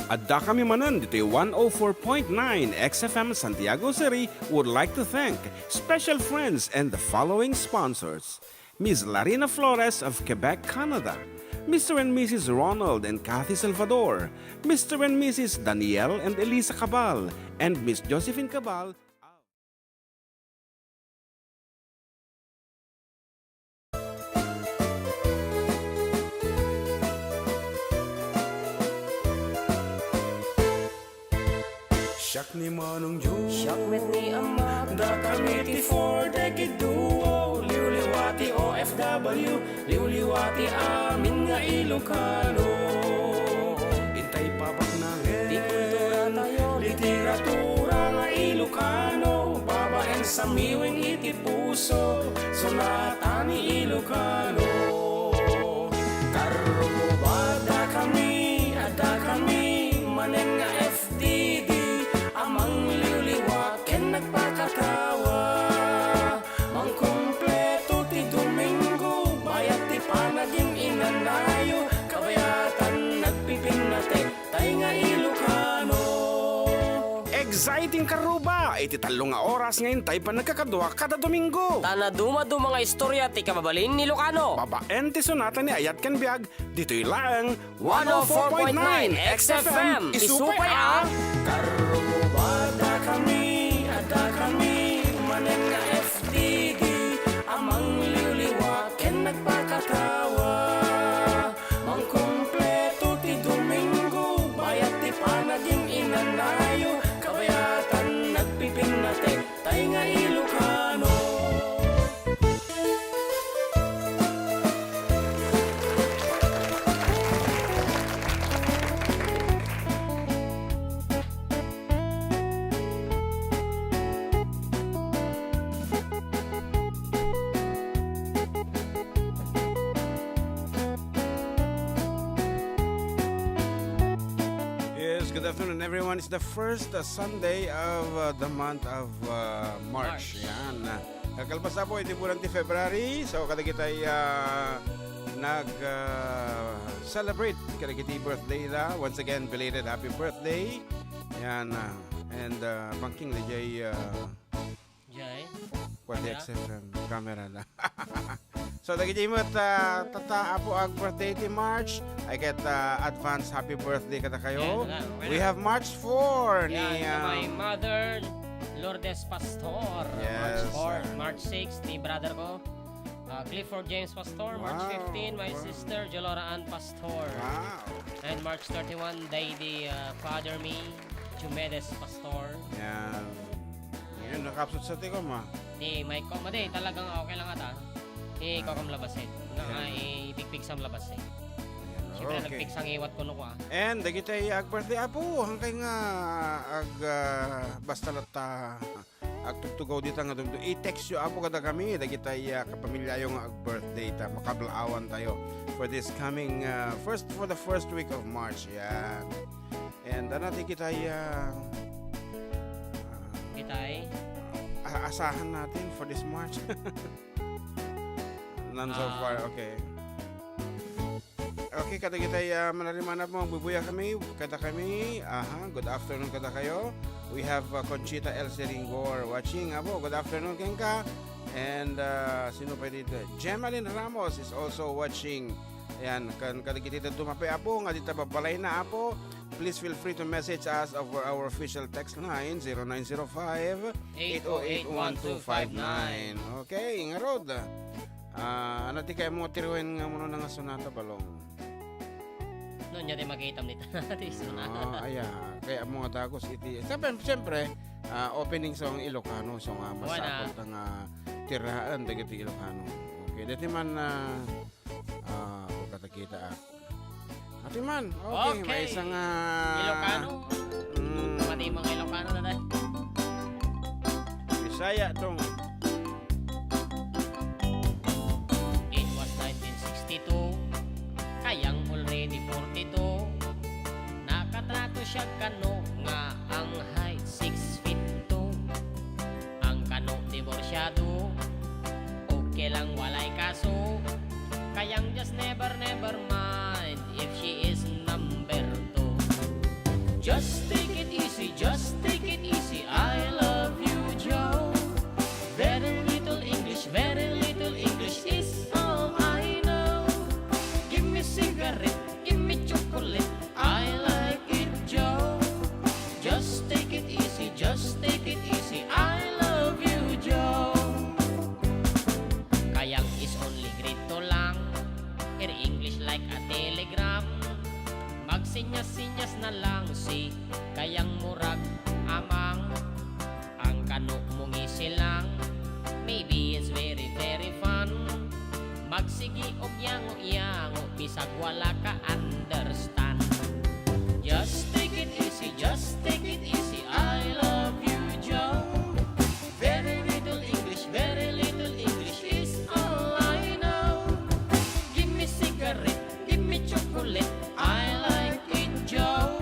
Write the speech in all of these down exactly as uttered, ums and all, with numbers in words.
Adda kami manen ditoy one oh four point nine X F M Santiago City would like to thank special friends and the following sponsors: Miss Larina Flores of Quebec, Canada, Mister and Missus Ronald and Kathy Salvador, Mister and Missus Daniel and Elisa Cabal, and Miss Josephine Cabal. Siak ni Manong Joe. Siak met ni Ama. Dakami ti Four Decade Duo. Liwliwa ti O F W. Liwliwa ti amin nga Ilocano. Intay pabaknangen ti kultura tayo, literatura nga Ilocano, babaen sa miwing iti puso, sunatan ni Ilocano. Karruba, dakami, dakami manen nga F T D a mangliwliwa ken nagpakatawa. Mangkumpleto ti Domingo, bayat ti panagin-inanayo, kabayatan nagpipinnatek, tay nga Ilocano. Exciting karruba! Iti tallo nga oras nga intay panagkakadua kada Domingo. Ta naduma-duma nga istorya ti kababalin ni Ilocano. Babaen ti sunatan ni Ayat ken Biag, ditoy laeng one oh four point nine X F M. Isupay a Karruba, dakami, dakami manen nga F T D a mangliwliwa ken nagpakatawa. Mangkumpleto ti Domingo, bayat ti panagin-inanayo, kabayatan nagpipinnatek, tay nga Ilocano. Yes, good afternoon, everyone. It's the first, uh, Sunday of, uh, the month of, uh, March. March. Yan. Uh, kakalpasan po, iti bulan ti February. So, kadagitay, uh, nag, uh, celebrate kadagiti birthday da. Once again, belated happy birthday. Yan, uh, and, uh, bangking, daydiay, uh, Jay? Pwede Camera? X F M. Camera na. So, dagiti met, ah, tatta, apo, ag-birthday ti March. I get, ah, advance happy birthday kadakayo. Yan, wala, wala. We have March four ni, Yan, to ah, my mother, Lourdes Pastor. Yes, March four, ah. March six, ni brother ko, ah, Clifford James Pastor. March Wow, fifteen, my wow. sister, Jolora Ann Pastor. Wow. And March thirty-one, day di, ah, father mi, Jumedes Pastor. Yan. Ngayon, nakapsut sa tikom, ah. Di, may ko, madi, talagang okay lang ata. Di, Ah. ko kam labasin. Nga, Yan. nga, ipigpig sam labas, eh. Yan. Siyempre, Okay. nagpigsa nga iwat ko no ko, ah. And, dagitay ag-birthday, apo, hangkay nga, ag, ah, basta latta, agtugtugaw dita nga dumdu-, i-text yo, apo, kadakami, dagitay, ah, kapamilyayo nga ag-birthday ta, makablaawan tayo for this coming, ah, first, for the first week of March. Yan. And ano, ti kitay, ah, Kitay? ah, asahan natin for this March? None so Ah. far, okay. Okay, kadagitay, ah, manarimanap mo, bubuyakami, kadakami. Aha, good afternoon kadakayo. We have, ah, Conchita L C Ringor watching. Apo, good afternoon kenka. And, ah, sino pa dito? Gemaline Ramos is also watching. Ayan, kan-, kadagiti dadduma pay, apo, nga dita babbalayna, apo. Please feel free to message us over our official text line, zero nine zero five, eight oh eight, one two five nine. Okay, ngarud. Ah, ano ti kayat mo tiruin nga mano nga sonata, Balong? No, nya di makitam ni ti sonata. Ah, aya, kayat mo nga dagus iti. Siyempre, siyempre, ah, opening song Ilocano, so nga Wala. masapul ta nga tiraan dagiti Ilocano. Okay, dati man, ah, ah, pagkatakita ako. Ati man, okay, Okay. maysa nga Ilocano. Mm. Pati mga Ilocano na tayo. Bisaya tong. It was nineteen sixty-two, kayang already forty-two. Nakatrato siya kano nga ang height six feet two. Ang kano diborsyado, okay lang, walay kaso. Kayang just never, never mind if she is number two. Just take it easy, just take it easy. I love you, Joe. Very little English, very little English is all I know. Give me cigarette, give me chocolate. I like it, Joe. Just take it easy, just take it easy. I love you, Joe. Kayang is only grade two lang. Her English like a telegram. Magsinyas-sinyas na lang si Kayang murag amang. Ang kano mo ngisi lang. Maybe it's very, very fun. Magsigi og yango-yango, bisag wala ka understand. Just take it easy, just take it easy. I love you, Joe. Very little English, very little English is all I know. Give me cigarette, give me chocolate. I like it, Joe.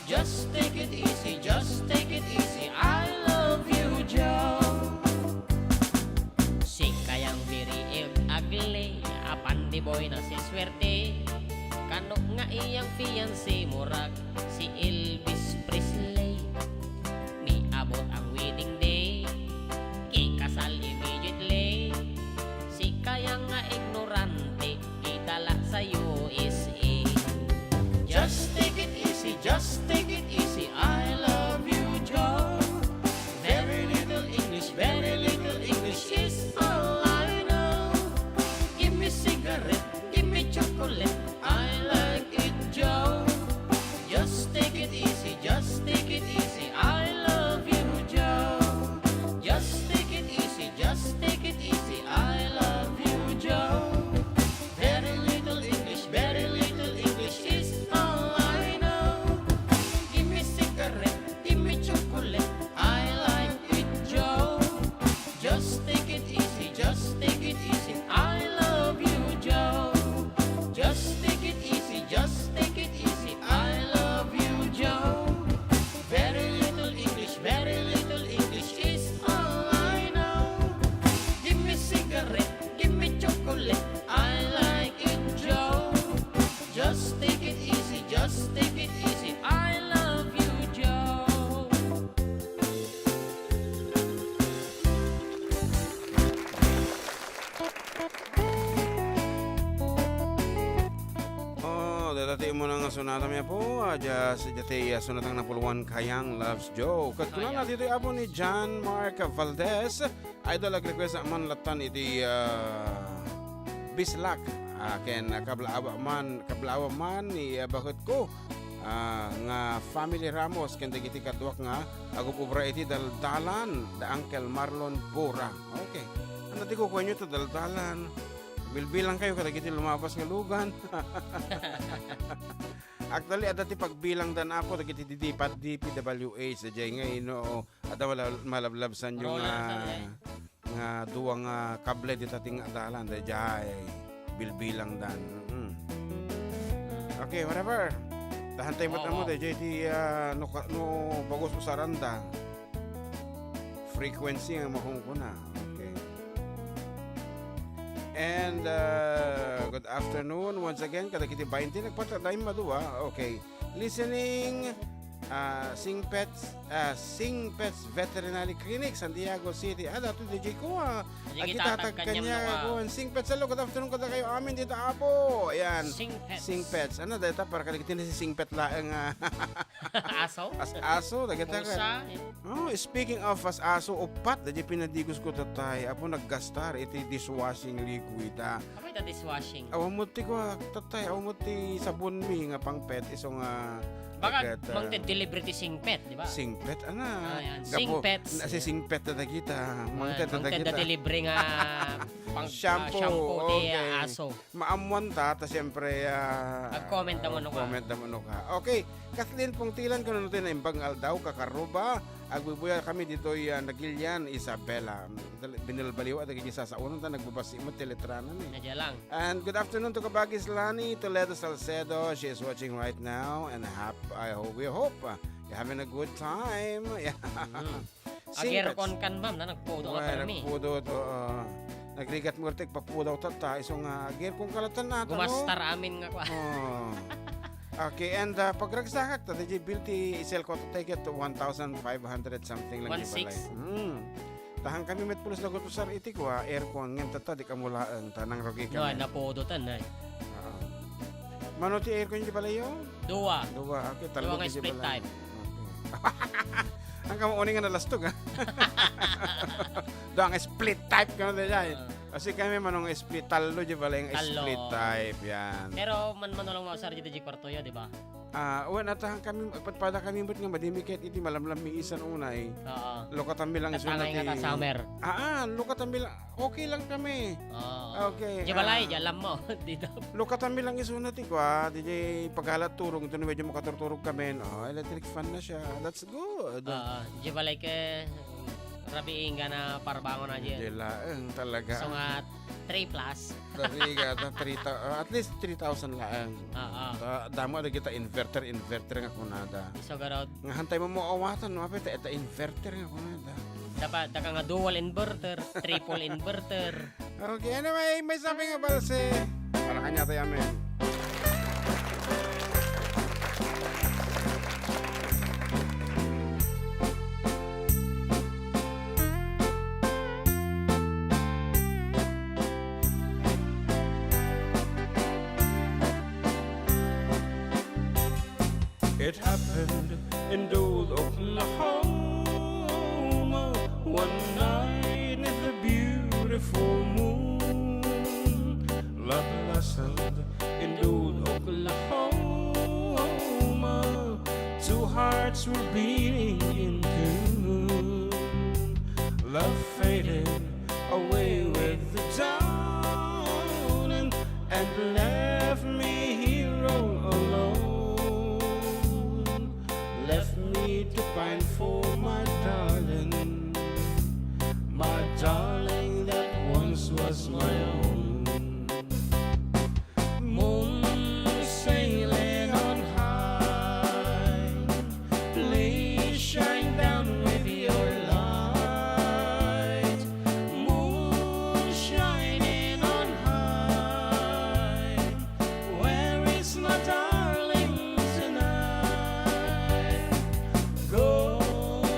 Just take it easy, just take it easy. I love you, Joe. Si Kayang very ugly, apan di boy na si swerte. Kano nga iyang fiancé, murag si Elvis Presley. Niabot ang wedding day, kikasal immediately. Si Kayang nga ignorante, gidala sa U S A. Just take it easy, just take it easy. I love you, Joe. Very little English, very little English is all I know. Give me cigarette, give me chocolate. I like it, Joe. Just take it easy, just take it easy. I love you, Joe. Just take it easy, just take it easy. I love you, Joe. Very little English, very little English is all I know. Give me cigarette, give me chocolate. I like it, Joe. Just take it easy, just take it easy. I love you, Joe. Just take it easy, just take it easy. I love you, Joe. Very little English, very little English is all I know. Give me cigarette, give me chocolate. I like it, Joe. Just take it easy, just take it easy. I love you, Joe. Oh, dayta ti umuna nga sonata, mi apo. Ah, dia, si dia ti, ah, sonatang napuluan, Kayang Loves Joe. Ket kunana ditoy apo ni John Mark Valdez, idol, ag-request man latan iti, ah, Bislak. Ah, ken kablaawa man, kablaawa man ni, ah, baketko, ah, nga family Ramos ken dagiti kaduak nga agub-ubra iti daldalan da Uncle Marlon Bora. Okay. Ania ti kukuenyo ta daldalan? Bilbilangkayo kadagiti lumabas nga lugan. Actually, adda ti pagbilangdan, apo, dagiti D P W H, sadiay nga ino, adda mala-, malablabsanyo nga, nga dua nga kable dita ti nga adalan, daydiay bilbilangdan. Mm. Okay, whatever. Tahan tayo met ammo, daydiay ti, ah, no ka-, no bagus usaranda. Frequency nga makungkuna. Okay. And, uh, good afternoon once again. Kadagiti bainti nagpatay madua. Okay. Listening, uh, Singpets, uh, Singpets Veterinary Clinic, Santiago City. Ah, dati D J ko, ah. Agitatag kaniak. Singpets, hello, good afternoon kadakayo amin dita, apo. Ayan. Singpets. Singpets. Ano, data para kadagiti na si Singpet laeng, ah. Aso? As-aso, dagita ka. Pusa, eh. Oh, speaking of as-aso, upat, daydiay pinadigos ko, tatay. Apo, naggastar iti dishwashing liquid, ah. Apay ta dishwashing? Awan mo ti kua, tatay, awan mo ti sabon mi nga pang-pet, isu nga, baka dagita, mangted delivery ti Singpet, di ba? Singpet, ana. Ah, yan. Gapu-, Singpets. Na, si Singpet na dagita. Mangted na dagita. Mangted na delivery nga pang-, ah, shampoo, shampoo ti, okay, aso. Maammuan ta, ta siyempre, ah, mag-comment ta mano ka. Comment ta mano ka. Okay, Kathleen Pungtilan, kuno ti naimbag nga aldaw, kakaruba, agbubuya kami ditoy, ah, Nagilian, Isabela. Dal-, binalbaliw, adda kay sasaonan ta, nagbabasi met ti letranan, eh. Nadya lang. And good afternoon to Kabagis Lani Toledo Salcedo. She is watching right now, and hap-, I hope, we hope, ah, you're having a good time. Yeah. Mm. Singpets. Agerkon kan, ma'am, na nagpudot. Uy, permi. Nagpudot, oo. Nagrigat mo ti papudaw, tata, isu nga agerkon kalatan na, tano? Gumastar amin nga kua. Oo. Okay, and, ah, pagragsakak, ta, diay bill ti isel ko, ta, ticket one thousand five hundred something lang di balay. One six? Hmm. Tahan kami met pulos na guto, sir, iti kua, aircon, ngem tatta, di ka mulaeng, ta, nangrugi kami. Napudotan, ay. Oo. Mano ti aircon di balayo? Dua. Dua, okay, tallo nga split type. Okay. Ang kamo uni nga nalastog, ha? Dua nga split type kami, diay. Ah. Kasi kami manong split, tallo di balay nga split type, yan. Pero man, mano lang mausar di, di kwarto yo, di ba? Ah, wen, atahan kami, padpada kami met nga madimikit iti malamlam mi isan unay. Oo. Lukatan mi lang isuna ti summer. Ah, ah, lukatan mi lang, okay lang kami. Oo. Okay, di balay, ah, di alam mo. Dito. Lukatan mi lang isuna ti kua, di, di pagala turog, ito na medyo makaturturog kami, no? Electric fan na siya. That's good. Oo, di balay ke, rabiing nga na parbangon na diyan. Di laeng talaga. So nga, three plus. Three ka, ta-, three thou-, ah, at least three thousand laeng. Oo. Ta-, damo ada kita inverter, inverter nga kunada. So, garod. Nga hantay mo mo awatan, no? Apay, ta, ta inverter nga kunada. Dapat, taka nga dual inverter, triple inverter. Okay, anyway, may sabi nga balse. Para kanya tayo, amen. It happened in Dothan, Oklahoma, one night in the beautiful moon. Love blossomed in Dothan, Oklahoma. Two hearts were beating in tune. Love faded away with the dawn and, and left me here all alone. Left me to pine for my darling, my darling that once was my own. Moon sailing on high, please shine down with your light. Moon shining on high, where is my darling tonight? Go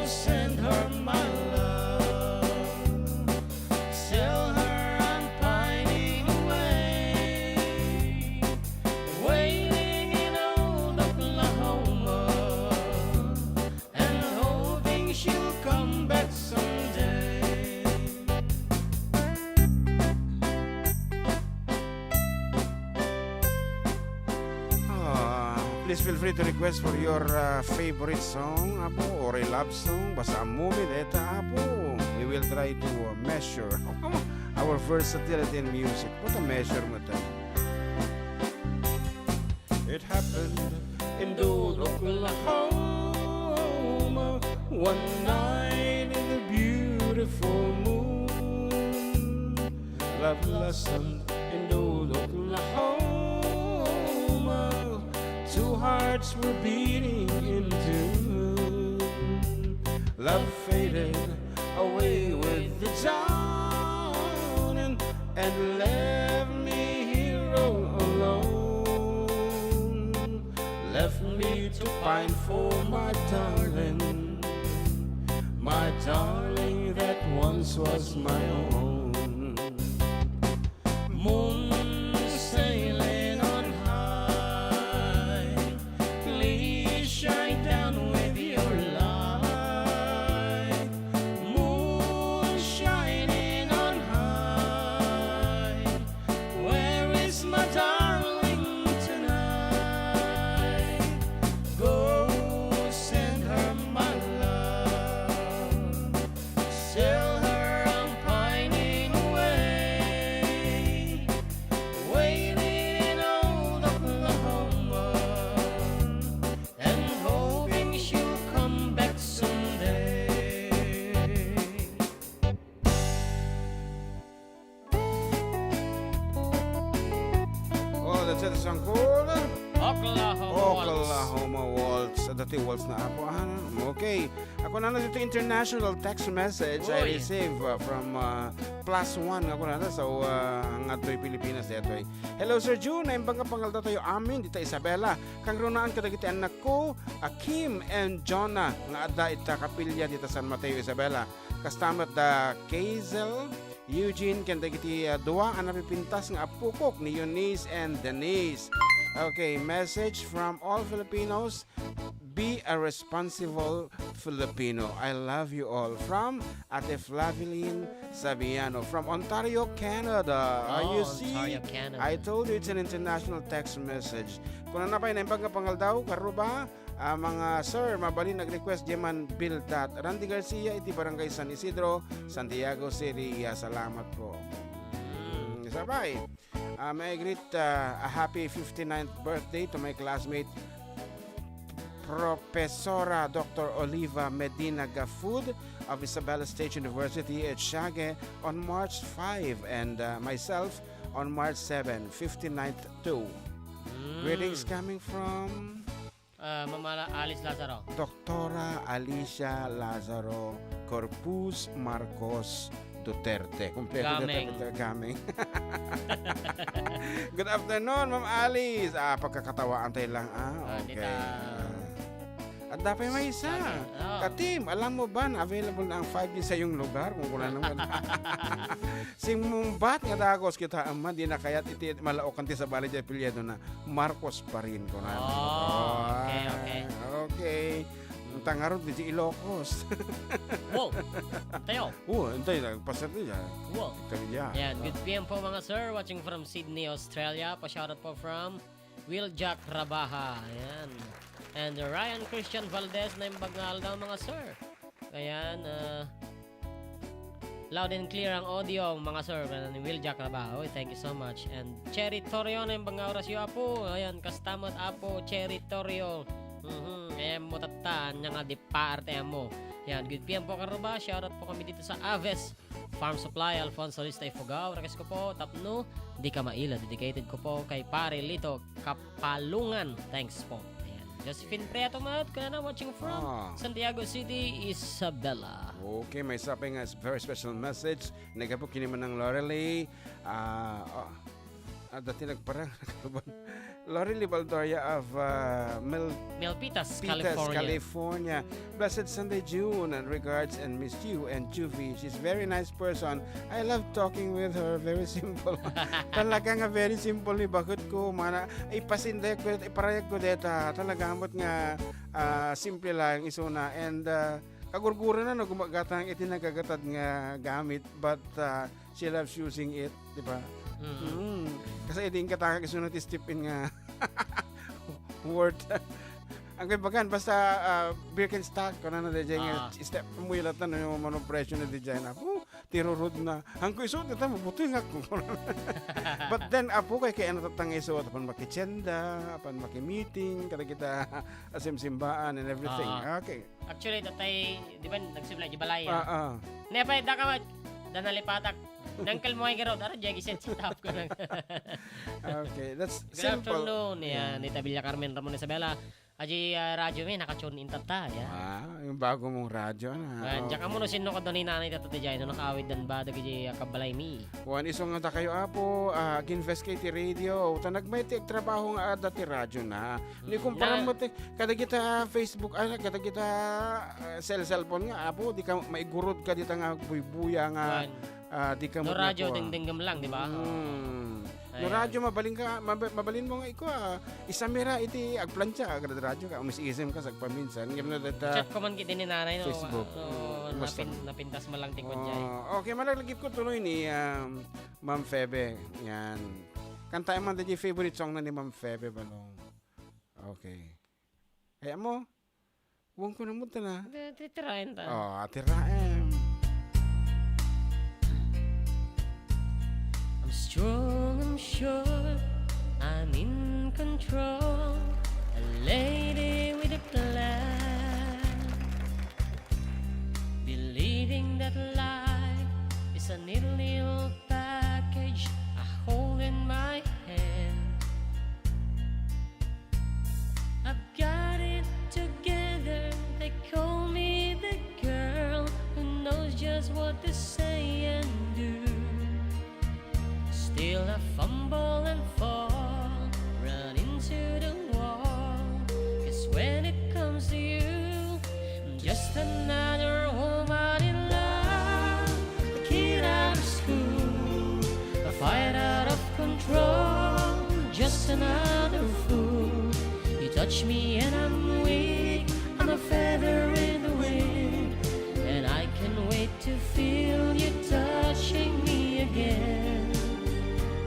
send her my love. Tell her I'm pining away, waiting in old Oklahoma, and hoping she'll come back someday. Ah, please feel free to request for your, ah, favorite song, Apo, or a love song. Basta ammom dayta, Apo. We will try to, uh, measure our versatility in music. What a measure mo tayo. It happened in Dothan, Oklahoma, one night in the beautiful moon. Love blossomed in Dothan, Oklahoma. Two hearts were beating in tune. Love faded away with the dawn and, and left me here all alone. Left me to pine for my darling, my darling that once was my own. Moon sailing on high, please shine down with your light. Moon shining on high, where is my darling tonight? Go send her my love. Tell her I'm pining away, waiting in old Oklahoma, and hoping she'll come back someday. Oh, that's it, song called Oklahoma Waltz. Oklahoma Waltz. That Ti walls na apo, ah, okay. Ako na na dito international text message I Uy. receive, uh, from, uh, plus one nga kunana. So, uh, nga to'y Pilipinas detoy. "Hello, Sir June. Naimbag nga pangaldaw tayo amin, dita Isabela. Kangrunaan kadagiti annakko, a Kim and Jonah, nga adda ita kapilya dita San Mateo, Isabela. Kasta met da Kazel, Eugene, ken dagiti, uh, dua a napipintas nga appokok ni Eunice and Denise." Okay, message from all Filipinos. Be a responsible Filipino. I love you all. From Ate Flavilyn Sabiano from Ontario, Canada. Ah, you Oh, see? Ontario, Canada. I told you it's an international text message. Kung ano pa'y naimbag nga pangaldaw, karuba, ah, mga sir, mabalin nag-request diay man bildat. Randy Garcia, iti Barangay San Isidro, Santiago City. Ah, salamat po. Mm, sabay. Uh, may I greet, uh, a happy fifty-ninth birthday to my classmate, Professora Doctor Oliva Medina Gafud of Isabela State University at Siague on March five, and, uh, myself on March seven, fifty-ninth too. Mm. Greetings coming from Ah, Mama La-, Alice Lazaro. Doktora Alicia Lazaro Corpus Marcos Duterte. Kompleto Gameng. Duterte, Gameng. Good afternoon, Ma'am Alice. Ah, pagkakatawaan tayo lang, ah. Ah, Okay. dita. At dapat may isa. Okay. Oh. Katim, alam mo ba na available na ang five G sa iyong lugar? Kung wala naman. Simmungbat nga dagos kita, ama, di na kayat iti malaokan ti sabali di apelyido na. Marcos pa rin, kunana. Oh, okay, okay. Okay. Ang tangarod, di Ilocos. Wow. Tayo. Oo, antay, nagpasar niya. Wow. Italia. Ayan, good P M po, mga sir. Watching from Sydney, Australia. Pa-shoutout po from Will Jack Rabaha. Ayan. And Ryan Christian Valdez, naimbag nga aldaw, mga sir. Ayan, ah, loud and clear ang audio, mga sir. Ayan, ni Will Jack Rabaha. Oy, thank you so much. And Cherry Torrio, naimbag nga orasyo, apo. Ayan, kasta met, apo, Cherry Torrio. Mhm, ayan mo, tatan, nga di parte mo. Ayan, good P M po, karuba. Shoutout po kami dito sa Aves Farm Supply, Alfonso Lista Ifugao. Request ko po, tapno, di ka maila. Dedicated ko po kay Pare Lito Kapalungan. Thanks po. Ayan. Josephine Prieto met, kunana, watching from Ah. Santiago City, Isabela. Okay, may isa pa nga very special message. Nagapu kini man ng Lorelei. Ah, oh. Ah, dati nagparang. Lorelei Baldoria of, ah, Mil-, Milpitas, Pitas, California. California. "Blessed Sunday, June, and regards and miss you and Juvie. She's very nice person. I love talking with her. Very simple." Talaga nga very simple ni bakit ko. Mana, ipasinday ko, iparayag ko deta. Talaga, amot nga, ah, simple lang, isuna. And, ah, kagurguran na, no, gumagatang iti nagagatad nga gamit. But, ah, she loves using it, di ba? Mm. Mm. Kasi iti ingatangak isu na ti step in nga worth. Ang kaibagan, basta, ah, Birkenstock, kung ano, di dyan nga, Ah. step, muilat na, no, yung mano presyo na di dyan. Apo, tirurod na. Hangko isu, dita, mabuti nga ako. But then, apo, kay kaya natatang isu, apan makitienda, apan makimeeting, kada kita, asimsimbaan and everything. Ah. Okay. Actually, datay, di ba, nagsimla di balay, Ah, ah. ah. Ne, pa, da ka, da nalipatak. Nangkel mo ay garod, aro, jagi set, set up ko lang. Okay, that's Good simple. afternoon. Yan, Yeah. ni Tabilla Carmen Ramon Isabela. Aji, ah, radyo mi, naka-tune in tatta, yan. Ah, yung bago mong radyo, na. Yan, Oh. diyan ka muna, sino ka doon ni nanay tatta di dyan, no, nakaawid dan ba, dagi, ah, kabalay mi. Kuan, isu nga da kayo, apo, ah, ginvest kay ti radio. Ta nagmay ti trabaho nga adda ti radio na. Ni Mm, kumpara na- mo ti, kada kita Facebook, ay, kada kita, ah, cell, cellphone nga, apo, di ka maigurod ka dita nga buybuya nga, Kuan. ah, di ka No mo radio, nakuha. dingdinggam lang, di ba? Mm. No Ayan. radio, mabalin ka, mab-, mabalin mo nga ikaw, ah, isamira iti agplancha, agad radio ka, umis-isim ka, sagpaminsan, ngem no data Chat ko man kiti ni nanay, no? Facebook. No, Mm, basta. napin-, napintas man lang ti kwadya, eh. Oh, okay, malagip ko tuloy ni, um, Ma'am Febe. Yan. Kantaen man dagiti favorite song na ni Ma'am Febe Balong. Okay. Kaya mo? Huwag ko na mo na. Ti-, titiraen ta. Oh, atiraem. I'm strong, I'm sure, I'm in control. A lady with a plan. Believing that life is a neat little package I hold in my hand. I've got it together. Just another woman in love, a kid out of school, a fight out of control. Just another fool. You touch me and I'm weak. I'm a feather in the wind, and I can't wait to feel you touching me again.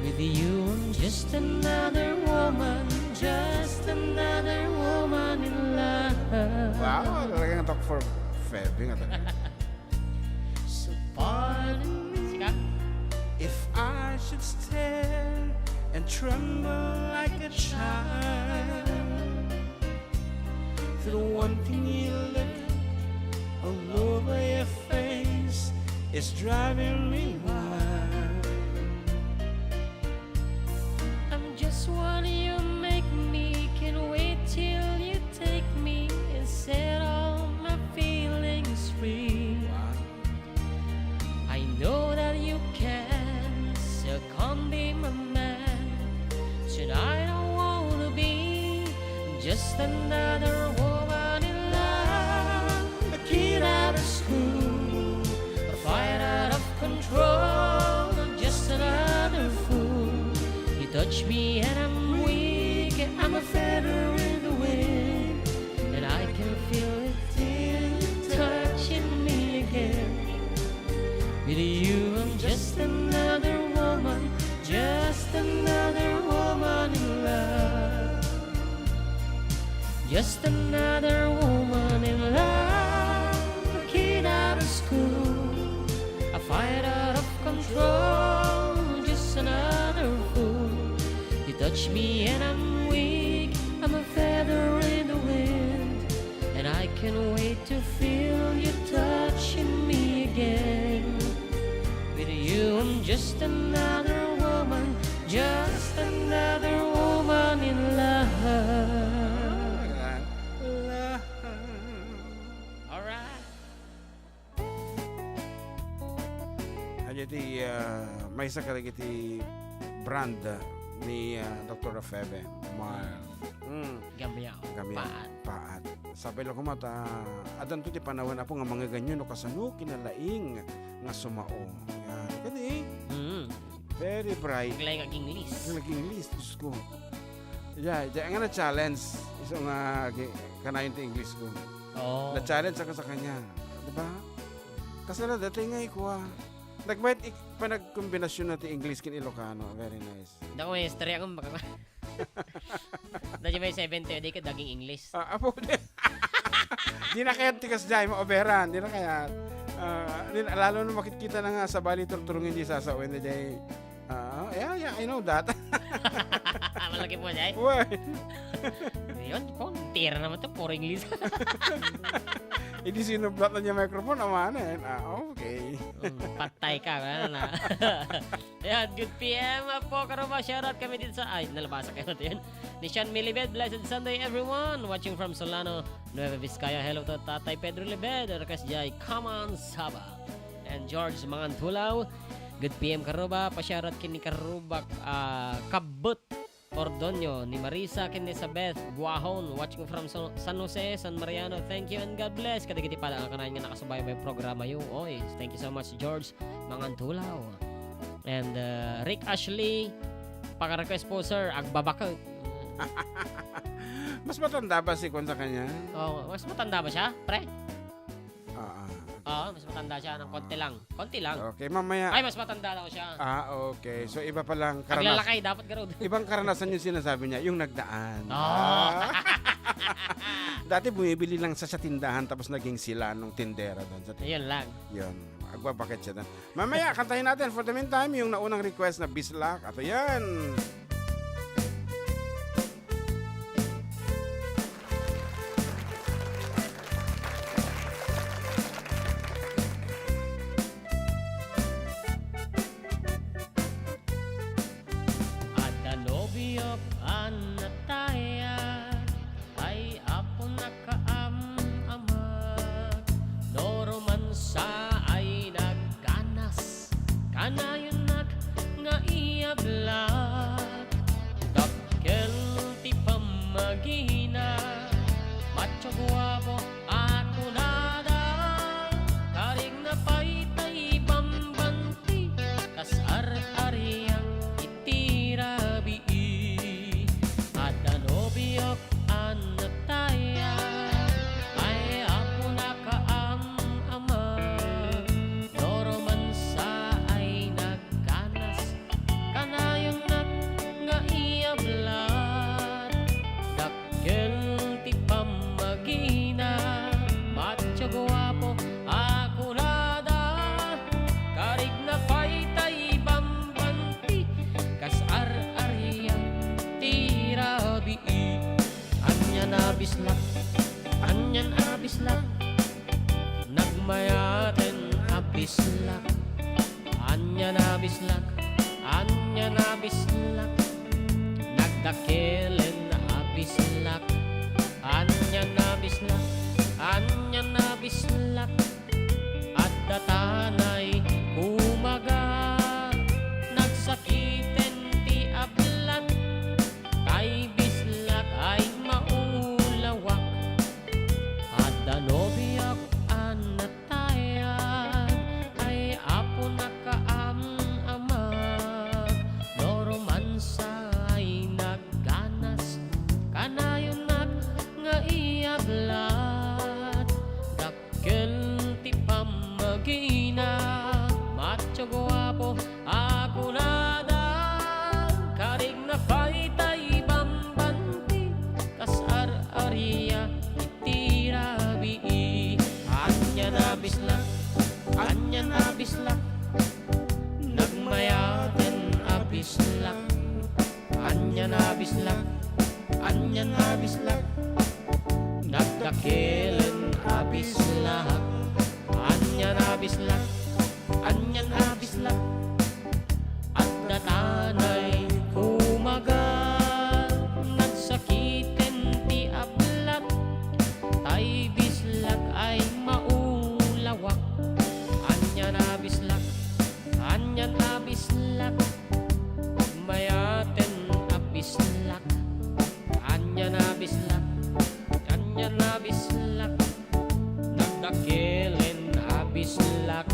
With you, I'm just another woman, just another woman in love. Wow, talagang talk for Febe nga talaga. So pardon me if I should stare and tremble like a child. The one thing you look all over your face is driving me wild. I'm just what you make me. Can't wait till you take me and set all my feelings free. Wow. I know that you can, so come be my man. Tonight I wanna be just another woman in love, a kid out of school, a fight out of control, just another fool. You touch me and I'm weak, I'm a feather in the wind, and I can feel it till you touching me again. With you, I'm just another woman, just another woman in love. Just another woman in love, a kid out of school, a fight out of control, just another fool. You touch me and I'm weak, I'm a feather in the wind, and I can't wait to feel you touching me again. With you, I'm just another woman, just another woman in love. Alright. Adi ti, ah, maysa kadagiti brand ni, ah, Doktor Febe. Mar-, mm. Gamiao. Gamiao. Paat. Paat. Sapay la koma ta addanto ti panawen, Apo, nga mangngeganyo no kasano kinalaing nga sumao. Yan. Kadi, Mm. very bright. Aglaing ag-English. Aglaing ag-English, Diyos ko. Yeah, diay nga na-challenge. Isu nga agi-, kanayon ti English ko. Oo. Na-challenge ako sa kanya. Di ba? Kasla daytoy nga ikua. Nagmayat ik-, panagkombinasyon na ti English ken Ilocano. Very nice. Dako may istorya kung baka Daytoy may seventy, di ka daging English. Ah, apo, di. Di na kayat ti kasdiay, maoberan, di na kayat. Ah, di na, lalo na makitkita na nga sabali turturungin di sasawen, di jay, ah, yeah, yeah, I know that. Malaki po, jay? Uy. Yun po, tira naman to, puro English. Hindi sinublat na niya microphone, amanen. Ah, okay. Mm, patay ka, wala na. Ayan, good P M, Apo Karuba. Shoutout kami dito sa, ay, nalabasa kayo natin. Ni Sean Milibed, blessed Sunday, everyone. Watching from Solano, Nueva Vizcaya. Hello to Tatay Pedro Libed, request jay, Come on, Saba. And George Mangantulaw, good P M Karuba. Pa-shoutout kini Karuba, ah, Kabut Ordonio, ni Marisa, ken ni Elizabeth Guajon, watching from San, San Jose, San Mariano. Thank you and God bless. Kadagiti pala, kanayon nga nakasubay may programa yo. Oy, thank you so much, George Mangantulaw. And, uh, Rick Ashley, paka-request po, sir, agbabakek. Mas matanda ba si Kwan sa kanya? Oh, mas matanda ba siya, pre? Ah, ah. Oo, mas matanda siya ng konti lang. Konti lang. Okay, mamaya. Ay, mas matanda daw siya. Ah, okay. So, iba palang karanas-, Paglalakay, dapat garud. Ibang karanasan yung sinasabi niya, yung nagdaan. Oh. Ah. Dati bumibili lang sa, sa tindahan, tapos naging sila nung tindera doon sa tindahan. Ayun lang. Yun. Agbabakit siya doon. Mamaya, kantahin natin. For the meantime, yung naunang request na Bislak. Ato yan. Adda nobiok a natayag, ay Apo, nakaam-amak. No romansa ay nagganas, kanayonnak nga iyablak. Dakkel ti pammagina, macho guapo a kunada. Nagmayaten a bislak, ania a bislak, ania a bislak. Nagdakelen a bislak, ania a bislak, ania a bislak. Adda tanay kumaga, nagsakiten ti ablat, tay bislak ay maulawak. Adda nobiak a natayag, ay aponak a am-amag, no romansa ay nagganas, kanayonak nga iablat. Kel ti pammagina, macho guapo a kunada, karigna pay tay bambanti, kas ar-aria iti rabii. Ania a bislak, ania a bislak, nagmayaten a bislak. Ania a bislak, ania a bislak, nagdakelen a bislak. Ania a bislak, ania a bislak, adda tanay kumaga, nagsakiten ti ablat, tay bislak ay maulawak. Ania a bislak, ania a bislak, mayaten a bislak. Ania a bislak, ania a bislak, nagdakelen a bislak.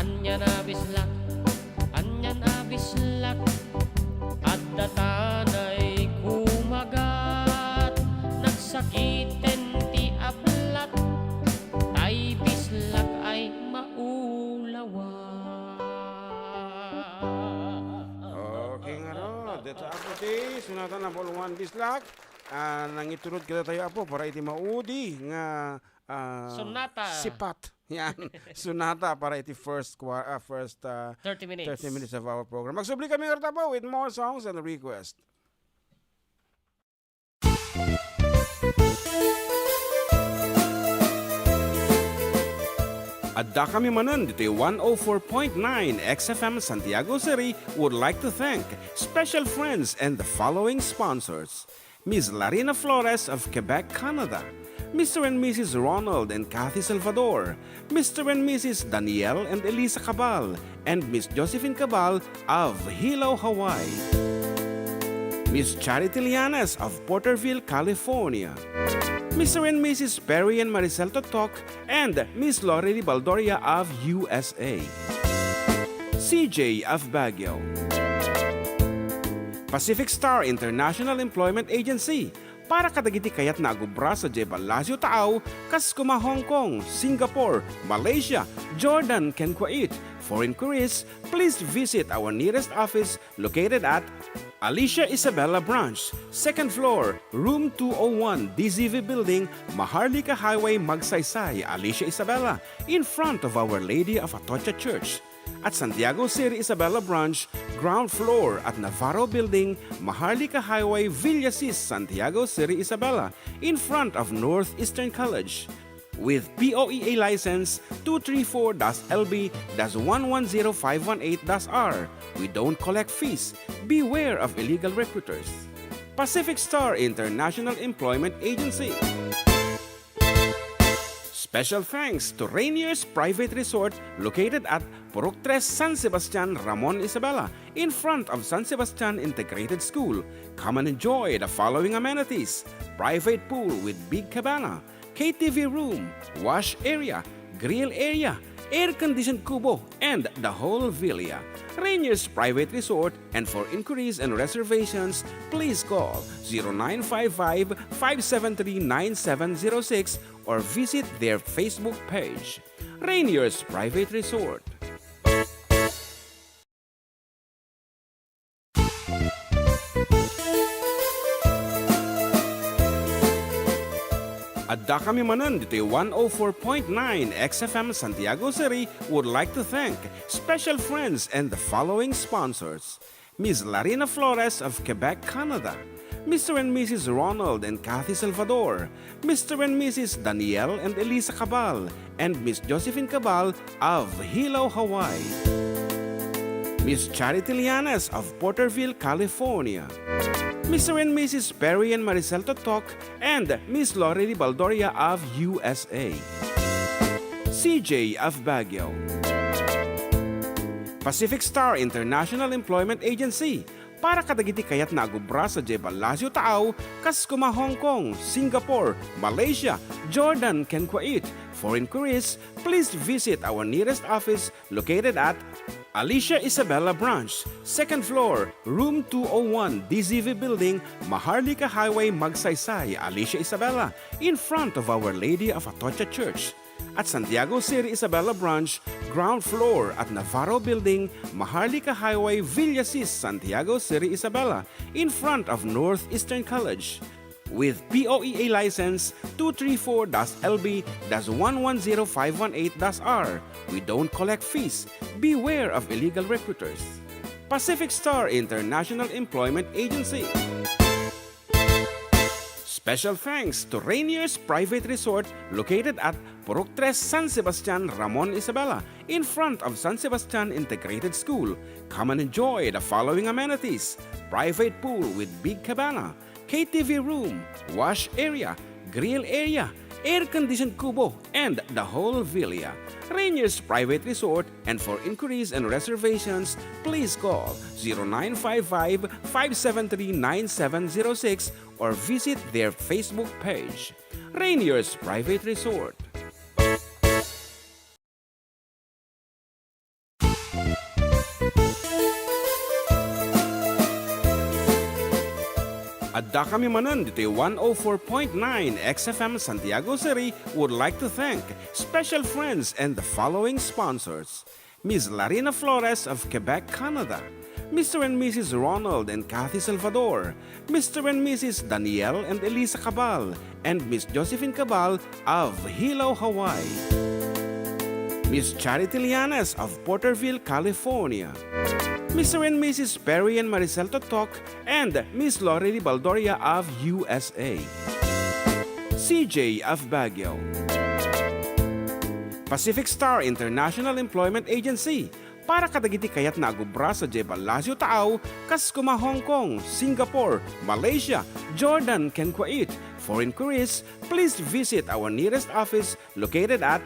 Ania a bislak, ania a bislak, adda tanay kumagat, nagsakiten ti ablat, tay bislak ay maulawak. Okay, ngarud, dita Apo ti sonata number one, bislak. Ah, nangiturod kadatayo, Apo, para iti maudi nga, ah, Sonata. Sipat. Yan. Sonata para iti first qua-, ah, first, ah, thirty minutes. Thirty minutes of our program. Magsubli kami ngarud, Apo, with more songs and request. Adda kami manen ditoy one oh four point nine X F M Santiago City would like to thank special friends and the following sponsors: Miss Larina Flores of Quebec, Canada, Mister and Missus Ronald and Kathy Salvador, Mister and Missus Daniel and Elisa Cabal, and Miss Josephine Cabal of Hilo, Hawaii. Miss Charity Lianes of Porterville, California. Mister and Missus Perry and Maricel Totok and Miss Lorely Baldoria of U S A. C J of Baguio. Pacific Star International Employment Agency, para kadagiti kayatna a gubra sadiay Palacio Taaw, kas koma Hong Kong, Singapore, Malaysia, Jordan, ken Kuwait. For inquiries, please visit our nearest office located at Alicia Isabela Branch, second floor, room two oh one, D Z V Building, Maharlika Highway, Magsaysay, Alicia Isabela, in front of Our Lady of Atocha Church. At Santiago City Isabela Branch, ground floor at Navarro Building, Maharlika Highway, Villasis, Santiago City Isabela, in front of Northeastern College. With P O E A license two three four dash L B dash one one zero five one eight dash R, we don't collect fees. Beware of illegal recruiters. Pacific Star International Employment Agency. Special thanks to Rainier's Private Resort located at Purok Tres, San Sebastian, Ramon, Isabela, in front of San Sebastian Integrated School. Come and enjoy the following amenities: private pool with big cabana, K T V room, wash area, grill area, air-conditioned kubo, and the whole villa. Rainier's Private Resort, and for inquiries and reservations, please call zero nine five five, five seven three, nine seven zero six or visit their Facebook page. Rainier's Private Resort. Adda kami manen ditoy one oh four point nine X F M Santiago City would like to thank special friends and the following sponsors: Miss Larina Flores of Quebec, Canada, Mister and Missus Ronald and Kathy Salvador, Mister and Missus Daniel and Elisa Cabal, and Miss Josephine Cabal of Hilo, Hawaii. Miss Charity Lianes of Porterville, California. Mister and Missus Perry and Maricel Totok and Miss Lorely Baldoria of U S A. C J of Baguio. Pacific Star International Employment Agency, para kadagiti kayatna a agubra sadiay ballasiw taaw, kas kuma Hong Kong, Singapore, Malaysia, Jordan, ken Kuwait. For inquiries, please visit our nearest office located at Alicia Isabela Branch, second floor, room two oh one, D Z V Building, Maharlika Highway, Magsaysay, Alicia Isabela, in front of Our Lady of Atocha Church. At Santiago City Isabela Branch, ground floor at Navarro Building, Maharlika Highway, Villasis, Santiago City Isabela, in front of Northeastern College. With P O E A license two three four dash L B dash one one zero five one eight dash R, we don't collect fees. Beware of illegal recruiters. Pacific Star International Employment Agency. Special thanks to Rainier's Private Resort located at Purok Tres, San Sebastian, Ramon Isabela, in front of San Sebastian Integrated School. Come and enjoy the following amenities: private pool with big cabana, K T V room, wash area, grill area, air-conditioned kubo, and the whole villa. Rainier's Private Resort, and for inquiries and reservations, please call zero nine five five, five seven three, nine seven zero six or visit their Facebook page. Rainier's Private Resort. Addakami manen ditoy one oh four point nine X F M Santiago City would like to thank special friends and the following sponsors: Miss Larina Flores of Quebec, Canada, Mister and Missus Ronald and Kathy Salvador, Mister and Missus Daniel and Elisa Cabal, and Miss Josephine Cabal of Hilo, Hawaii, Miss Charity Lianes of Porterville, California, Mister and Missus Perry and Maricel Totok, and Miss Lorely Baldoria of U S A, C J of Baguio. Pacific Star International Employment Agency, para kadagiti kayatna a agubra sadiay ballasiw taaw, kas kuma Hong Kong, Singapore, Malaysia, Jordan, ken Kuwait. For inquiries, please visit our nearest office located at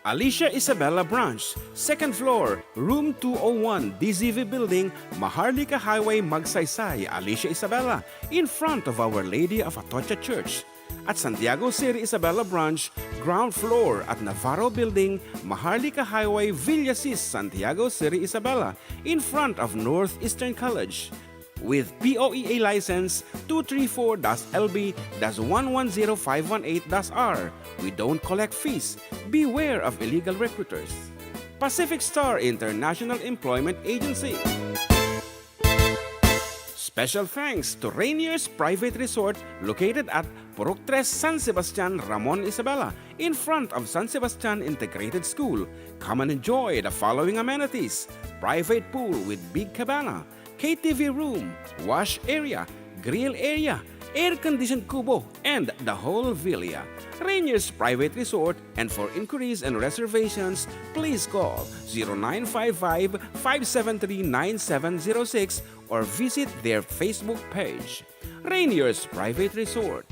Alicia Isabela Branch, second floor, room two oh one, D Z V Building, Maharlika Highway, Magsaysay, Alicia Isabela, in front of Our Lady of Atocha Church. At Santiago City Isabela Branch, ground floor at Navarro Building, Maharlika Highway, Villasis, Santiago City Isabela, in front of Northeastern College. With P O E A license two three four dash L B dash one one zero five one eight dash R, we don't collect fees. Beware of illegal recruiters. Pacific Star International Employment Agency. Special thanks to Rainier's Private Resort located at Purok Tres, San Sebastian, Ramon Isabela, in front of San Sebastian Integrated School. Come and enjoy the following amenities: private pool with big cabana, K T V room, wash area, grill area, air-conditioned kubo, and the whole villa. Rainier's Private Resort, and for inquiries and reservations, please call zero nine five five, five seven three, nine seven zero six or visit their Facebook page. Rainier's Private Resort.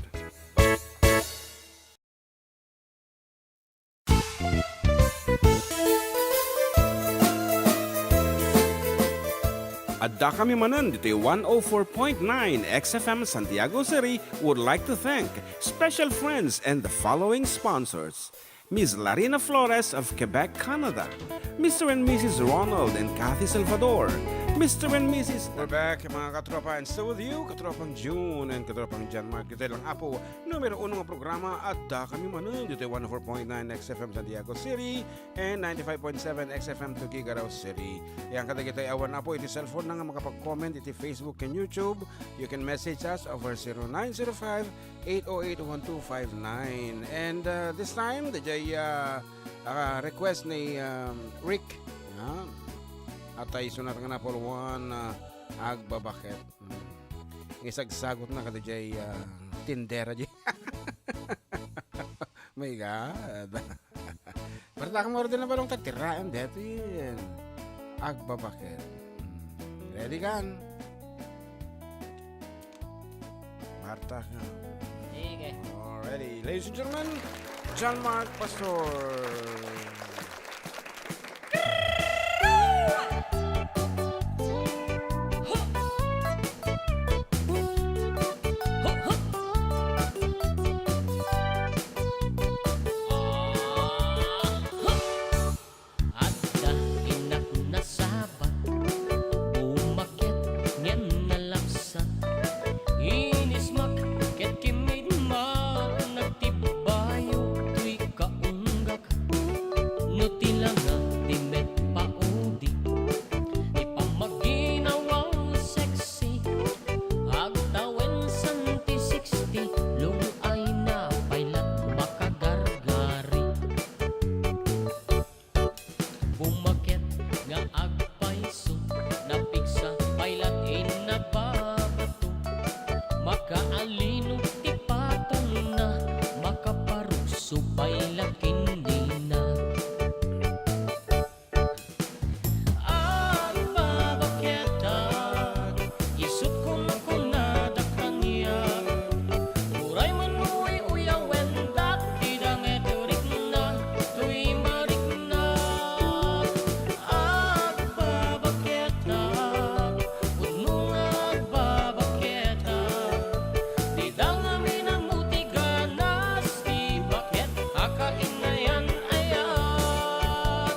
Addakami manen ditoy one oh four point nine X F M Santiago City would like to thank special friends and the following sponsors: Miss Larina Flores of Quebec, Canada, Mister and Missus Ronald and Kathy Salvador, Mister and Missus We're back, mga katropa, and still with you, Katropang June and Katropang John Mark. Itoy lang, Apo, numero uno nga programa, Addakami manen ditoy one oh four point nine X F M Santiago City and ninety-five point seven X F M Tuguegarao City. Yan, kadagitoy awan, Apo, iti cellphone na nga makapag-comment iti Facebook and YouTube. You can message us over zero nine zero five, eight oh eight, one two five nine. And, uh, this time, daydiay, uh, uh, request ni, um, Rick. Yan. At ay sunat nga napulwan, uh, agbabaket. Mm. isagsagutna kadaydiay, ah, tindera di. My God. Pero ta ka maurder na balong, tagtiraem detoy. Agbabaket. Hmm. Ready kan? Marta ka. Sige. Alrighty. Ladies and gentlemen, John Mark Pastor. Adda innak nasabat, bumaket ngem nalapsat. Inismak ket kimmidmak, nagtibbayo toy kaunggak. No ti langa ti met paudi, ti pammaginawang sexy, agtawen santi sixty, lung-ayna pay lat makagargari. Bumaket nga agpayso, napigsa pay lat inna babato. Makaalino ti patongna, makaparukso pay la ken nina. Agbabaketak, isut' kunkunadak kaniak. Uray man uy-uyawen dati dangetrikna, toy marikna. Agbabaketak, pudno nga agbabaketak. Dida ngamin ammo ti ganas, ti baket a kainayan-ayat.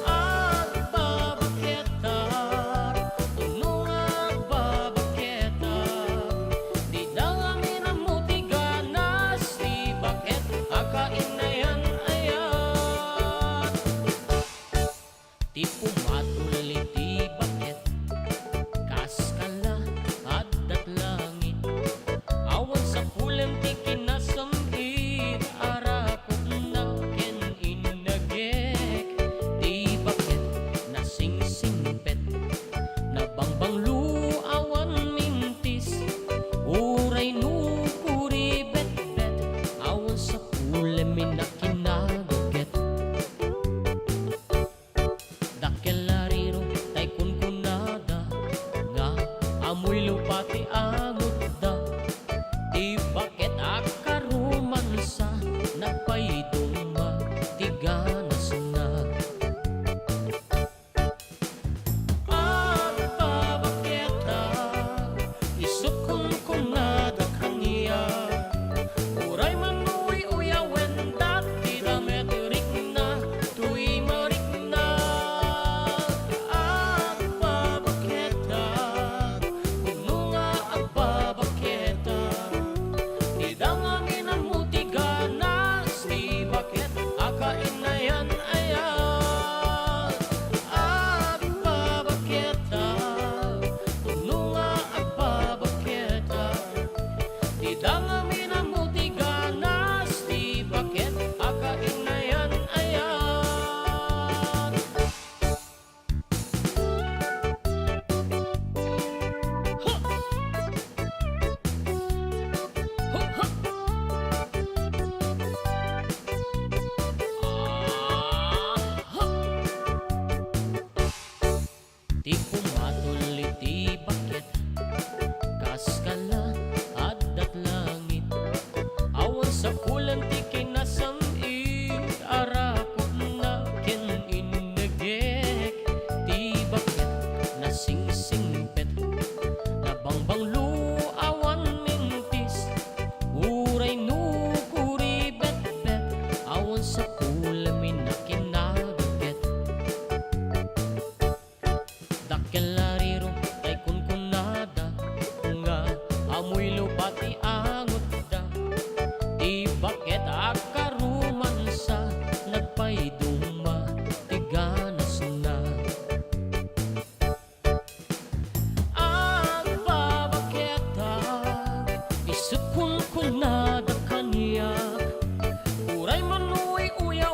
Agbabaketak, pudno nga agbabaketak. Dida ngamin ammo ti ganas, ti baket a kainayan-ayat. Ti pumatol iti baket, kas kala, addat langit. Awan sapulem ti kinasam-it, arakupna ken innegek. Ti baket nasingsingpet, nabangbanglo, awan mintis. Uray no kuribetbet, awan sapulem inna kinagget. Dakkel a riro tay kunkunada nga amoy lupa ti angutda. Ti baket a karomansa, nagpaiduma ti ganasna. Agbabaketak, isut' kunkunada kaniak. Uray man uy-uyawen dati dangetrikna, toy marikna. Agbabaketak, pudno nga agbabaketak. Dida ngamin ammo ti ganas, ti baket a kainayan-ayat. Agbabaketak, pudno nga agbabaketak. Dida ngamin ammo ti ganas, ti baket a kainayan-ayat. Ti pumatol iti baket, kas kala, addat langit. Awan sapulem ti kinasam-it, arakupna ken innegek. Ti baket nasingsingpet, nabangbanglo, awan mintis. Uray no kuribetbet, awan sapulem inna kinagget. Dakkel a riro tay kunkunada nga amoy lupa ti angutda. Ti baket a karomansa, nagpaiduma ti ganasna. Agbabaketak, isut' kunkunada kaniak. Uray man uy-uya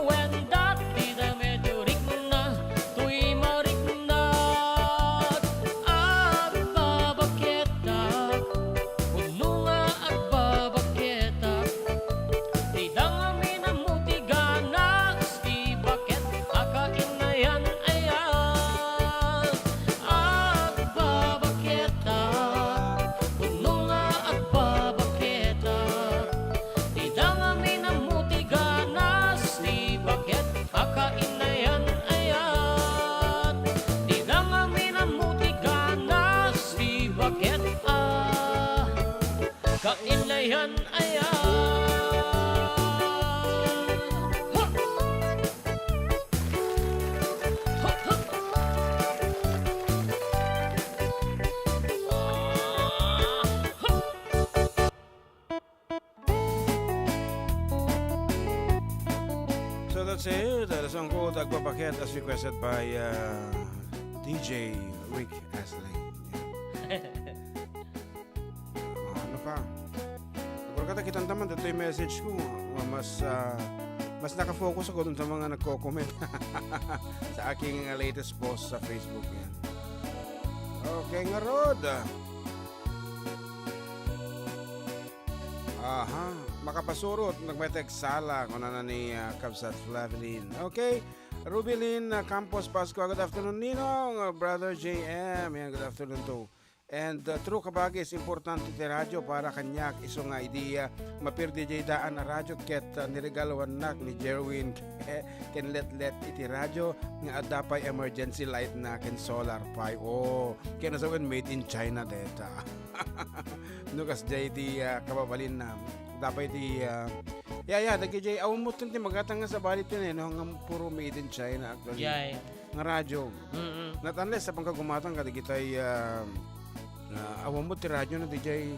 That's it. Uh, the song called Agpapaket as requested by uh, D J Rick Astley. Ah, ano pa? Agora kita man, dito yung message ko. Ah, mas, ah, mas nakafocus ako dun sa mga nagko-comment sa aking, ah, latest post sa Facebook. Yan. Okay, ngarud. Aha, makapasurot, nagmetek sala, kunana ni, ah, Kabsat Flavelin. Okay, Rubilin, ah, Campos Pascua, good afternoon, Ninong, ah, Brother J M, yan, good afternoon too. And, uh, true, kabagis, importante ti radyo para kaniak, isu nga idi, uh, mapirdi jay daan a radyo ket, uh, niregaloannak ni Jerwin ken Letlet iti radyo nga adda pay emergency light na ken solar pay. Oh, ken nasawen made in China deta. No, kas jay ti, uh, kababalinna. Adda pay ti, uh, ya, ya, dagiti awan met ti magatang nga sabali ti, eh, no, nga puro made in China actually. Jay. Nga radyo. Mm-mm. Not unless sa pangkagumatang kadagitay, ah, ah, awan met ti radyo na dijay,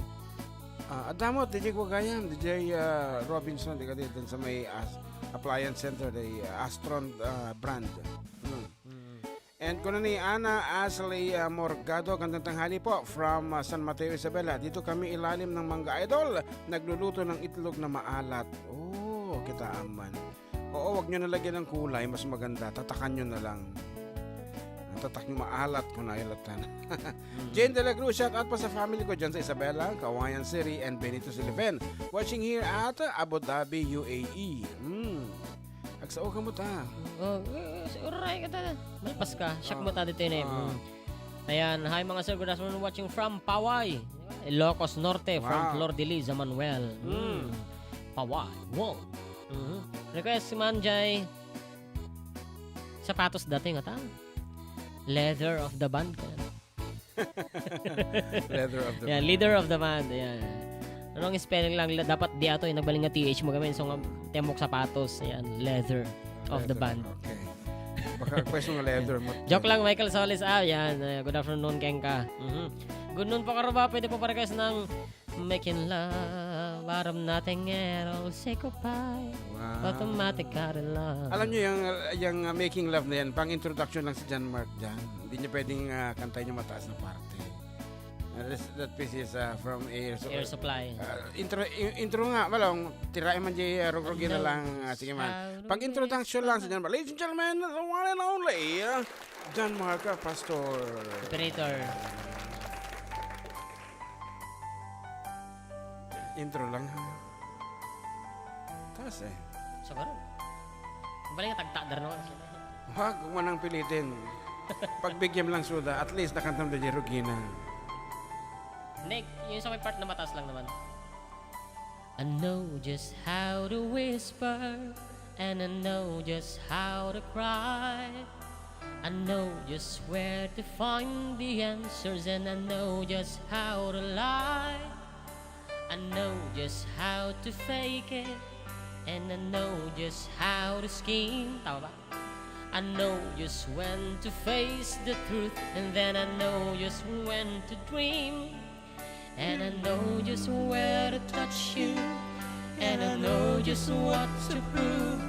ah, adda met dijay Wagayan, dijay, ah, Robinson, di kadi, dun sa may as-, appliance center, di, ah, Astron, ah, brand. Mm. Mm. And kuno ni Ana Ashley, ah, Morgado, gandang tanghali po from, ah, San Mateo, Isabela. Dito kami ilalim ng mangga, idol. Nagluluto ng itlog na maalat. Oh, kita man. Oo, wag nyo na lagyan ng kulay, mas maganda. Tatakan nyo na lang. Ang tatak nyo maalat kung nailatan. Mm. Jane de la Cruz, shout out po sa family ko dyan sa Isabela, Cauayan City, and Benito Silifen. Watching here at Abu Dhabi, U A E. Mm. Agsao ka mo ta. Oh, eh, si uray ka ta. Malpas ka. Siak mo ta dito yun eh. Ah. Mm. Ayan, hi mga sir, good afternoon, watching from Paway, Ilocos Norte, from Wow. Flor de Liza Manuel. Mm. Mm. Paway, wow. Mhm. Request man jay sapatos dati nga ta. Leather of the band ka. Leather of the Yan, band. Leader of the band. Yan. Anong spelling lang? La-, dapat di ato yung nagbaling nga T H mo kami. So, nga, temok sapatos. Yan, leather of the Leather. Band. Okay. Baka question nga leather mo. Joke lang, Michael Solis. Ah, yan. Eh, good afternoon, Kengka. Mhm. Good noon po, Karuba. Pwede po pa-request ng Making Love out of Nothing at All. Say goodbye. Wow. Automatic out of love. Alam niyo yung, yung, uh, Making Love na yan, pang introduction lang si John Mark dyan. Hindi niya pwedeng, uh, kantahin yung mataas na parte. Uh, this, that piece is, uh, from Air Su-, Air Supply. Uh, intro, i-, intro nga, malong, tirae man di, uh, rugrugin na lang, uh, sige man. Pag introduction lang si John Mark. Ladies and gentlemen, the one and only, uh, John Mark, uh, Pastor. Operator. Intro lang, ha? Taas, eh. Sa karon. Bali nga tagtadar naman. Wag, huwag mo nang pilitin. Pagbigyan lang suda, at least nakantam da Jerugina. Nick, yung sa may part na mataas lang naman. I know just how to whisper, and I know just how to cry. I know just where to find the answers, and I know just how to lie. I know just how to fake it, and I know just how to scheme. Tama ba? I know just when to face the truth, and then I know just when to dream. And I know just where to touch you, and I know just what to prove.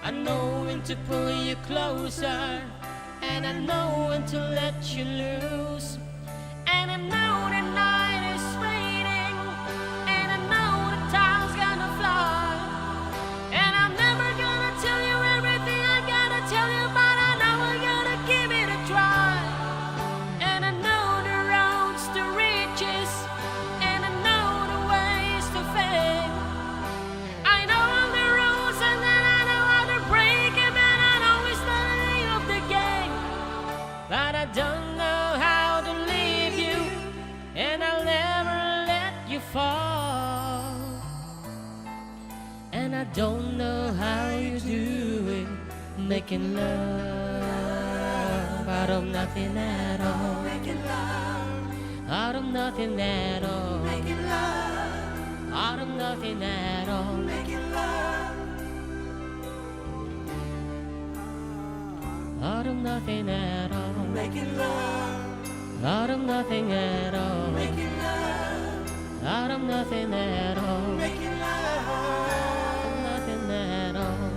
I know when to pull you closer, and I know when to let you loose. And I know the night is fading, and I know the time's gonna fly. And I'm never gonna tell you everything I gotta tell you, but I know I gotta give it a try. And I know the roads to riches, and I know the ways to fame. I know all the rules, and then I know how to break 'em, and I know it's not the name of the game. But I don't know how to leave you, and I'll never let you fall. And I don't know how you do it, making love out of nothing at all. Making love. Out of nothing at all. Making love. Out of nothing at all. Making love. Out of nothing at all. Making love. Out of nothing at all. Making love. Out of nothing at all. Making love. Nothing at all.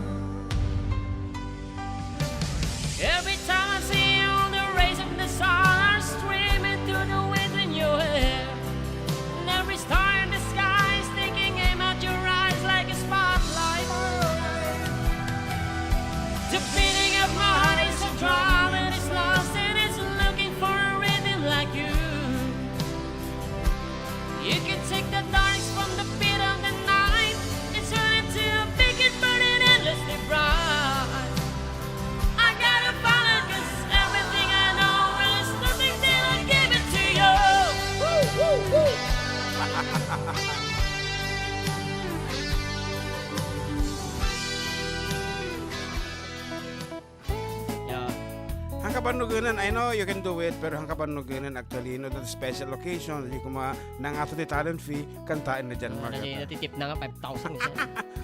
Kabannuganan, I know you can do it, pero ang kabannuganan, actually, no, that special occasion, di kuma nangato ti talent fee, kantaen na dyan, mga Ano, kata. Natitip na nga, five thousand isa.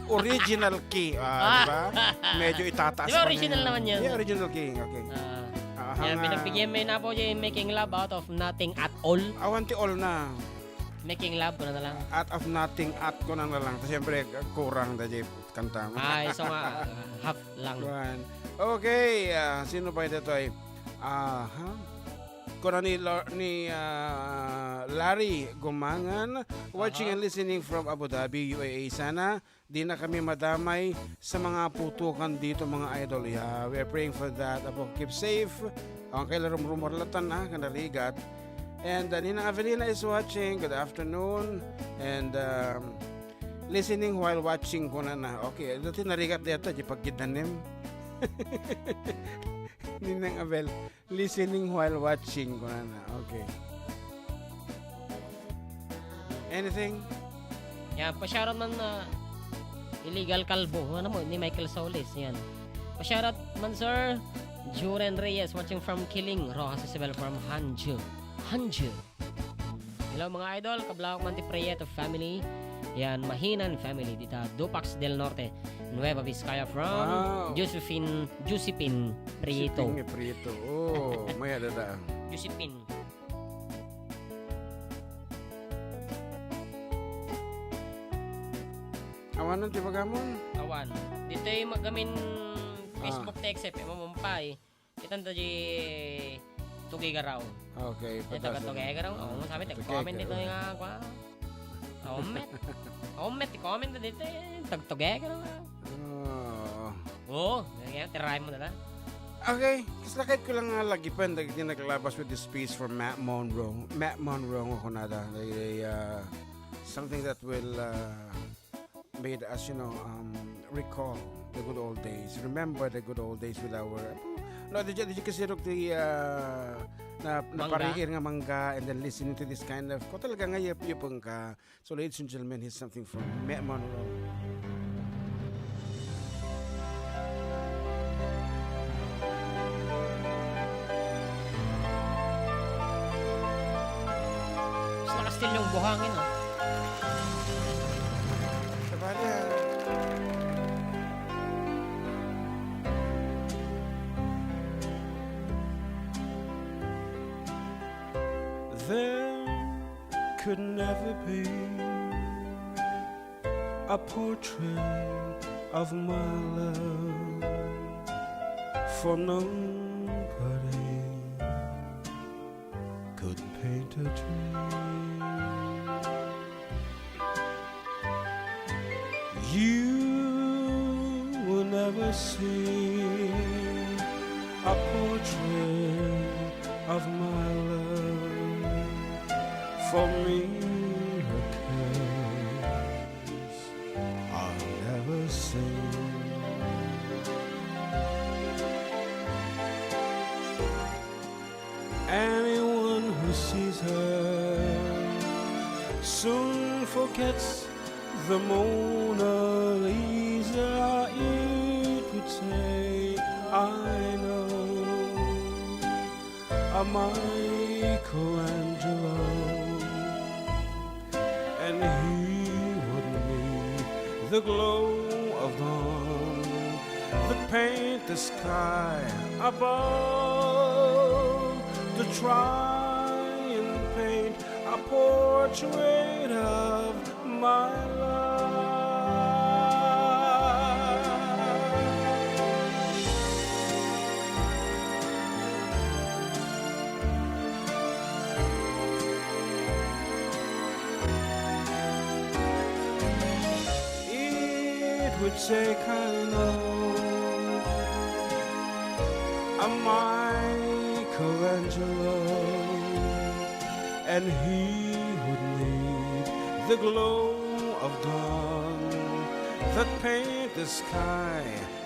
Original key, ah, Ah. di ba? Medyo itataas Di ba pa original niya. Naman yan? Yeah, original key, okay. Ah. Ah, Yan, hanga- pinagbigyan mo yun na po, yung making love out of nothing at all. Awan ti all na. Making love, ko na lang. Out of nothing at ko na lang. Siyempre, kurang da, Jeff. Kanta mo. Ay, so nga, half lang. Kuan. Okay, ah, sino pa ito, Toy? Aha. Kuna ni Lar-, ni, ah, Larry Gumangan, watching Aha. and listening from Abu Dhabi, U A E. Sana di na kami madamay sa mga putukan dito, mga idol. Yeah, we're praying for that. Apo, keep safe. Ang kay larum-rumor latan, ha, kanarigat. And, uh, Ninang Avelina is watching. Good afternoon. And, um, listening while watching, kunana. Okay, dati narigat dito, di pagkidanim. Ninang Avel, listening while watching, kunana. Okay. Anything? Yan, pa-shoutout man na Illegal Kalbo. Ano mo, ni Michael Solis. Yan. Pa-shoutout man, sir. Juren Reyes, watching from Kiling, Roxas Isabel from Hanju. Hanju. Hello, mga idol. Kablaok man ti Prieto family. Yan, Mahinan family. Dita, Dupax del Norte, Nueva Vizcaya from Wow. Josephine, Josephine Prieto. Josephine Prieto. Oh, maya dada. Josephine. Awanan ti bagamon? Awan. Ditoy magamin Ah. Facebook text, eh, mamumpay. Itan to di Tugigaraw. Okay, Ay, taga patasan. Tugigaraw. Oo, Ah, sabi, Tugigaraw. Nag-comment dito nga, kwa. Comment. Comment, comment na dito, eh. Tag Tugigaraw, ah. Oo. Oo, kaya tirahin mo na lang. Okay, kasla kahit ko lang nga lagi pa, nag-, naglabas with this piece from Matt Monro. Matt Monro, nga kunada. They, they, uh, something that will, uh, made us, you know, um, recall the good old days. Remember the good old days with our, no, did you, did you kasi look the, uh, na, Mangga? Napariir nga mangga and then listening to this kind of, ko talaga nga yup-, yupeng ka. So, ladies and gentlemen, here's something from Matt Monro. Mas nakastil yung buhangin, oh. Sabali, ah. There could never be a portrait of my love, for nobody could paint a tree. You will never see a portrait of my love. For me, her case I'll never sing. Anyone who sees her soon forgets the Mona Lisa. It would say, "I know a Michelangelo." And he would need the glow of dawn that paint the sky above to try and paint a portrait of my love. It would take, I know, a Michelangelo, and he would need the glow of dawn that paint the sky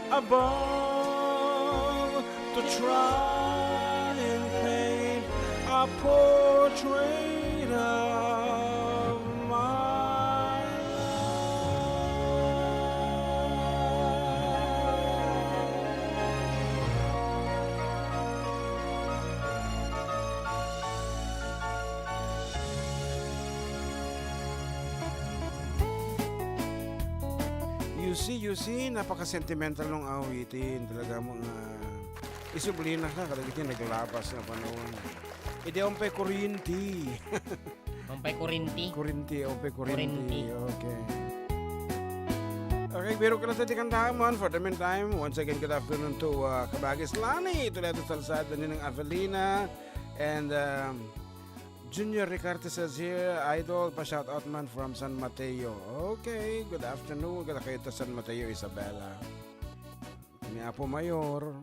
above to try and paint a portrait of my love. See, you see, napaka-sentimental ng awitin. Talaga mga isublina ka, kadagiti naglabas na panahon. Idi umpay kuryente. Umpay kuryente. Kuryente, umpay kuryente. Kuryente. Okay. Okay, biro ka na sa tikang taman. For the meantime, once again, good afternoon to uh, Kabagis Lani, to Leto Salsad, Ninang Avelina, and um, Junior Ricarte says here, "Idol, pa-shoutout man from San Mateo." Okay, good afternoon. Kadakayo ta San Mateo, Isabela. Ni Apo Mayor,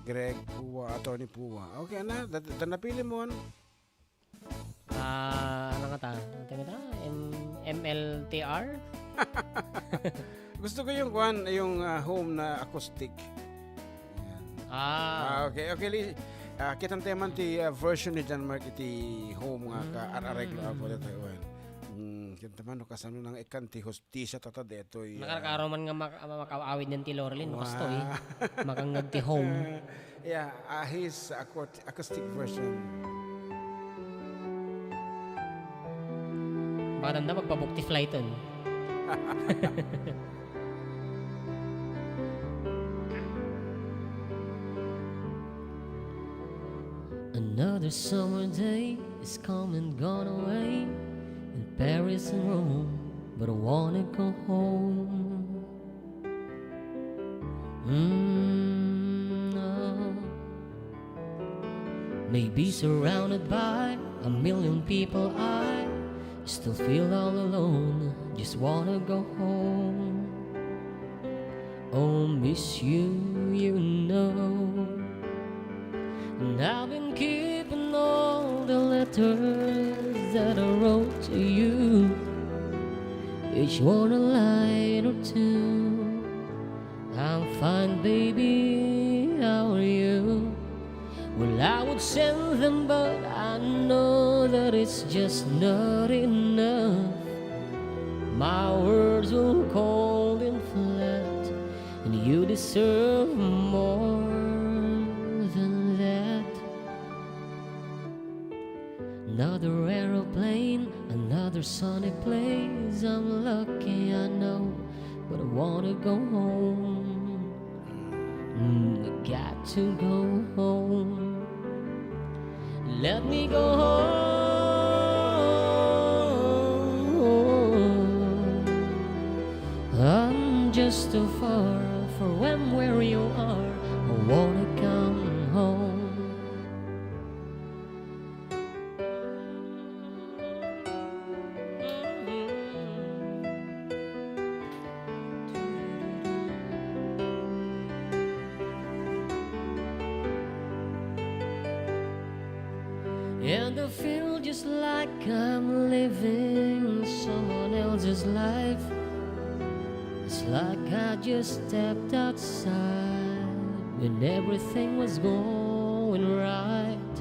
Greg Pua, Attorney Pua. Okay, na, dat-, dat-, napili mo, ano? Ah, ano nga ta? Ano ta? M-, M L T R? Gusto ko yung, kwan, yung, ah, home na acoustic. Yan. Ah. Ah, okay, okay, Li-, ah, kitang tayo man ti, ah, version ni John Mark iti home nga ka-, Mm. ar-areglo ako dito, Juan. Mm, kita man, no, kasano nang ikan ti hustisya tata detoy, ah. Nakarkaro man nga mak-, makaawid nan ti Laurelin, no, kastoy. Wow. Makangngag ti home. Yeah, ah, his acou-, acoustic version. Baka damdam, magpa-book ti flight, eh. Another summer day is come and gone away in Paris and Rome, but I wanna go home. Mm, oh. Maybe surrounded by a million people, I still feel all alone. Just wanna go home. Oh, miss you, you know. And I've been keeping all the letters that I wrote to you, each one a line or two. I'm fine, baby, how are you? Well, I would send them, but I know that it's just not enough. My words were cold and flat, and you deserve more than that. Another aeroplane, another sunny place. I'm lucky, I know, but I wanna go home. Mm, I got to go home. Let me go home. I'm just too far from where you are. I wanna come home. And I feel just like I'm living someone else's life. It's like I just stepped outside when everything was going right.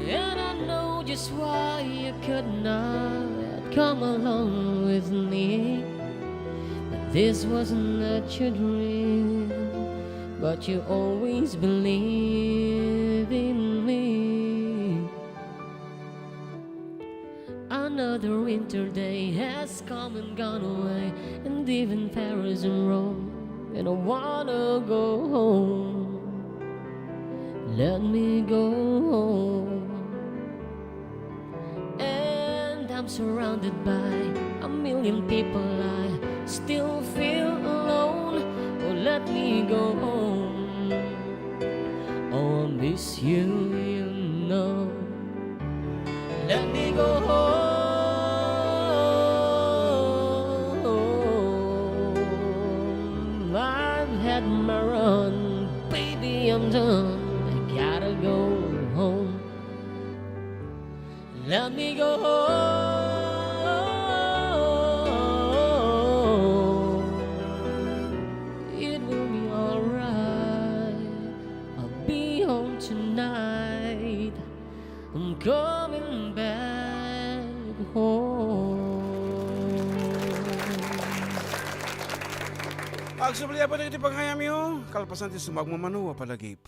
And I know just why you could not come along with me. But this was not your dream, but you always believe in me. Another winter day has come and gone away, and even Paris and Rome, and I wanna go home. Let me go home. And I'm surrounded by a million people, I still feel alone. Oh, let me go home. Oh, I miss you, you know. Let me go home. I've had my run, baby, I'm done. I gotta go home. Let me go home. It will be alright. I'll be home tonight. I'm coming back home. Agsubli a pay dagiti panggayamyo, kalpasan ti sumagmamano a panagip.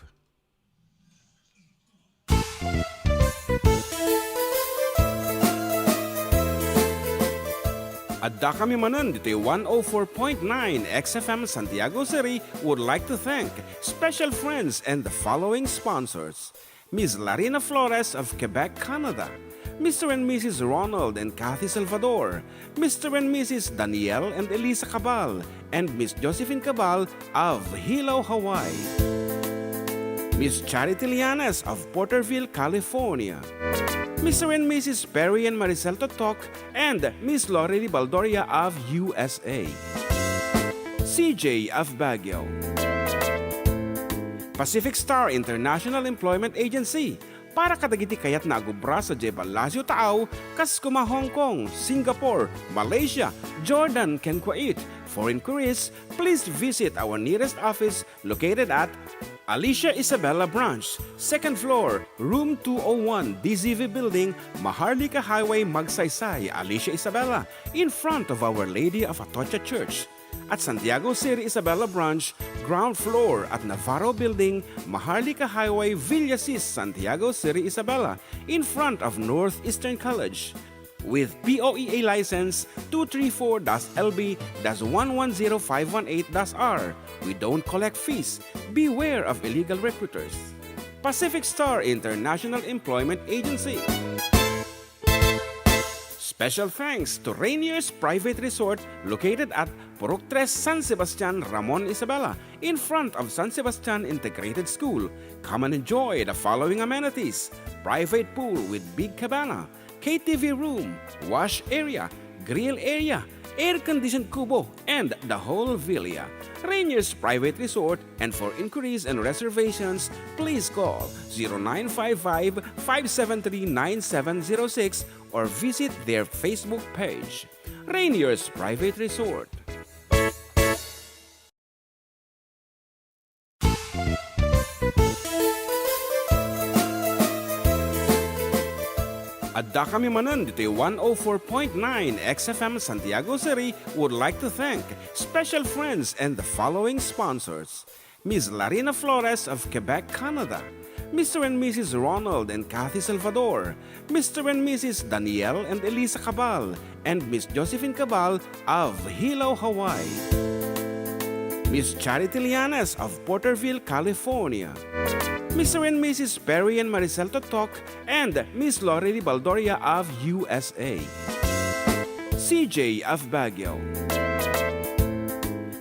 Addakami manen ditoy one oh four point nine X F M Santiago City would like to thank special friends and the following sponsors: Miss Larina Flores of Quebec, Canada, Mister and Missus Ronald and Kathy Salvador, Mister and Missus Daniel and Elisa Cabal, and Miss Josephine Cabal of Hilo, Hawaii, Miss Charity Lianes of Porterville, California, Mister and Missus Perry and Maricel Totok, and Miss Lorely Baldoria of U S A, C J of Baguio, Pacific Star International Employment Agency, para kadagiti kayatna a agubra sadiay Palacio Taaw, kas kuma Hong Kong, Singapore, Malaysia, Jordan, ken Kuwait. For inquiries, please visit our nearest office located at Alicia Isabela Branch, second floor, room two oh one, D Z V Building, Maharlika Highway, Magsaysay, Alicia Isabela, in front of Our Lady of Atocha Church. At Santiago City Isabela Branch, ground floor at Navarro Building, Maharlika Highway, Villasis, Santiago City Isabela, in front of Northeastern College. With P O E A license two three four dash L B dash one one zero five one eight dash R, we don't collect fees. Beware of illegal recruiters. Pacific Star International Employment Agency. Special thanks to Rainier's Private Resort, located at Purok Tres, San Sebastian, Ramon Isabela, in front of San Sebastian Integrated School. Come and enjoy the following amenities: private pool with big cabana, K T V room, wash area, grill area, air-conditioned kubo, and the whole villa. Rainier's Private Resort, and for inquiries and reservations, please call zero nine five five, five seven three, nine seven zero six or visit their Facebook page, Rainier's Private Resort. Addakami manen ditoy one oh four point nine X F M Santiago City would like to thank special friends and the following sponsors: Miss Larina Flores of Quebec, Canada, Mister and Missus Ronald and Kathy Salvador, Mister and Missus Daniel and Elisa Cabal, and Miss Josephine Cabal of Hilo, Hawaii, Miss Charity Lianes of Porterville, California, Mister and Missus Perry and Maricel Totok, and Miss Lorely Baldoria of U S A, C J of Baguio,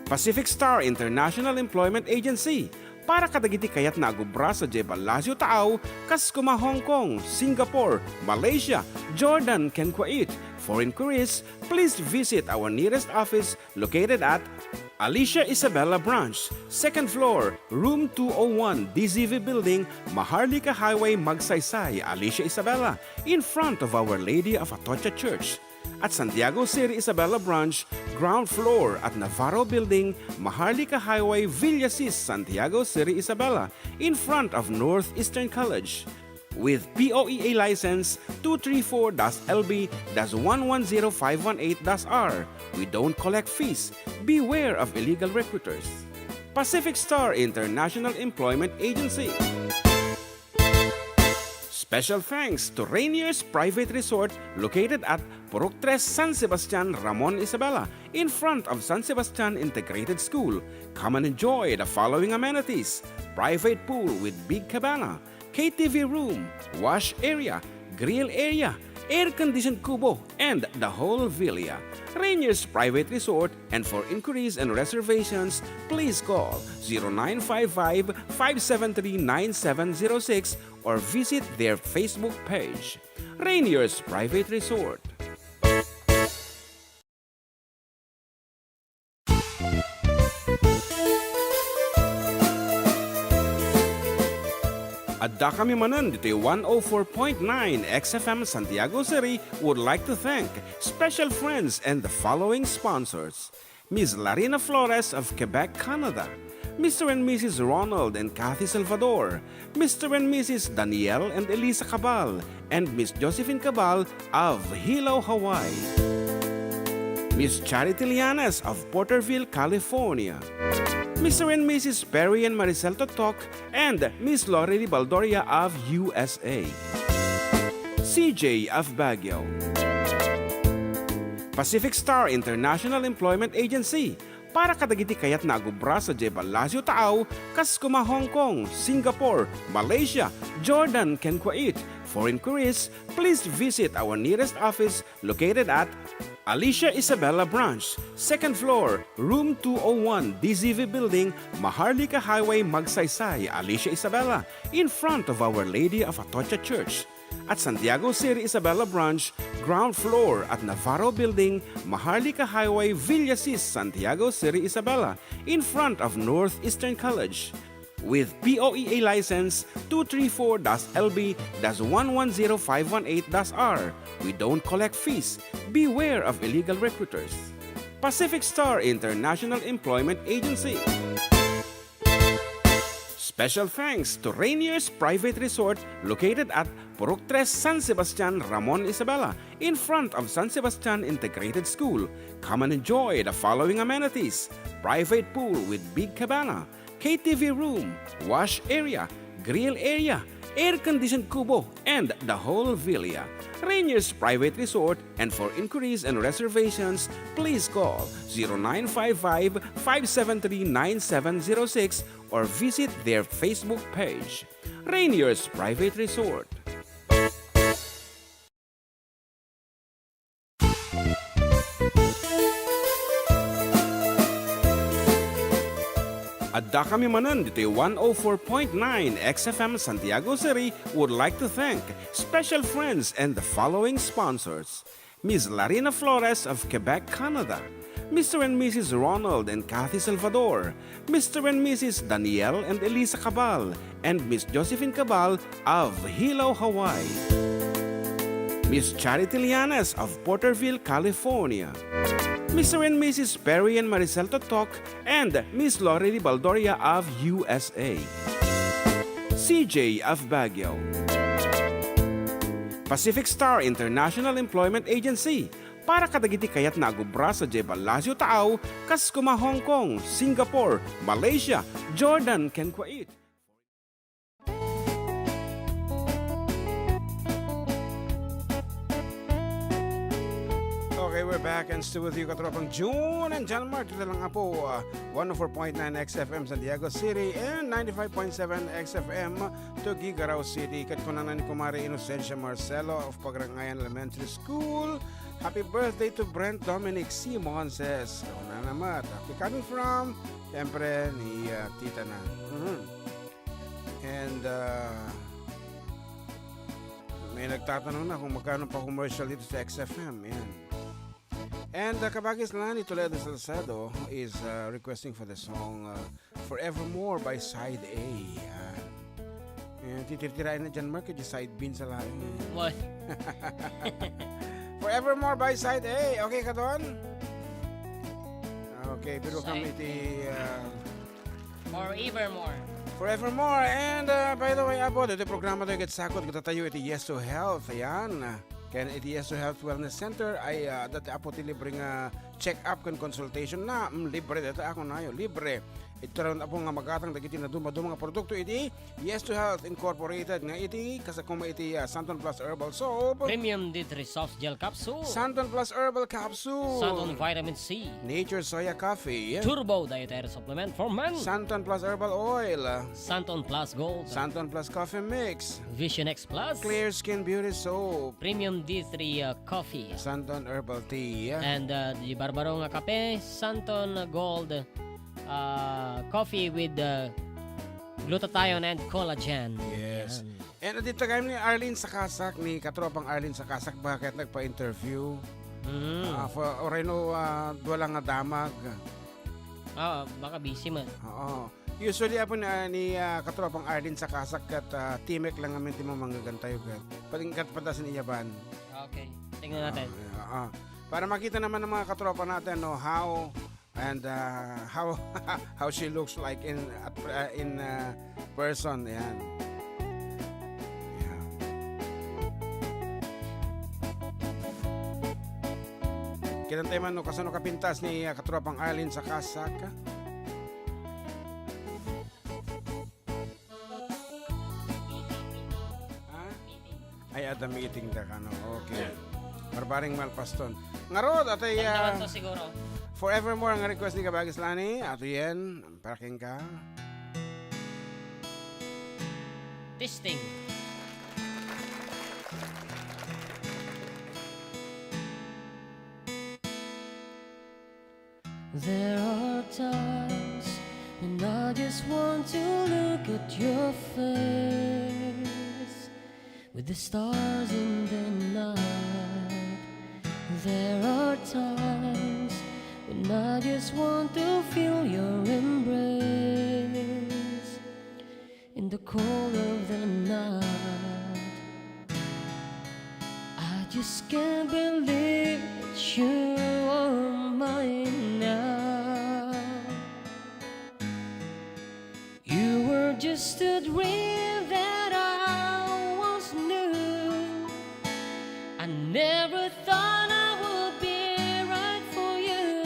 Pacific Star International Employment Agency, para kadagiti kayatna a agubra sadiay Palacio Taaw, kas kuma Hong Kong, Singapore, Malaysia, Jordan, ken Kuwait. For inquiries, please visit our nearest office located at Alicia Isabela Branch, second floor, room two oh one, D Z V Building, Maharlika Highway, Magsaysay, Alicia Isabela, in front of Our Lady of Atocha Church. At Santiago City Isabela Branch, ground floor at Navarro Building, Maharlika Highway, Villasis, Santiago City Isabela, in front of Northeastern College. With P O E A license two three four dash L B dash one one zero five one eight dash R, we don't collect fees. Beware of illegal recruiters. Pacific Star International Employment Agency. Special thanks to Rainier's Private Resort, located at Purok Tres, San Sebastian, Ramon Isabela, in front of San Sebastian Integrated School. Come and enjoy the following amenities: private pool with big cabana, K T V room, wash area, grill area, air-conditioned kubo, and the whole villa. Rainier's Private Resort, and for inquiries and reservations, please call zero nine five five, five seven three, nine seven zero six or visit their Facebook page, Rainier's Private Resort. Addakami manen ditoy one oh four point nine X F M Santiago City would like to thank special friends and the following sponsors: Miss Larina Flores of Quebec, Canada, Mister and Missus Ronald and Kathy Salvador, Mister and Missus Daniel and Elisa Cabal, and Miss Josephine Cabal of Hilo, Hawaii, Miss Charity Lianes of Porterville, California, Mister and Missus Perry and Maricel Totok, and Miss Lorely Baldoria of U S A, C J of Baguio, Pacific Star International Employment Agency, para kadagiti kayatna a gubra sadiay Palacio Taaw, kas koma Hong Kong, Singapore, Malaysia, Jordan, ken Kuwait. For inquiries, please visit our nearest office located at Alicia Isabela Branch, second floor, room two oh one, D Z V Building, Maharlika Highway, Magsaysay, Alicia Isabela, in front of Our Lady of Atocha Church. At Santiago City Isabela Branch, ground floor at Navarro Building, Maharlika Highway, Villasis, Santiago City Isabela, in front of Northeastern College. With P O E A license two three four dash L B dash one one zero five one eight dash R. We don't collect fees. Beware of illegal recruiters. Pacific Star International Employment Agency. Special thanks to Rainier's Private Resort located at Purok Tres, San Sebastian, Ramon Isabela, in front of San Sebastian Integrated School. Come and enjoy the following amenities: private pool with big cabana, K T V room, wash area, grill area, air-conditioned kubo, and the whole villa. Rainier's Private Resort, and for inquiries and reservations, please call zero nine five five, five seven three, nine seven zero six or visit their Facebook page. Rainier's Private Resort. Adda kami manen ditoy one oh four point nine X F M Santiago City would like to thank special friends and the following sponsors: Miss Larina Flores of Quebec, Canada, Mister and Missus Ronald and Kathy Salvador, Mister and Missus Daniel and Elisa Cabal, and Miss Josephine Cabal of Hilo, Hawaii. Miss Charity Lianes of Porterville, California. Mister and Missus Perry and Maricel Totok and Miss Lorely Baldoria of U S A. C J of Baguio. Pacific Star International Employment Agency, para kadagiti kayatna a gubra sadiay Palacio Taaw, kas koma Hong Kong, Singapore, Malaysia, Jordan, ken Kuwait. Okay, we're back and still with you, katropang June and John Mark. Ita lang nga po, ah, one oh four point nine X F M Santiago City and ninety-five point seven X F M Tuguegarao City. Ket kunana ni Kumare Inocencia Marcelo of Pagrangayan Elementary School, "Happy birthday to Brent Dominic Simon," says. Kunana naman, okay, coming from, siyempre, ni, ah, tita na. Mhm. And, ah, may nagtatanong na kung magkano pa commercial dito sa X F M. Yan. And, ah, kabagis na ni Toledo Salcedo is, ah, requesting for the song, ah, Forevermore by Side A. Yan. Yan, titirtirain na dyan, Mark, di side beans sa laing, eh. What? Forevermore by Side A. Okay ka doon? Okay, pero Side kami ti, A. Ah, Forevermore. Forevermore. And, uh, by the way, Apo, dito programa tayo ket sakot, kita tayo iti Yes to Health. Ayan. Ken iti Yes to Health Wellness Center ay, uh, dati, Apo, ti libre nga check-up ken consultation na. Mm, libre dito, ako na yo, libre. Ito ron, Apo, nga magatang dagiti naduma-duma nga produkto iti Yes to Health Incorporated nga iti kasakuma iti, uh, Santon Plus Herbal Soap. Premium D three Soft Gel Capsule. Santon Plus Herbal Capsule. Santon Vitamin C. Nature Soya Coffee. Turbo Dietary Supplement for Men. Santon Plus Herbal Oil. Santon Plus Gold. Santon Plus Coffee Mix. Vision X Plus. Clear Skin Beauty Soap. Premium D three, uh, Coffee. Santon Herbal Tea. And, uh, di barbaro nga kape, Santon Gold, uh, Coffee with, uh, glutathione and collagen. Yes. Yan. And dito kami ni Arlene Sakasak, ni katropang Arlene Sakasak, bakit nagpa-interview? Mm. Ah, for, or I know, ah, dua lang nga damag. Ah, baka busy man. Oo. Usually, Apo, ni, ni, ah, katropang Arlene Sakasak ket, ah, Timek lang namin ti mamanggagantayo ket. Patingkat patasin iyaban. Okay. Tingnan natin. Ah, ah. Para makita naman ng mga katropa natin, no, how And, uh, how, how she looks like in, at, uh, in, uh, person, yan. Yan. Kinantay man, no, kasano kapintas ni, uh, katropang Arlene Sakasak? Ha? Ay, adda meeting da kano. Okay. Barbaring Malpaston. Ngarud, atay, ah, Damdaman to siguro. Forevermore ang request ni Kabagis Lani. Ato yen, para kenka. Testing. There are times when I just want to look at your face with the stars in the night. There are times when I just want to feel your embrace in the cold of the night. I just can't believe that you are mine now. You were just a dream that I once knew. I never thought I would be right for you.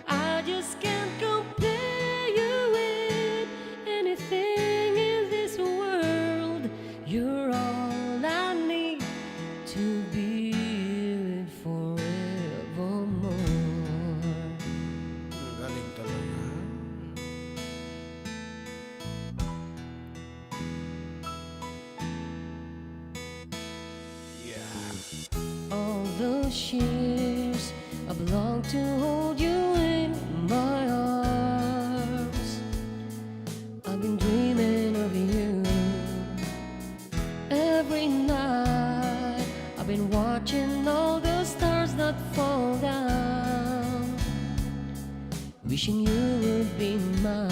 I just can't compare you with anything in this world. You're all I need to be with forevermore. Ang galing talaga. Yeah. All those years I've longed to hold you in my arms. I've been dreaming of you every night. I've been watching all the stars that fall down, wishing you would be mine.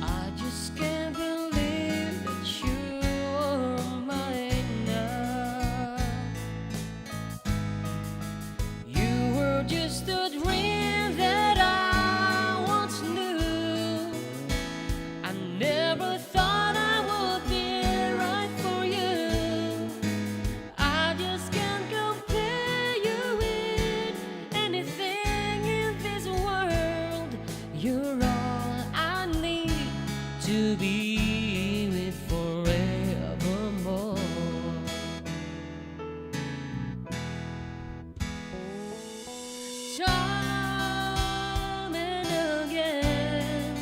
I just can't believe that you are mine now. You were just a dream that I once knew. I never thought I would be right for you. I just can't compare you with anything in this world. You're all I need to be with forevermore. Time and again,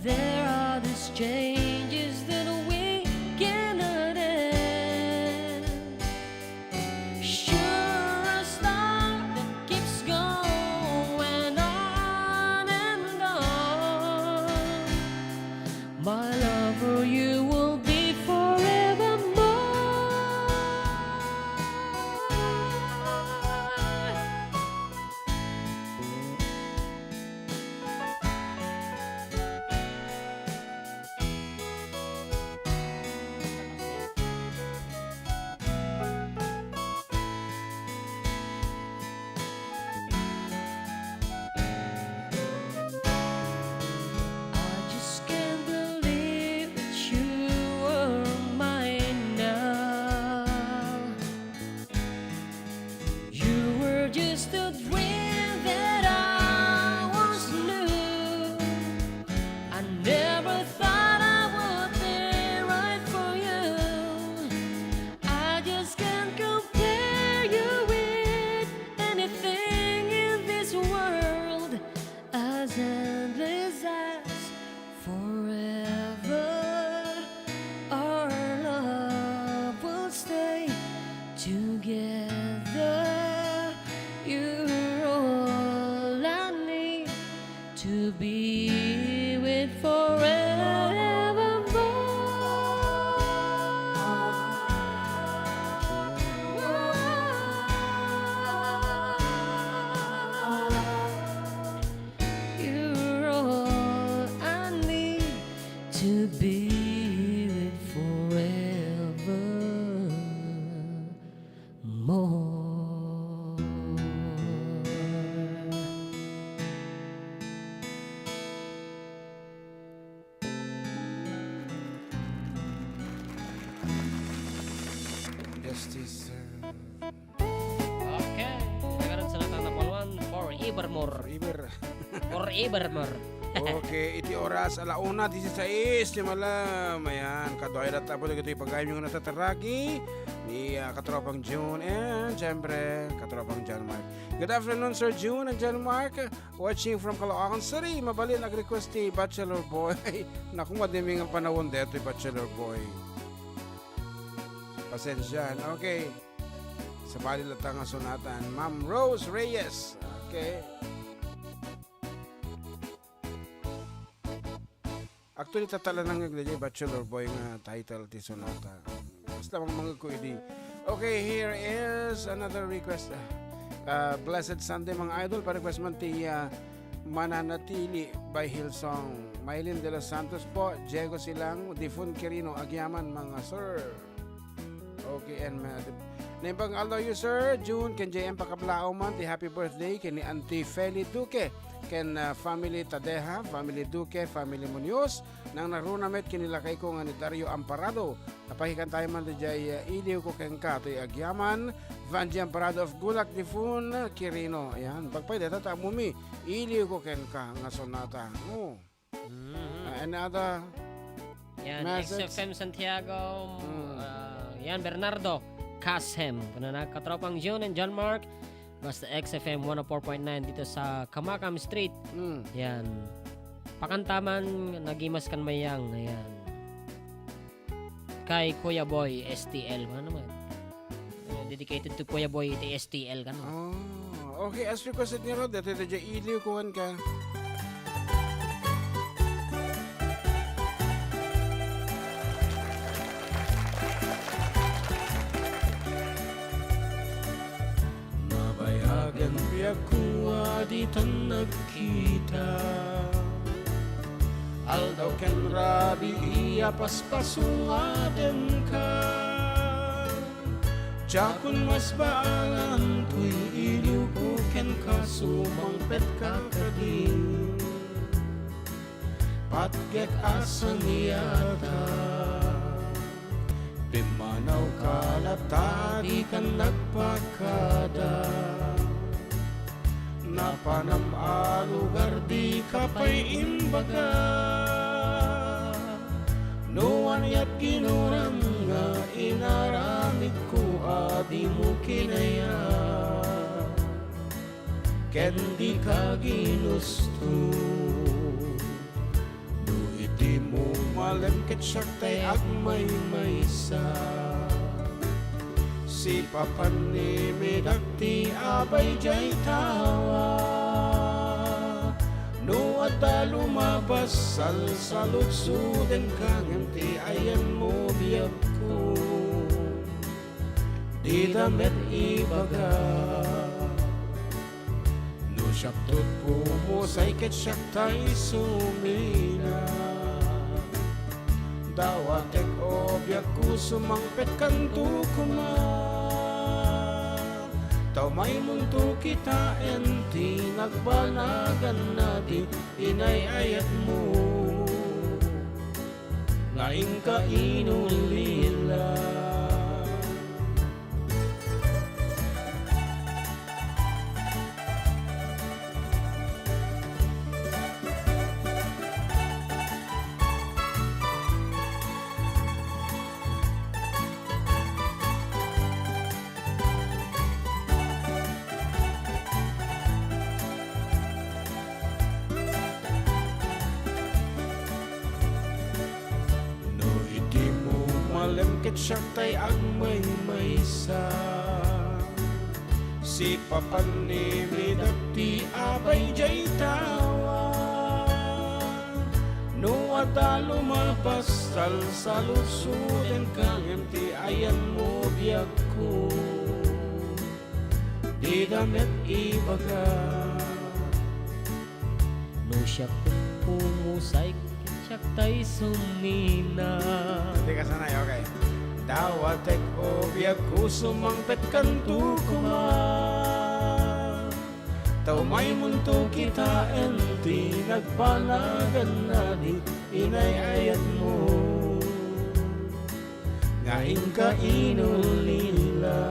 there are these changes that we cannot end. You're a star that keeps going on and on. My love for you will be forevermore. I just can't believe that you are mine now. You were just a dream that I once knew. I never thought I would be right for you. I just can't compare you with anything in this world. As endless as forever, our love will stay together. You're all I need to be with forevermore. You're all I need to be with forevermore. Justice, sir. Okay. Tagarud sa Natang Napolwan, forevermore. Forever. Forevermore. Okay, iti oras, ala una dieciséis ti malam. Ayan, kaduay latta po dagitoy pagayam nga natataragi ni, ah, Katropang June and, siyempre, Katropang John Mark. Good afternoon, Sir June and John Mark. Watching from Caloocan City. Mabalin ag-request ti Bachelor Boy. Naku, madiming ang panahon detoy, Bachelor Boy. Pasensya. Okay. Sabali latta nga sunatan. Ma'am Rose Reyes. Okay. Actually, tatalanan nga dayjay Bachelor Boy nga title ti sunata. Basta mangmangeg ko idi. Okay, here is another request. Ah, ah, Blessed Sunday, mga idol. Pa-request man ti, ah, Mananatili by Hillsong. Mylene De Los Santos po, Diego Silang, Difon Quirino, agyaman, mga sir. Okay, and madam. Naimbag nga aldaw yu, Sir June, ken J M, pakablaaw man ti happy birthday ken ni Auntie Feli Duque, ken, ah, family Tadeja, family Duque, family Muñoz, nangruna met ken ni lakayko nga ni Dario Amparado. Napakikantayo man dayjay, ah, iliwko kenka, toy agyaman, Vangie Amparado of Gulac, Difon Quirino. Ayan, pagpay deta ta ammomi, iliwko kenka nga sonata. Oh. Mm. Ah, another Yan, message. X F M Santiago, Mm. ah, yan, Bernardo Casem. Kunana, Katropang June and John Mark, basta X F M one oh four point nine dito sa Kamakam Street. Mm. Yan. Pakantaman, nagimas kan mayang. Ayan. Kay Kuya Boy S T L. Ano naman? Eh, dedicated to Kuya Boy iti S T L, kan? Ah, okay, as requested ni Rod, dati dayjay iliwko kenka. Nabayagan biagko a ditan nagkita. Aldaw ken rabii a paspasungatan ka. Diakon masbaalan toy iliwko kenka, sumangpetka kadi. Patgek a sangyatak. Pimmanawka latta, dikan nagpakada. Napanam a lugar, dika pay imbaga. No aniat ginuram nga inaramidko a dimo kinaya. Ken dika ginusto. No idi mo malem ket siak tay agmaymaysa. Sipapan ni Midak ti abay jay tawa. No adda lumabas, salsaludsodenka ngem ti ayanmo biagko. Dida met ibaga. No siak to't pumusay ket siak tay sumina. Dawatek o biagko, sumangpetkanto koma. Ta umaymonto kitaen ti nagbanagan a di inay-ayatmo. Nga inka inulila. No idi mo malem ket siak tay agmaymaysa. Sipapan ni Midak ti abay jay tawa. No adda lumabas, salsaludsodenka ngem ti ayanmo biagko. Dida met ibaga. No siak pumusay, siak tay sumina. Hindi ka sanay, okay. Dawatek o biagko, sumangpetkanto koma. Ta umaymonto kitaen ti nagbanagan a di inay-ayatmo. Nga inka inulila.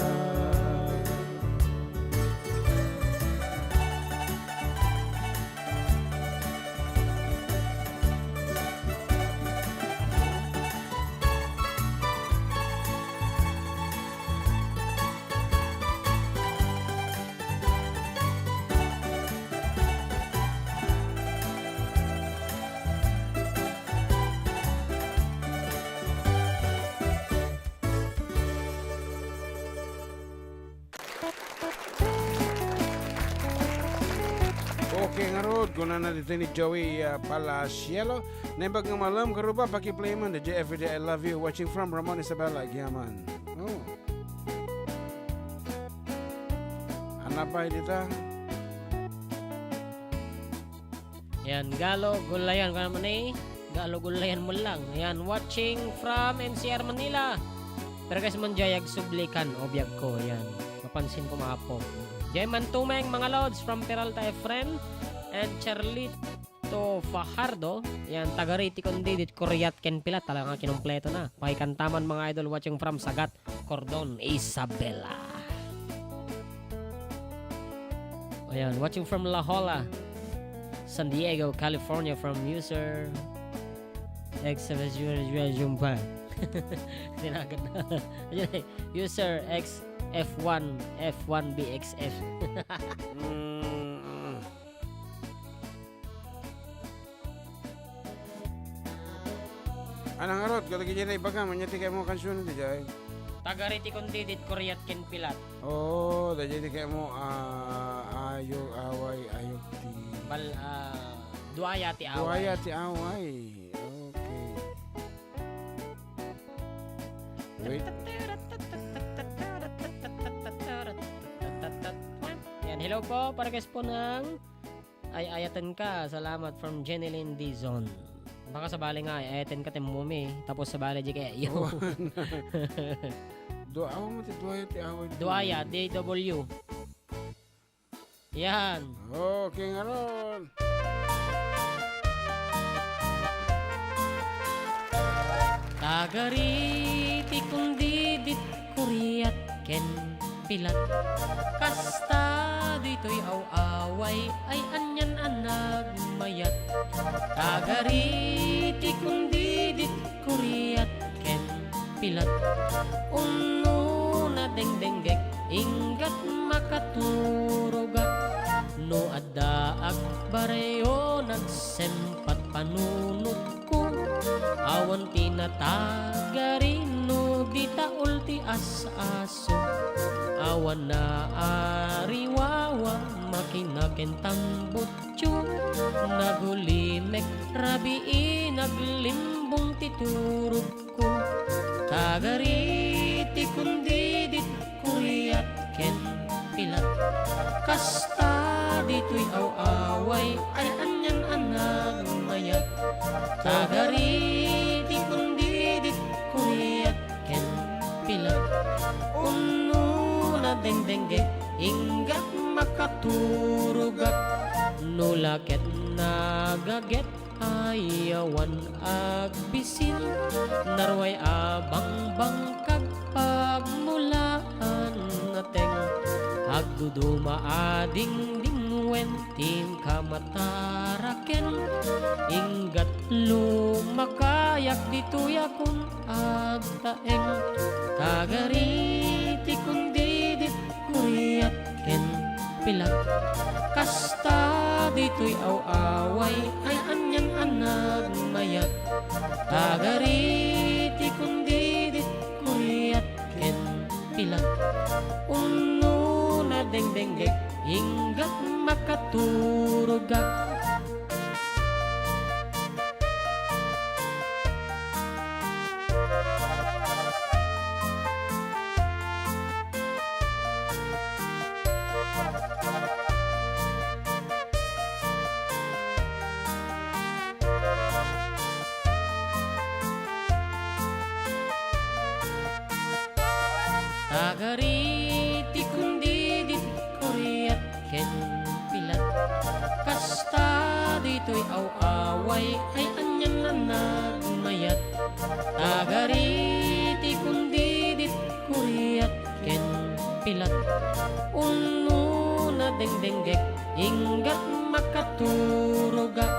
Okay, ngarud, kunana ditoy ni Joey, ah, Palacielo. Naimbag nga malem, karuba, paki-play man, the J F D I love you. Watching from Ramon Isabela, Agiaman. Oh. Hanapay dita. Yan, Galo, gulayan ka naman eh. Galo, gulayan mo lang. Yan, watching from N C R Manila. Pero guys, man jay agsubli kan o biag ko. Yan, mapansin ko mapo. Jay Mantumeng, mga lods, from Peralta, Efren. And Charlito Fajardo. Yan, taga Riti Condidit, Curiat ken Pilat. Talaga nga kinumpleto na. Pakikantaman, mga idol, watching from Sagat, Cordon, Isabela. Ayan, watching from La Jolla, San Diego, California, from user X F S Jumpa. Tinagan na. User X F one, F one B X F. Mm. Anang arot, kadagiti naibaga, ania ti kayatmo a kansion daydiay? Taga Riti Condidit, Curiat ken Pilat. Oo, daydiay ti kayatmo, ah, ayo, away, ayo ti Bal-, ah, duaya ti away. Duaya ti away. Okay. Wait. Yan, hello po, para guys po ng Ay, ayaten ka. Salamat from Jenny Lynn Dizon. Baka sabali nga, ay, ayaten ka, Tim Mumi. Tapos sabali, di kaya yun. Dua, awa mo ti duaya ti away. Duaya, D W. Yan. Okay, ngaron. Taga Riti Condidit, Curiat ken Pilat. Kasta ditoy aw-away ay anian a nagmayat. Taga Riti Condidit, Curiat ken Pilat. Unno nadengdenggek, inggat makaturogak. No adda agbaryo, nagsempat panunotko. Awan ti natagari no di taul ti as-aso. Awan naariwawa, makina ken tambutso. Nagulimek rabii, naglimbong ti turogko. Taga Riti Condidit, Curiat ken Pilat. Kasta ditoy aw-away ay anian a nagmayat. Taga Riti Condidit, Curiat ken Pilat. Unno nadengdenggek, inggat makaturogak. No la ket nagaget, ay awan agbisin, naruay a bangbangkag pagmulaan a teng. Agduduma a dingdingwen ti inka mataraken, inggat lumakayak ditoy a kun agtaeng. Taga Riti Condidit, Curiat ken Pilat. Kasta ditoy aw-away ay anian a nagmayat. Taga Riti Condidit, Curiat ken Pilat. Unno nadengdenggek, inggat makaturogak. Taga Riti Condidit, Curiat ken Pilat. Kasta ditoy aw-away ay anian a nagmayat. Taga Riti Condidit, Curiat ken Pilat. Unno nadengdenggek, inggat makaturogak.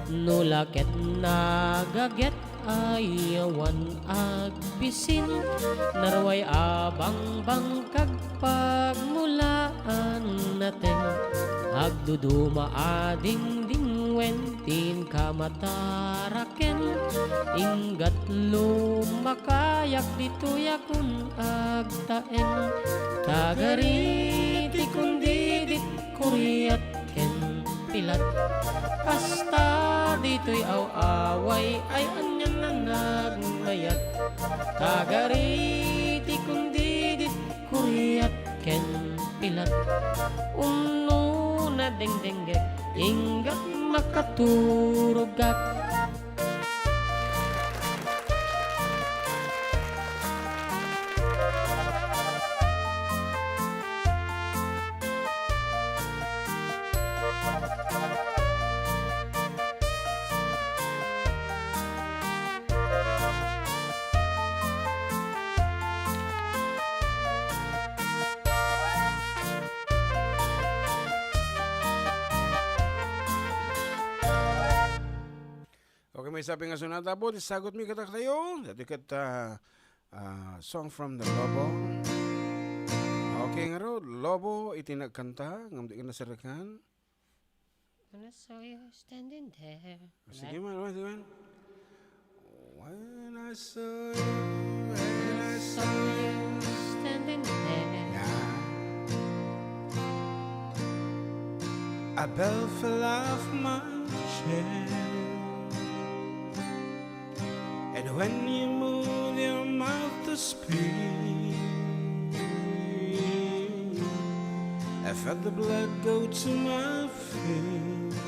No la ket nagaget, ay awan agbisin, naruay a bangbangkag pagmulaan a teng. Agduduma a dingdingwen ti inka mataraken, inggat lumakayak ditoy a kun agtaeng. Taga Riti Condidit, Curiat ken pilat. Kasta ditoy aw-away ay anian a nagmayat. Tagari ti kundidit kuriat ken pilat. Unno nadengdengngek, inggat makaturogak. Okay, maysa pay nga sonata, Apo, ti sagutmi kadakayo. Daytoy ket, ah, ah, song from the Lobo. Okay, ngarud, Lobo, iti nagkanta, ngem di ka naserrekan. When I saw you standing there. Ah, sige man, sige man. When I saw you, when I saw you standing there. Yeah. A bell fell off my chair. And when you move your mouth to speak, I felt the blood go to my face.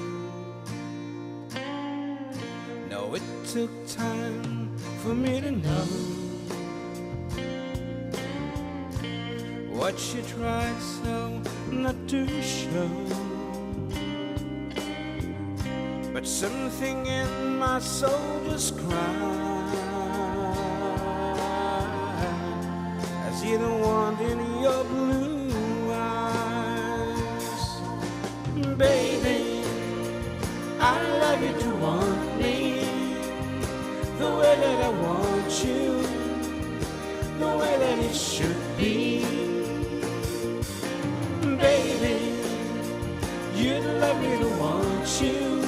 Now it took time for me to know what she tried so not to show. But something in my soul just cried. I see the warmth in your blue eyes. Baby, I love you to want me the way that I want you, the way that it should be. Baby, you'd love me to want you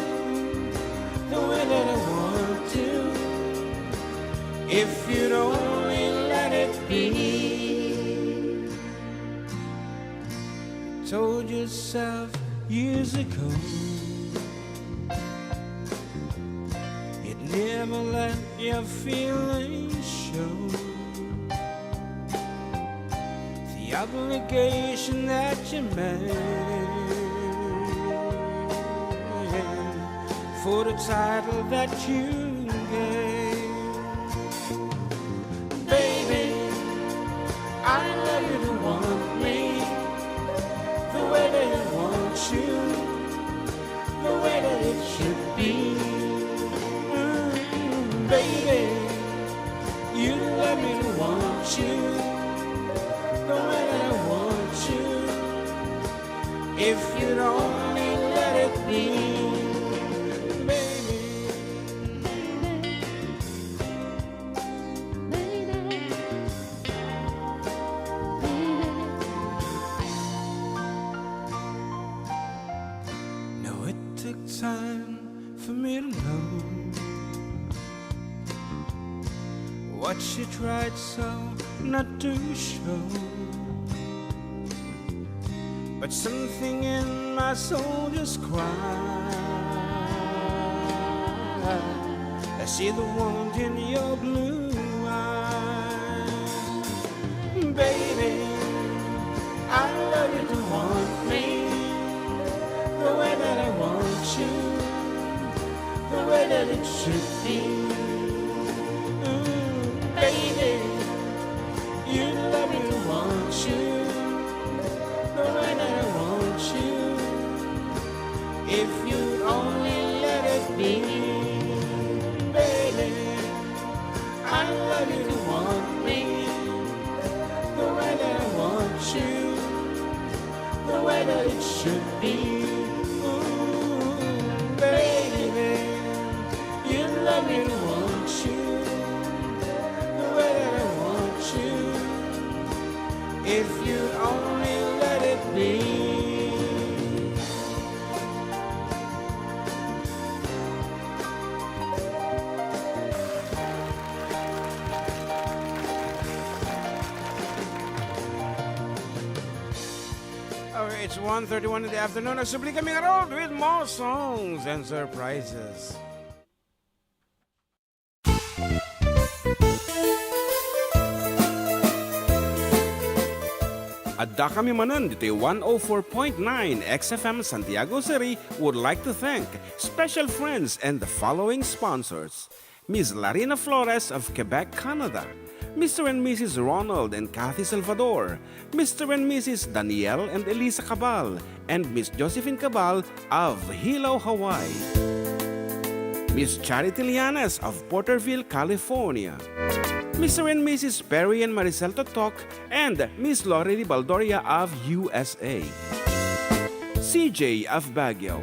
the way that I want to, if you'd only let it be. You told yourself years ago you'd never let your feelings show. The obligation that you made for the title that you gave. Baby, I love you to want me the way that I want you, the way that it should be. Mm, baby, you love me to want you the way that I want you. If you'd only let it be, baby. Now it took time for me to know what she tried so not to show. But something in my soul just cried. I see the warmth in your blue eyes. Baby, I love you to want me the way that I want you, the way that it should be. Mm, baby, you love me to want you the way that I want you. If you only let it be, baby, I love you to want me the way that I want you, the way that it should be. Ooh, baby, you love me to want you the way that I want you. If you only let it be. Okay, It's one thirty-one in the afternoon. Nagsubli kami ngarud with more songs and surprises. Adda kami manen ditoy one oh four point nine X F M Santiago City would like to thank special friends and the following sponsors. Miss Larina Flores of Quebec, Canada, Mister and Missus Ronald and Kathy Salvador, Mister and Missus Daniel and Elisa Cabal, and Miss Josephine Cabal of Hilo, Hawaii. Miss Charity Lianes of Porterville, California. Mister and Missus Perry and Maricel Totok and Miss Lorely Baldoria of U S A. C J of Baguio.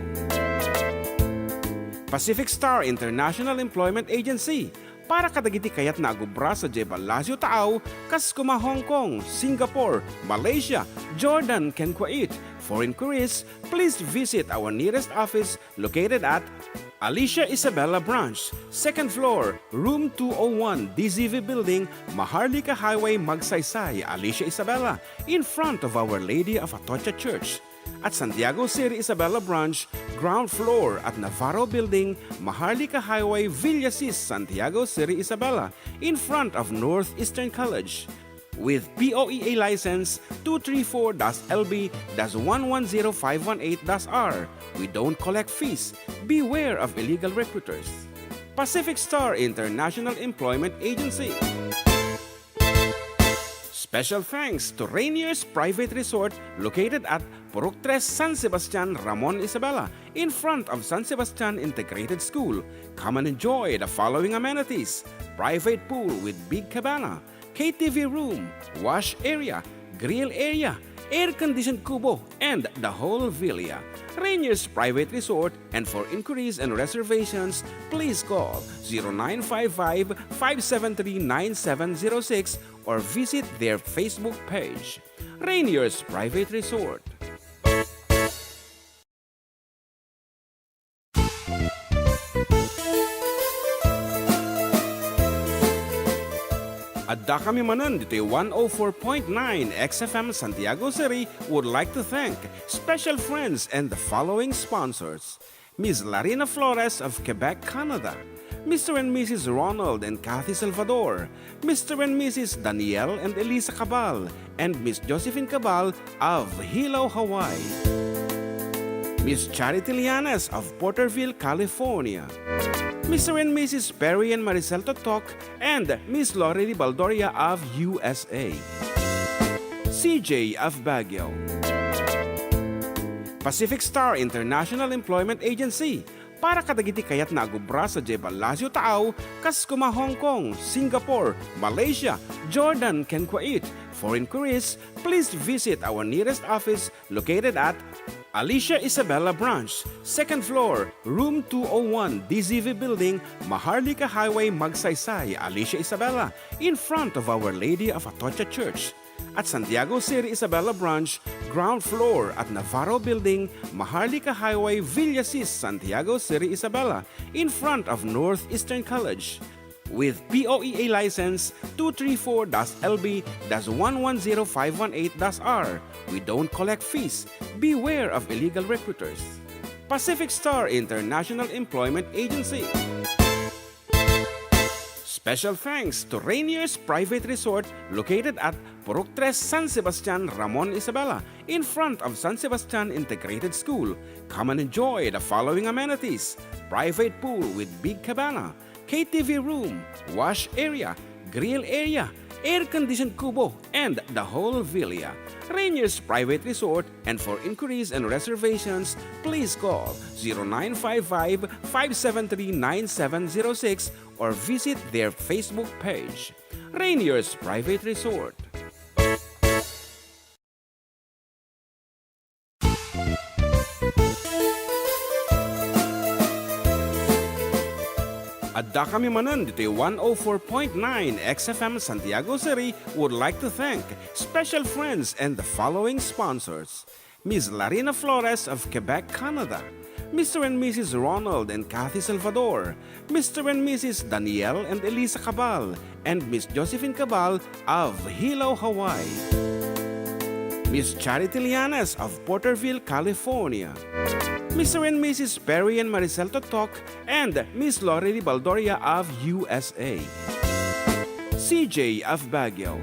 Pacific Star International Employment Agency, para kadagiti kayatna a agubra sadiay Palacio Taaw, kas kuma Hong Kong, Singapore, Malaysia, Jordan, ken Kuwait. For inquiries, please visit our nearest office located at Alicia Isabela Branch, second floor, room two oh one, D Z V Building, Maharlika Highway, Magsaysay, Alicia Isabela, in front of Our Lady of Atocha Church. At Santiago City Isabela Branch, ground floor at Navarro Building, Maharlika Highway, Villasis, Santiago City Isabela, in front of Northeastern College. With P O E A license two three four dash L B dash one one zero five one eight dash R, we don't collect fees. Beware of illegal recruiters. Pacific Star International Employment Agency. Special thanks to Rainier's Private Resort located at Purok Tres, San Sebastian, Ramon Isabela, in front of San Sebastian Integrated School. Come and enjoy the following amenities: private pool with big cabana, K T V room, wash area, grill area, air-conditioned kubo, and the whole villa. Rainier's Private Resort, and for inquiries and reservations, please call zero nine five five, five seven three, nine seven zero six or visit their Facebook page. Rainier's Private Resort. Adda kami manen ditoy one oh four point nine X F M Santiago City would like to thank special friends and the following sponsors: Miss Larina Flores of Quebec, Canada, Mister and Missus Ronald and Kathy Salvador, Mister and Missus Daniel and Elisa Cabal, and Miss Josephine Cabal of Hilo, Hawaii. Miss Charity Lianes of Porterville, California. Mister and Missus Perry and Maricel Totok and Miss Lorely Baldoria of U S A. C J of Baguio. Pacific Star International Employment Agency, para kadagiti kayatna a gubra sadiay Palacio Taaw, kas kuma Hong Kong, Singapore, Malaysia, Jordan, ken Kuwait. For inquiries, please visit our nearest office located at Alicia Isabela Branch, second floor, room two oh one, D Z V Building, Maharlika Highway, Magsaysay, Alicia Isabela, in front of Our Lady of Atocha Church. At Santiago City Isabela Branch, ground floor at Navarro Building, Maharlika Highway, Villasis, Santiago City Isabela, in front of Northeastern College. With P O E A license two three four dash L B dash one one zero five one eight dash R, we don't collect fees. Beware of illegal recruiters. Pacific Star International Employment Agency. Special thanks to Rainier's Private Resort located at Purok Tres, San Sebastian, Ramon Isabela, in front of San Sebastian Integrated School. Come and enjoy the following amenities: private pool with big cabana, K T V room, wash area, grill area, air-conditioned kubo, and the whole villa. Rainier's Private Resort, and for inquiries and reservations, please call zero nine five five, five seven three, nine seven zero six or visit their Facebook page. Rainier's Private Resort. Adda kami manen ditoy one oh four point nine X F M Santiago City would like to thank special friends and the following sponsors: Miss Larina Flores of Quebec, Canada, Mister and Missus Ronald and Kathy Salvador, Mister and Missus Daniel and Elisa Cabal, and Miss Josephine Cabal of Hilo, Hawaii. Miss Charity Lianes of Porterville, California. Mister and Missus Perry and Maricel Totok and Miss Lorely Baldoria of U S A. C J of Baguio.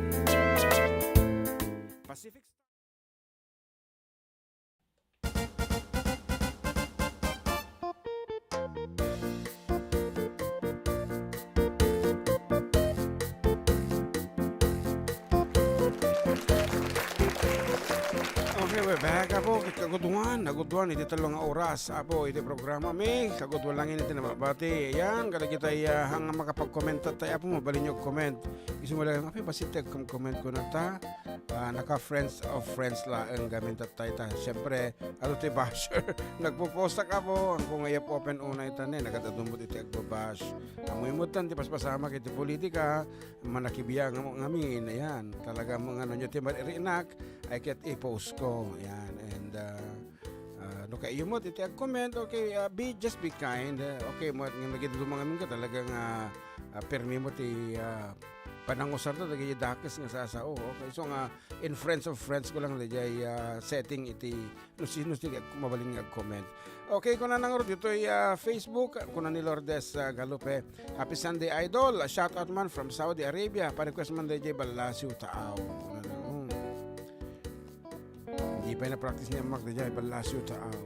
Pacific Okay, we're back, Apo. Kaguduan, naguduan iti tallo nga oras, Apo, iti programa mi. Kaguduan lang iti nababati. Yan, kadagitay, ah, hang makapag-comment tayo, Apo, mabalin nyo comment. Isu mo lang, "Apo, basit ti agkom-comment ko na ta." Ah, naka friends of friends laeng gamin tattay ta. Siyempre, ano ti basher? Nagpo-post ka po. Ang kung ayap open unay ta ne, nagadadumbot iti agbabash. Amoy mo tan, ti paspasamak iti politika, manakibiya nga mo ngamin, ayan. Talaga mo nga nyo ti maririnak, ay ket i-post ko. Ayan, and, ah, ah, no kay iyo mo, iti ag-comment, okay, ah, be, just be kind. Ah, okay, mo, nga nagidudumang amin ka, talaga nga, ah, permi mo ti, ah, panangusar to, dagiti dakes nga sasao. Okay, so nga, in friends of friends ko lang, dayjay, ah, setting iti, no sino ti ag-, mabalin nga ag-comment. Okay, kuna nang rod, ditoy, ah, Facebook, kuna ni Lourdes, ah, Galupe. Happy Sunday, Idol. Shout out man from Saudi Arabia. Pa-request man dayjay Ballasiw Taaw. Kuna na, hmm. Hindi pa na-practice ni Amak dayjay Ballasiw Taaw.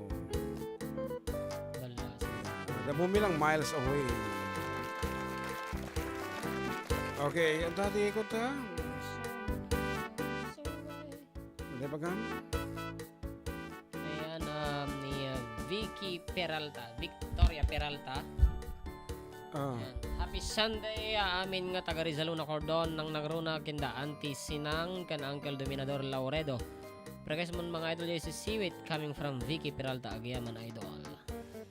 Ballasiw. The Bumi lang miles away. Okay, ang dati ko ta. Hindi ba gam? Ayan, um, ni, uh, Vicky Peralta, Victoria Peralta. Ah. Ayan. Happy Sunday, ah, amin nga taga Rizaluna Cordon, nang nangruna kinda Auntie Sinang kan Uncle Dominador Lauredo. Prequest man mga idol, si Siwit coming from Vicky Peralta, Agiaman Idol.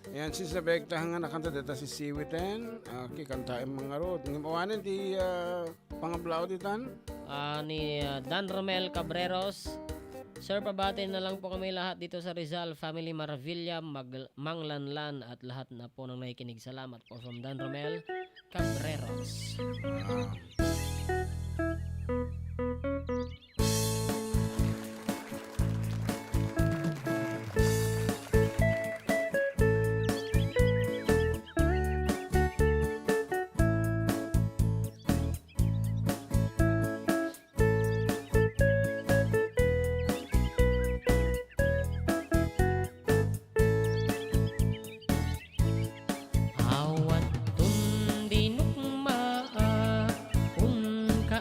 Ayan, si Sabek, ta nga nakanta deta si Siwiten. Okay, kantaen mga rod. Ngem awanen ti, ah, pangablao ditan? Ah, ni, ah, Dan Romel Cabreros. Sir, pabati na lang po kami lahat dito sa Rizal, family Maravilla, Mag-, Manglanlan, at lahat na po ng nakikinig. Salamat po from Dan Romel Cabreros. Ah. Awan tun dinukmaa, unka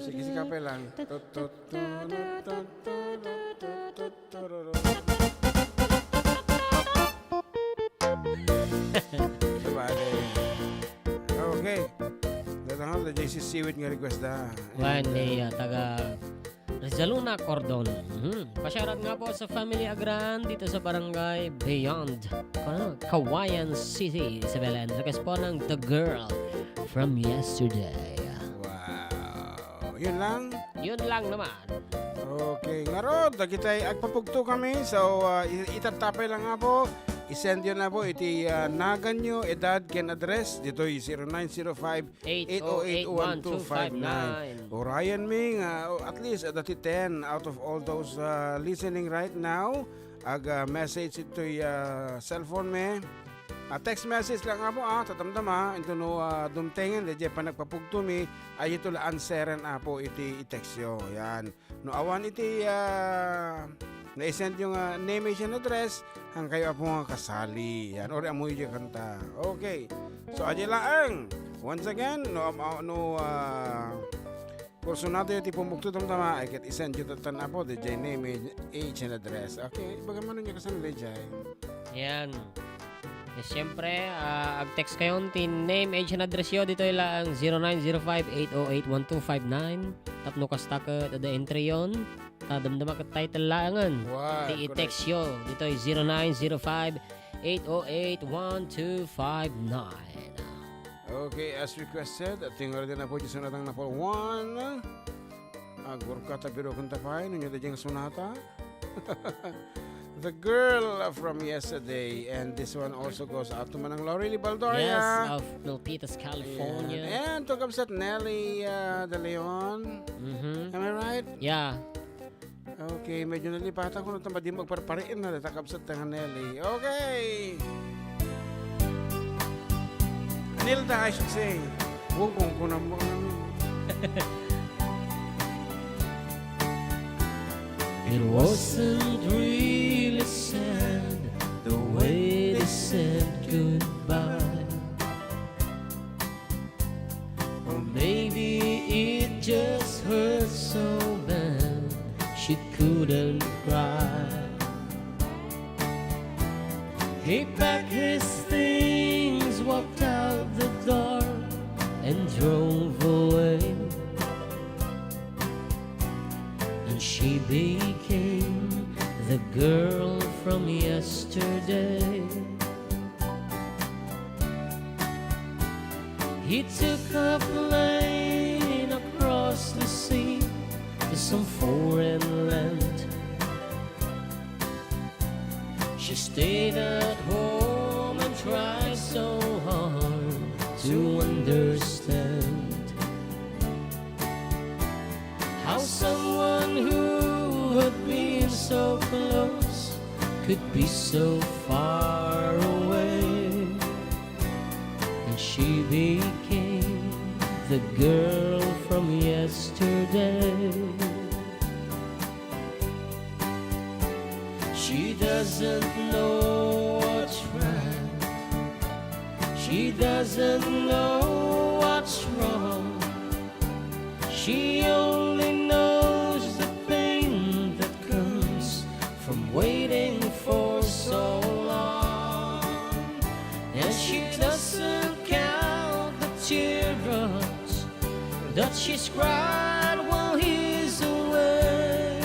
Sige, sige, kapay lang. Tut, tut, tut, tut, tut, tut, tut, tut, tut, tut. Sabagay. Okay. Datang ako, J C Seaweed nga request da. Wan, And, uh, ni, uh, taga Rizaluna Cordon. Mhm. Pasyarat nga po sa Family Agran dito sa Barangay Beyond, ano, Cauayan City, Isabela. And request po ng The Girl from Yesterday. Wow. Yun lang? Yun lang naman. Okay. Ngarud, dagitay agpapugto kami. So, uh, i-, itatapay lang nga po. I-send yun na po iti, uh, naganyo, edad, ken address. Ditoy zero nine zero five, eight oh eight, one two five nine. Urayan mi nga, oh, at least, uh, dati ten out of all those, uh, listening right now. Ag, uh, message itoy, uh, cellphone mi. Ah, text message lang, Apo, ah, tatamtama, into no, ah, dumtengen, daydiay panagpapugto mi, ay ito la answeren, Apo, iti i-text yo. Yan. No awan iti, ah, na-send yo nga name and address, han kayo, Apo, nga kasali. Yan. Ori amoy di kanta. Okay. So, adi laeng. Once again, no, am-, ah, no, ah, Personato ti pumugto tamtama, ay ket i-send yo tan Apo, daydiay name, age, and address. Okay, ibagam manen nga kasano, daydiay. Ayan. Eh, siyempre, ah, ag-text kayo ti name, age, and address yo. Ditoy lang zero nine zero five, eight oh eight, one two five nine. Tapno kasta ket ada entry yon. Ta damdama ket title laengen. Wow, ti i-text correct. Yo. Ditoy zero nine zero five, eight oh eight, one two five nine. Okay, as requested, at tingala din na po dyan sa natang na Paul one. Agurka ta biro kanta pay, nunyo da dyan sonata. The Girl from Yesterday, and this one also goes out to Manang Lorely Baldoria. Yes, of Milpitas, California. Ayan. And to Kabsat Nelly, uh, De Leon. Mm-hmm. Am I right? Yeah. Okay, medyo nalipatan ko na ito, madi mo agparpariin na, data kabsat nga Nelly. Okay! Nilda, I should say. Wong kong kunam mo ang It wasn't really sad the way they said goodbye. Or maybe it just hurt so bad she couldn't cry. He packed his things, walked out the door, and drove away. And she became the girl from yesterday. He took a plane across the sea to some foreign land. She stayed at home and tried so hard to understand how someone who had been so close could be so far away. And she became the girl from yesterday. She doesn't know what's right. She doesn't know what's wrong. She only knows the pain that comes from waiting for so long. And she doesn't count the teardrops that she's cried while he's away,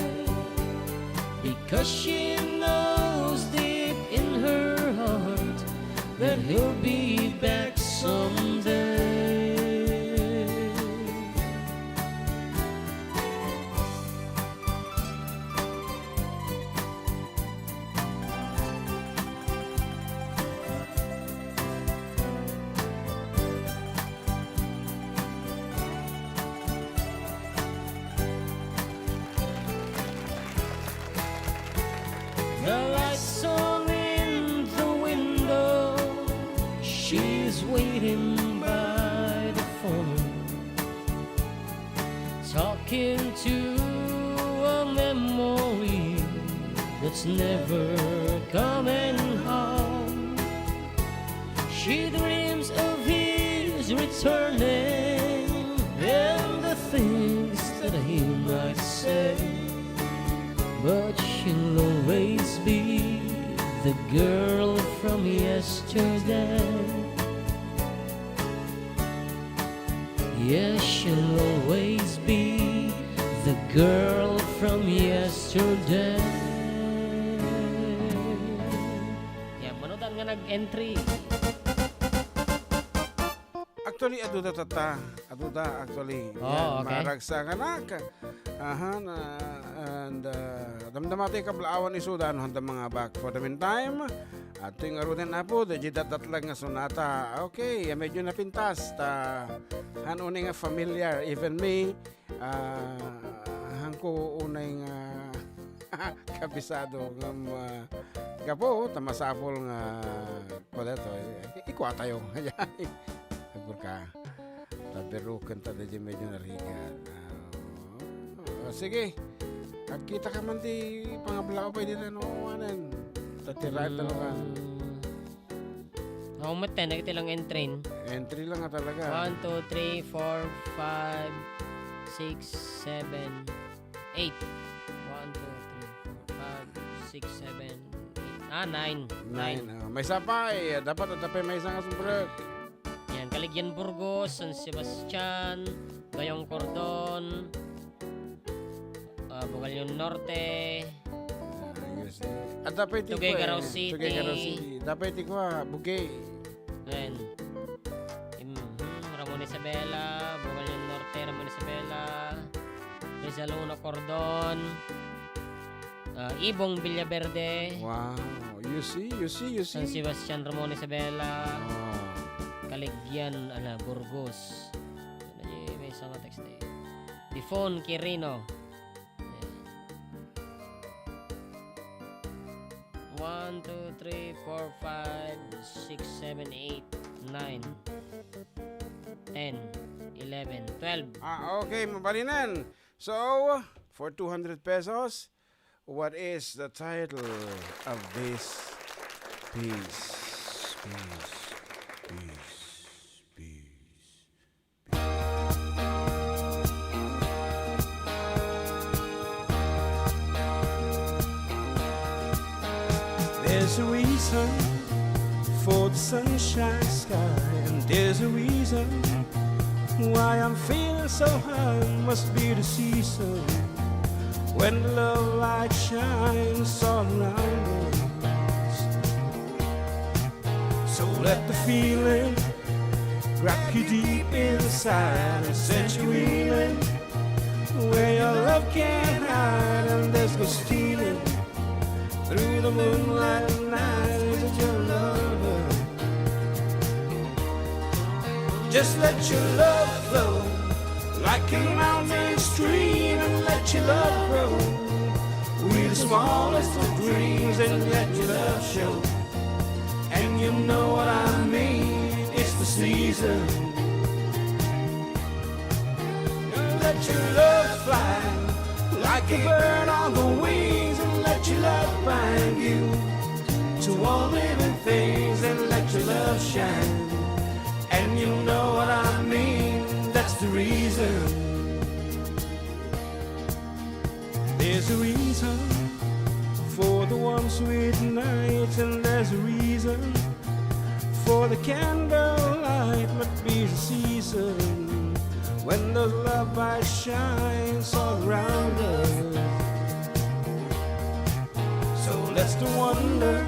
because she knows deep in her heart that he'll be back someday. The lights on in the window, she's waiting by the phone, talking to a memory that's never coming home. She dreams of his returning and the things But she'll always be the girl from yesterday. Yes, she'll always be the girl from yesterday. Yan, manodan nga nag-entry. Actually, aduda tatta. Aduda, actually. Oh, yan, okay. Maragsakan ak. Aha, na, and, uh, damdama ti kablaawan isuda, no, handa mga back. For the meantime, adtoy ngaruden, Apo, da di datdatlag nga sonata. Okay, medyo napintas, ta, han unay nga familiar, even me, ah, hanko unay nga kabisado ngem, ah, gapu ta masapul nga kuan daytoy, eh, ikuatayo. Agurka. Ta berruken ta daydiay medyo narigat. Ah, oh, sige. Agkita ka man ti pangablaaw pay dita, no, awanen. Ta ti right, ano ka? Mm. Ako met, eh, nagiti lang entry. Entry lang nga talaga. One, two, three, four, five, six, seven, eight. One, two, three, four, five, six, seven, eight. Ah, nine. Nine. Nine. Ah, maysa pay, eh, dapat adda pay maysa nga subrek. Yan, Caligyan Burgos, San Sebastian, Gayong Cordon, ah, Bugallon Norte. Ah, yes, eh. Adda pay ti Tuguegarao kuan, eh. City. Tuguegarao City. Adda pay ti kuan, Bugey. Ayan. Im-, hmm, Ramon Isabela, Bugallon Norte, Ramon Isabela, Rizal Uno Cordon, ah, Ibong Villaverde. Wow. You see, you see, you see. San Sebastian, Ramon Isabela. Wow. Caligyan, ala, Burgos. Ano yun? Maysa nga text eh. Bifon Quirino. One, two, three, four, five, six, seven, eight, nine, ten, eleven, twelve. Ah, okay, mabalinen. So, for two hundred pesos, what is the title of this piece? Piece, piece, piece. There's a reason for the sunshine sky, and there's a reason why I'm feeling so high. Must be the season when the love light shines all around us. So let the feeling grab you deep inside and send you reeling where your love can't hide, and there's no stealing through the moonlight night with your lover. Just let your love flow like a mountain stream, and let your love grow with the smallest of dreams, and let your love show. And you know what I mean, it's the season. Let your love fly like a bird on the wings, and let your love bind you to all living things, and let your love shine. And you know what I mean, that's the reason. There's a reason for the warm, sweet night, and there's a reason for the candlelight. Must be the season when the love light shines all around us. So let's do wonder,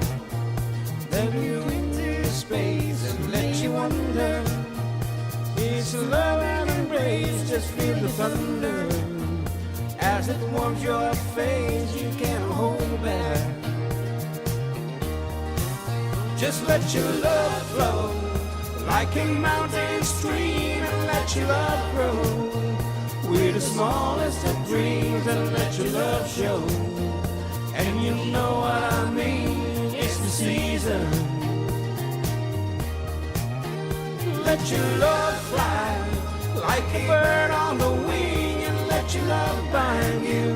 then you into space and let you wonder. It's love and embrace, just feel the thunder as it warms your face. You can't hold back. Just let your love flow like a mountain stream, and let your love grow with the smallest of dreams, and let your love show. And you know what I mean, it's the season. Let your love fly like a bird on the wing, and let your love bind you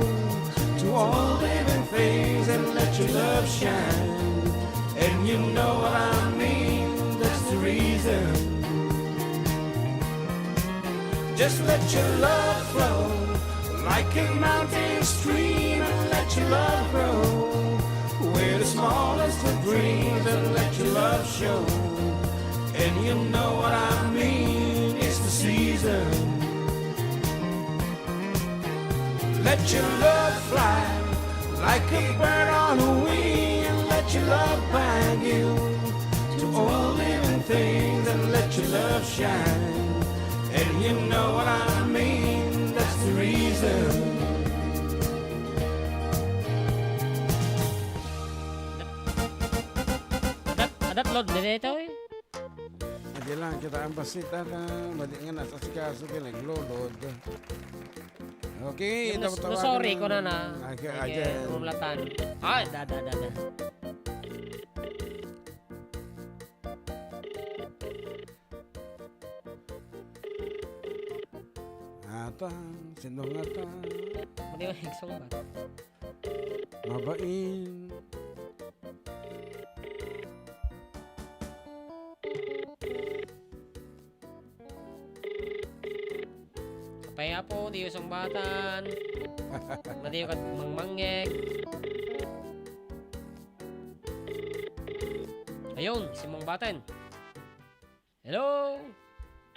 to all living things, and let your love shine. And you know what I mean, that's the reason. Just let your love flow Like a mountain stream and let your love grow. We're the smallest of dreams and let your love show. And you know what I mean, it's the season. Let your love fly like a bird on a wing and let your love bind you to all living things and let your love shine. And you know what I mean, that's the reason. Adat, adat load na dito eh. Adi lang, kita ang basit, ah, madi nga nasa sikaso, kinaglulod. Okay, Yung nas-, tawagan sorry na ko na na. Ay, kaya Ay, dyan. Umlatan. Ay, da, da, da, da. Ata, sino nga ta? Madi ba yung song ba? Mabain. Kapay apo, di usang batan. Madi ka mangmangngeg. Ayun, si Mang Batan. Hello.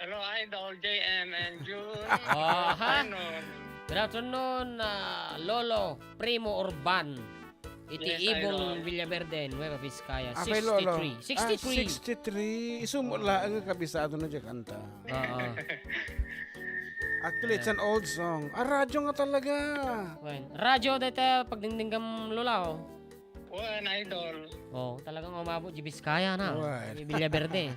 Hello, Idol J M and June. Aha. Good afternoon. Good afternoon, ah, Lolo Primo Urban. Iti Yes, Ibong Idol. Villaverde, Nueva Vizcaya. Ah, kay Lolo. Sixty-three. Ah, Sixty-three. Sixty-three. Isumo Oo. lang ang kabisado na di kanta. Oo. Actually, it's Yeah. an old song. Ah, radyo nga talaga. Well, radyo, dito, pagdingdinggam, Lola, oh. Wen, Idol. Oh, talagang umabot di Vizcaya na. Wen. Di Villaverde.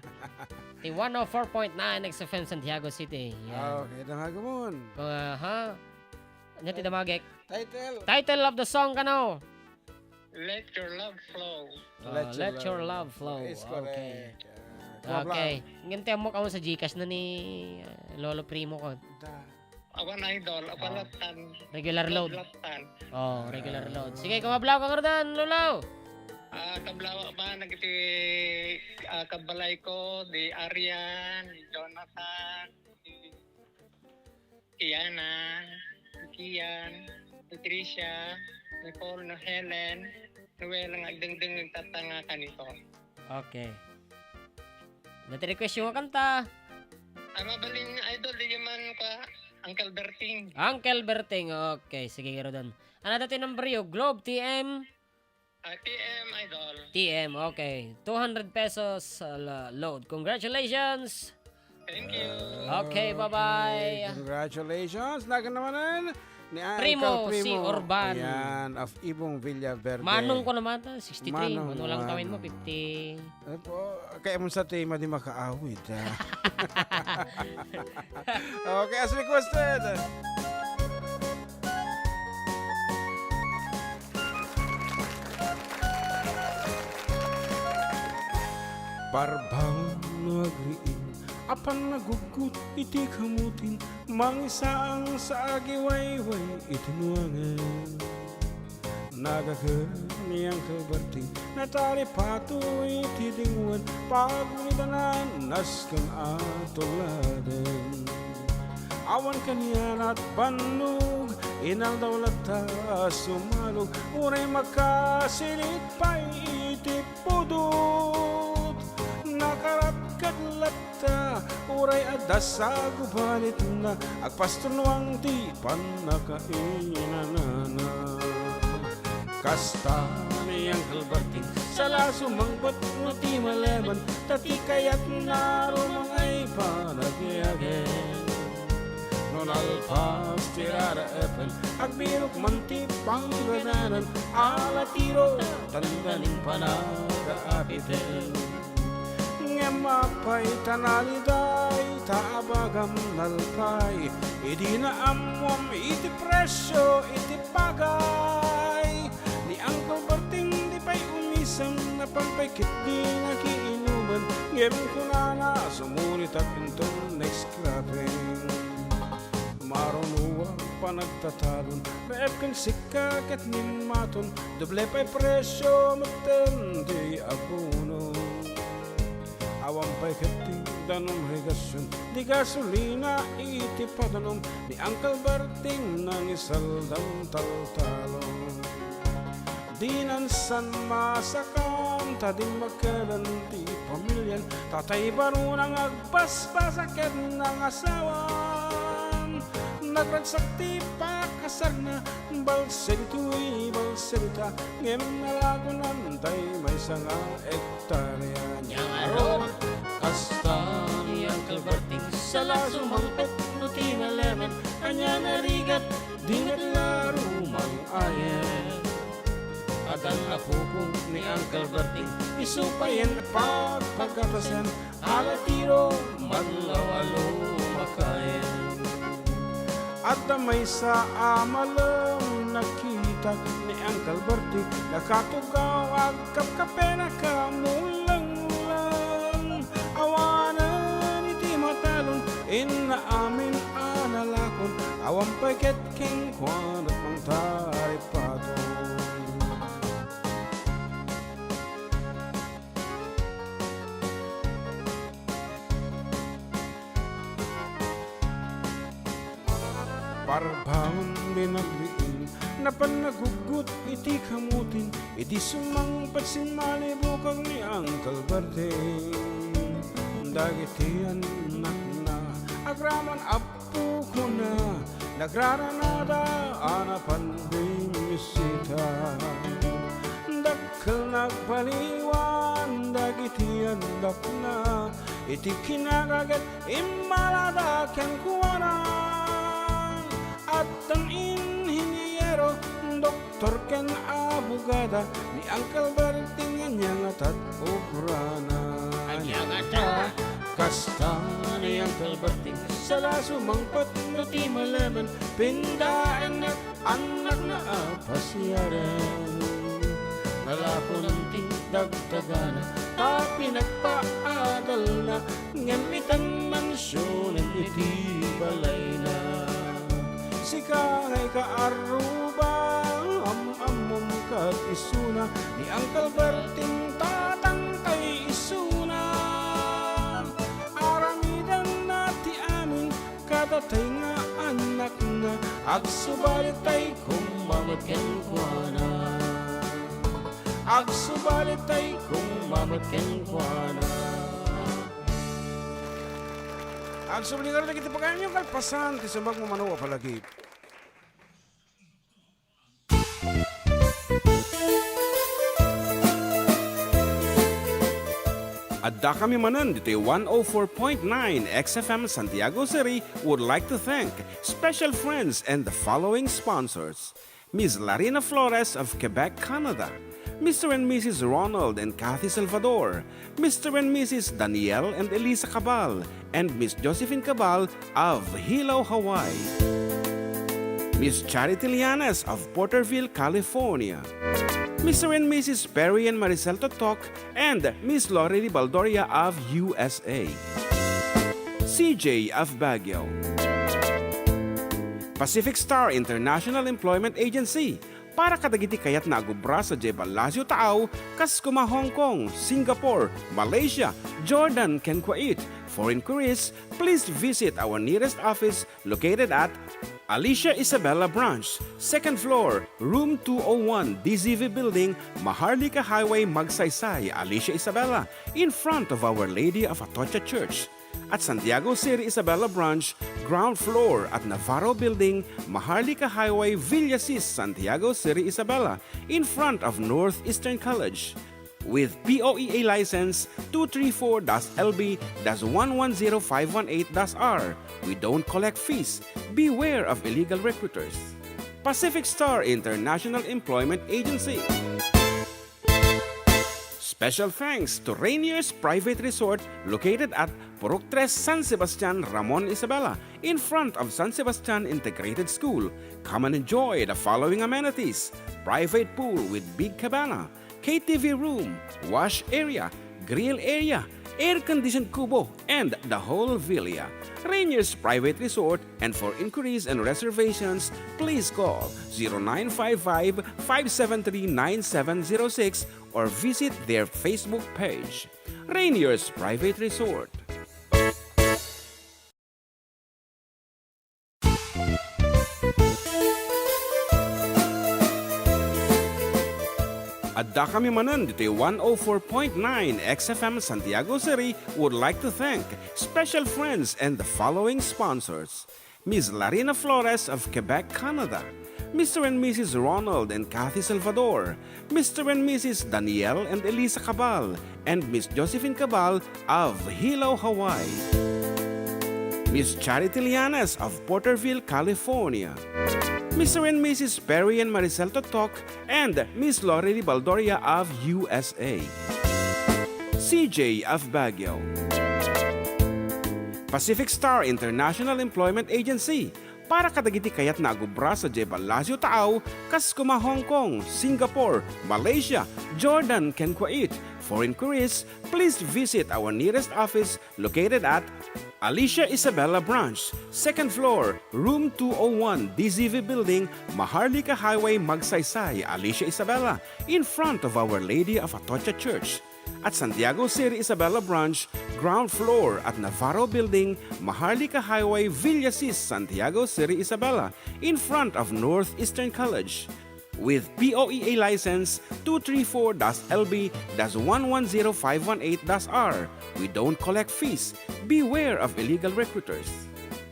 Di one oh four point nine X F M Santiago City. Yan. Ah, okay, dangagamon. Aha. Anya ti damagek? Title. Title of the song kano? Let Your Love Flow. Ah, Let Your Love Flow. Is correct. Okay. Ah, Okay. Ngem ti ammok, awan sa Gcash na ni, ah, Lolo Primo ko. Da. Awan, Idol. Awan Ah. latan. Regular load. Latan. Oh, regular load. Sige, kumablaw ka, Rodan, Lolo. Ah, kablaw man, nagiti, ah, kabalay ko, di Arian, di Jonathan, di Kiana, ni Kian, ni Tricia, ni Paul, ni Helen, Noel, nga agdengdeng nagtatanga kanito. Okay. Dati request yung kanta. Ang mabalin, Idol, di man kwa, Uncle Berting. Uncle Berting, okay. Sige, Rodan. Ano dati number you? Globe, T M? Ah, T M, Idol. T M, okay. Two hundred pesos, uh, la-, load. Congratulations! Thank you. Okay, bye-bye. Congratulations. Nagan naman ni Uncle Primo, Primo. Si Urban. Ayan, of Ibong Villaverde. Manong ko naman, ta, sixty-three. Manong, Manong lang tawin mo, manong. Fifty. Ano po? Kaya mo sa tema di makaawit, ha? Okay, as requested. Parbangon no agriing, apan naguggut iti kamutin, mangisaang sa agiwayway iti nuangen. Nagaget ni Uncle Berting, natalipato iti dingwen, pagulidanan nasken a tulladen. Awan kanianat bannog, inaldaw latta a sumalog, uray makasilit pay iti pudot. Nakaratkat latta, uray adda sagubalit na, agpasturnuang ti pannakainanana. Kasta ni Uncle Berting, sala sumangbet no ti malemen, ta ti kayatna rumangay panagyagen. No nalpas ti raraepen, agbirok man ti panggananan, ala tiro, tanda nin panagaapiten. Ngem apay ta naliday, ta abagam nalpay, idi naammuam iti presio iti pagay. Ni Uncle Berting di pay umisem, napan pay ketdi nakiinumen, ngem kunana, sumuritak inton next cropping. Marunoak panagtatalon, reep ken sikka ket nimmaton, doble pay presio metten ti abono. Awan pay ket ti danum regasion, di gasolina iti Padunong ni Uncle Berting nangisaldam taltalon. Dinan san masakam ta dimmakelen ti pamilian, tatay baruna nga agbasbasa ket nangasawan. Nagragsak ti pakasarna, balse ditoy, balse dita, ngem nalakonan tay maysa nga hektarya. Nia ngarud, kasta ni Uncle Berting, sala sumangpet no ti malemed, ania narigat, di met la rumang-ayat. Addan apokon ni Uncle Berting, isu payen pagpagatasen, ala tiro, madlaw a lumakayen. Adda maysa a malem, nakitak ni Uncle Berting, nakatugaw, agkapkapena, kamulengleng. Awanen iti matalon, inna amin a nalakon, awan pay ket kenkuana mangtaripaton. Parbaon binagriin, napan naguggut iti kamutin, idi sumangpet simmalibukag ni Uncle Berting. Dagiti annakna, agraman a pukonna, nagraranada a napan bimmisita. Dakkel nagbaliwan dagiti annakna, iti kinagaget immalada kenkuana. Addan inhiniero, doktor ken abogada, ni Uncle Berting ania ngata ti obrana. Ania ngata? Kasta ni Uncle Berting, sala sumangpet no ti malemed, pindaenna annakna a pasiaren. Nalakonan ti dagdagana, ta pinagpaadalna, ngem itan mansionen iti balayna. Sika nga ikaarruba, am-ammom ket isuna, ni Uncle Berting tatangtay isuna. Aramidenna ti amin, kadatay nga annakna, agsubalitay koma met kenkuana. Agsubalitay koma met kenkuana. Agsubali ngarud dagiti pagayamyo, kalpasan ti Sumagmamano a Palagip. Addakami manen ditoy one oh four point nine X F M Santiago City would like to thank special friends and the following sponsors: Miss Larina Flores of Quebec, Canada, Mister and Missus Ronald and Kathy Salvador, Mister and Missus Daniel and Elisa Cabal, and Miss Josephine Cabal of Hilo, Hawaii. Miss Charity Lianes of Porterville, California. Mister and Missus Perry and Maricel Totok and Miss Lorely Baldoria of U S A. C J of Baguio. Pacific Star International Employment Agency, para kadagiti kayatna a gubra sadiay Palacio Taaw, kas koma Hong Kong, Singapore, Malaysia, Jordan, ken Kuwait. For inquiries, please visit our nearest office located at Alicia Isabela Branch, second floor, room two oh one, D Z V Building, Maharlika Highway, Magsaysay, Alicia Isabela, in front of Our Lady of Atocha Church. At Santiago City Isabela Branch, ground floor at Navarro Building, Maharlika Highway, Villasis, Santiago City Isabela, in front of Northeastern College. With P O E A license two three four dash L B dash one one zero five one eight dash R, we don't collect fees. Beware of illegal recruiters. Pacific Star International Employment Agency. Special thanks to Rainier's Private Resort located at Purok Tres, San Sebastian, Ramon, Isabela, in front of San Sebastian Integrated School. Come and enjoy the following amenities: private pool with big cabana, K T V room, wash area, grill area, air-conditioned kubo, and the whole villa. Rainier's Private Resort, and for inquiries and reservations, please call zero nine five five, five seven three, nine seven zero six or visit their Facebook page. Rainier's Private Resort. Addakami manen ditoy one oh four point nine X F M Santiago City would like to thank special friends and the following sponsors: Miss Larina Flores of Quebec, Canada, Mister and Missus Ronald and Kathy Salvador, Mister and Missus Daniel and Elisa Cabal, and Miss Josephine Cabal of Hilo, Hawaii, Miss Charity Lianes of Porterville, California, Mister and Missus Perry and Maricel Totok, and Miss Lorely Baldoria of U S A, C J of Baguio, Pacific Star International Employment Agency, para kadagiti kayatna a agubra sadiay Palacio Taaw, kas kuma Hong Kong, Singapore, Malaysia, Jordan, ken Kuwait. For inquiries, please visit our nearest office located at Alicia Isabela Branch, second floor, room two oh one, D Z V Building, Maharlika Highway, Magsaysay, Alicia Isabela, in front of Our Lady of Atocha Church. At Santiago City Isabela Branch, ground floor at Navarro Building, Maharlika Highway, Villasis, Santiago City Isabela, in front of Northeastern College. With P O E A license two three four dash L B dash one one zero five one eight dash R, we don't collect fees. Beware of illegal recruiters.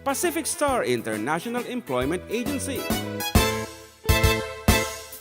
Pacific Star International Employment Agency.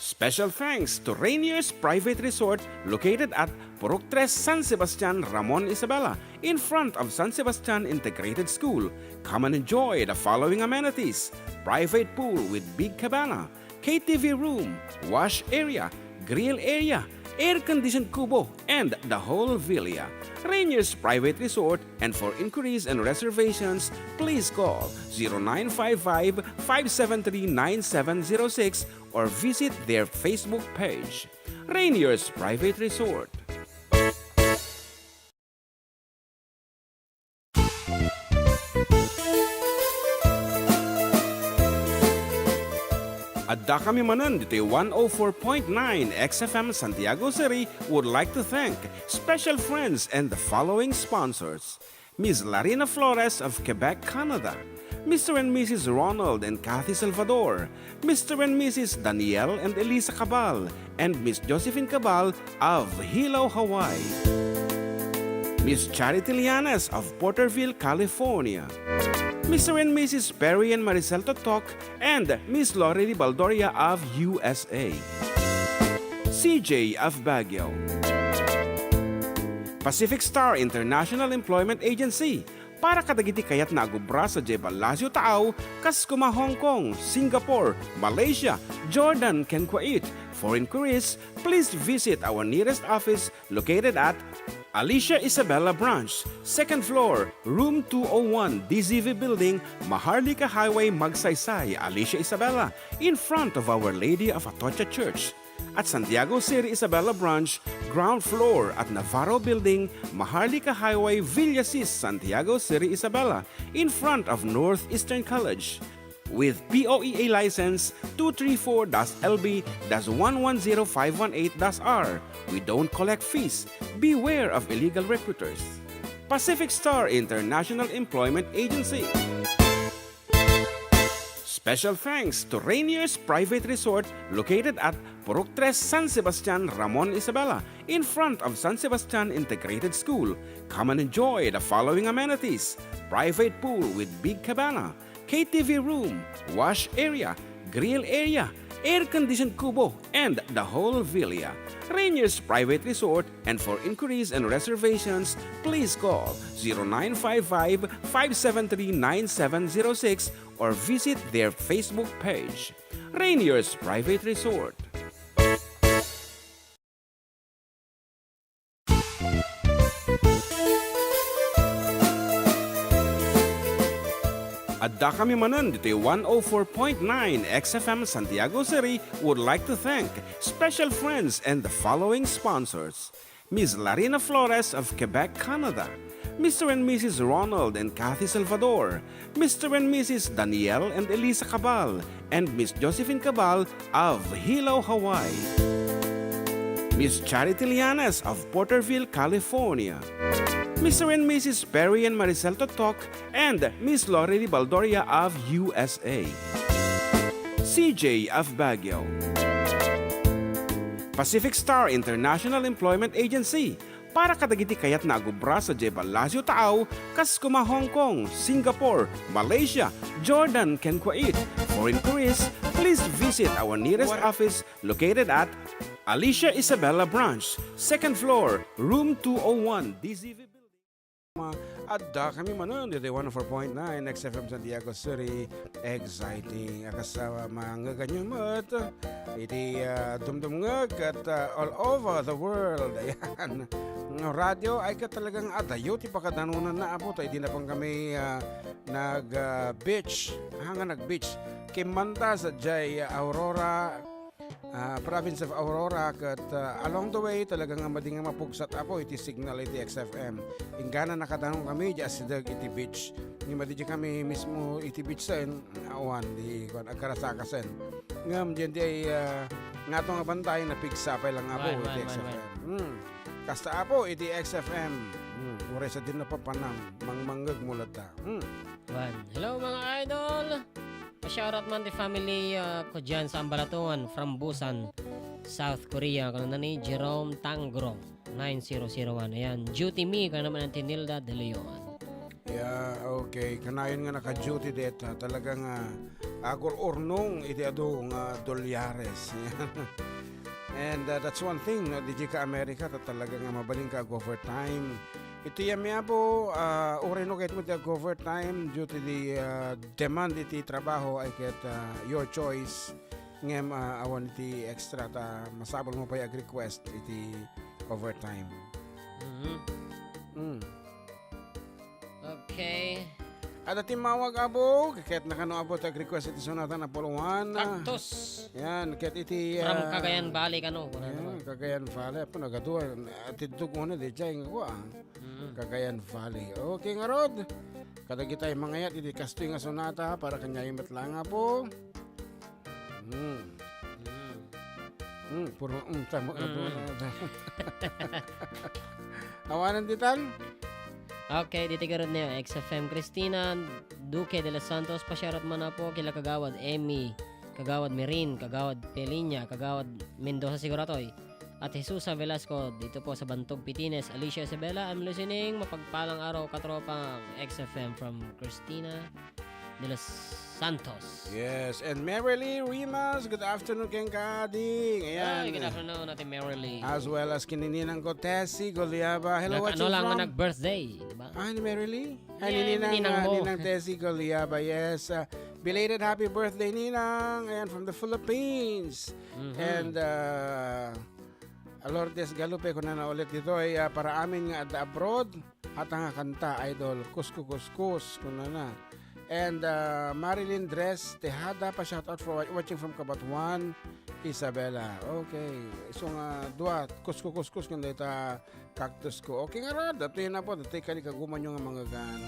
Special thanks to Rainier's Private Resort, located at Purok Tres, San Sebastian, Ramon Isabela, in front of San Sebastian Integrated School. Come and enjoy the following amenities: private pool with big cabana, K T V room, wash area, grill area, air-conditioned kubo, and the whole villa. Rainier's Private Resort, and for inquiries and reservations, please call zero nine five five, five seven three, nine seven zero six or visit their Facebook page, Rainier's Private Resort. Addakami manen ditoy one oh four point nine X F M Santiago City would like to thank special friends and the following sponsors: Miss Larina Flores of Quebec, Canada, Mister and Missus Ronald and Kathy Salvador, Mister and Missus Daniel and Elisa Cabal, and Miss Josephine Cabal of Hilo, Hawaii, Miss Charity Lianes of Porterville, California, Mister and Missus Perry and Maricel Totok, and Miss Lorely Baldoria of U S A, C J of Baguio, Pacific Star International Employment Agency, para kadagiti kayatna a agubra sadiay Palacio Taaw, kas kuma Hong Kong, Singapore, Malaysia, Jordan, ken Kuwait. For inquiries, please visit our nearest office located at Alicia Isabela Branch, second floor, room two oh one, D Z V Building, Maharlika Highway, Magsaysay, Alicia Isabela, in front of Our Lady of Atocha Church. At Santiago City Isabela Branch, ground floor at Navarro Building, Maharlika Highway, Villasis, Santiago City Isabela, in front of Northeastern College. With P O E A license two three four dash L B dash one one zero five one eight dash R, we don't collect fees. Beware of illegal recruiters. Pacific Star International Employment Agency. Special thanks to Rainier's Private Resort, located at Purok Tres, San Sebastian, Ramon Isabela, in front of San Sebastian Integrated School. Come and enjoy the following amenities: private pool with big cabana, K T V room, wash area, grill area, air-conditioned kubo, and the whole villa. Rainier's Private Resort, and for inquiries and reservations, please call zero nine five five, five seven three, nine seven zero six or visit their Facebook page, Rainier's Private Resort. Addakami manen ditoy one oh four point nine X F M Santiago City would like to thank special friends and the following sponsors: Miss Larina Flores of Quebec, Canada, Mister and Missus Ronald and Kathy Salvador, Mister and Missus Daniel and Elisa Cabal, and Miss Josephine Cabal of Hilo, Hawaii, Miss Charity Lianes of Porterville, California, Mister and Missus Perry and Maricel Totok, and Miss Lorely Baldoria of U S A, C J of Baguio, Pacific Star International Employment Agency para kadagiti kayatna a gubra sadiay Palacio Taaw, kas kuma Hong Kong, Singapore, Malaysia, Jordan, ken Kuwait. For inquiries, please visit our nearest office located at Alicia Isabela Branch, second floor, room two oh one, D Z V Building. Adda kami manen iti one oh four point nine X F M Santiago City. Exciting. A kas, ah, mangeganyo met iti, ah, dumdumngeg ket, ah, all over the world. Ayan. Nga radio ay ket talagang adayo ti pakadanonanna, Apo, ta idi napan kami, ah, nag, ah, beach. Ha, nga nag-beach. Kimmanta sadiay, ah, Aurora, ah, province of Aurora, ket, ah, along the way, talaga nga madi nga mapugsat, Apo, iti signal iti X F M. Inggana nakadanon kami, di asideg iti beach. Ni madi di kami mismo iti beach sen, awan, di, kuan, agkarasakasen. Ngem, diyan di ay, ah, ngato nga bantay, napigsa pay lang, Apo, Wan, iti wan, X F M. wan, wan. Hmm. Kasta, Apo, iti X F M. Hmm. Uray sa din napapanam, mangmangngeg mo latta. Hmm. Wan. Hello, mga idol! Pa-shoutout man ti family, ah, ko dyan sa Ambaratongan, from Busan, South Korea. Kano na ni Jerome Tangro, nine zero zero one. Ayan, Duty Me, kano naman ang Tinilda De Leon. Yeah, okay. Kanayon nga naka-duty deta. Talagang, ah, agur-urnong iti adu nga dolyares. And, uh, that's one thing, no? Di ka Amerika, ta talaga nga mabalin ka ag-overtime. Iti yami, Apo, ah, uray no kayat mo ti ag-overtime due to the, ah, demand iti trabaho ay ket, ah, your choice. Ngem, ah, awan iti extra ta masapul mo pay ag-request iti overtime. Mhm. Mm. Okay. Adda timmawag, Apo, ket nakano, Apo, ti ag-request iti sonata na puluan. Cactus. Yan, ket iti, From ah, Cagayan Valley kano, kuna yan, naman. Cagayan Valley. Apo, nagaduan. Atiddog mo na, di jay nga kua. Mm. Cagayan Valley. Okay, ngarud. Kadagitay mangayat iti kastoy nga sonata para kanyayo met laeng, Apo. Hmm. Mm. Hmm, puro, hmm, tama ka, Mm. puro, awanan ditan? Okay, diti garud niya, X F M Christina Duque de los Santos, pa-shoutout man, Apo, kila Kagawad Emmy, Kagawad Mirin, Kagawad Peliña, Kagawad Mendoza siguro toy. At Jesusa Velasco, dito po sa Bantog, Pitines. Alicia Isabela, I'm listening. Mapagpalang araw, katropang X F M from Christina de los Santos. Yes, and Mary Lee Rimas, good afternoon, Ken Kading. Ayan. Ay, good afternoon, Ate Mary Lee. As well as kinininang ko, Tessie Goliaba. Hello, Nag-, watching ano lang from man nag-birthday, di ba? Ah, ni Mary Lee? Ay, Yeah, ni Ninang, ninang ah, mo. Ninang Tessie Goliaba, yes. Ah, belated happy birthday, Ninang. Ayan, from the Philippines. Mhm. And, ah, Lourdes Galupe, kunana ulit ditoy, ah, para amin nga adda abroad, hata nga kanta, idol, Kuskukuskus, kunana. And, ah, Marilyn Dres Tejada, pa-shoutout for wa-, watching from Cabatuan, Isabela. Okay. So nga, dua, Kuskukuskus, nga dayta Cactus ko. Okay nga ra, datoy na po, datoy kadi kagumanyo nga mangagan.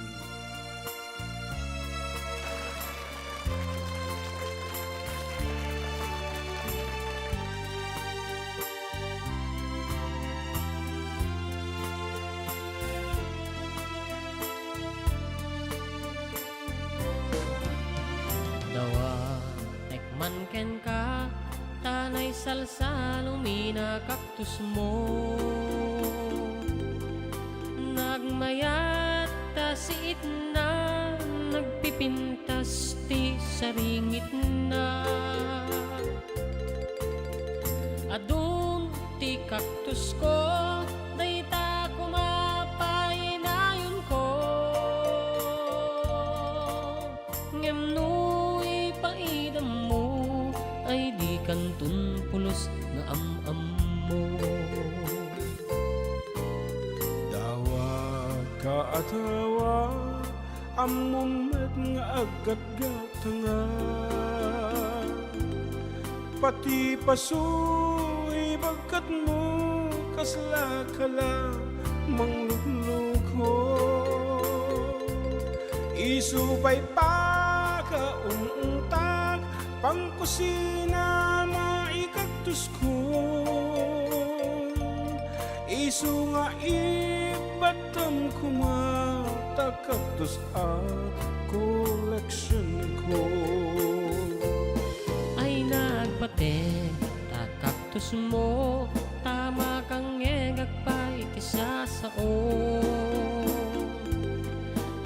Dawa, tekman kenka, ta naisalsalumi na kaktusmo. Nagmayat ta siitna, nagpipintas ti saringitna. Adun ti kaktusko, dayta koma pay nayonko. Ngem no ipaidammo, ay dikanton pulos nga am-ammo. Dawagka a tawa, ammom met nga aggatgatanga. Pati paso, ibagkatmo, kasla ka la manglukluko. Isu pay pakaungtak, pangkusina, maikaktusko. Isu nga ibattam koma ta kaktus a koleksionko. Ay nagpatek ta kaktusmo,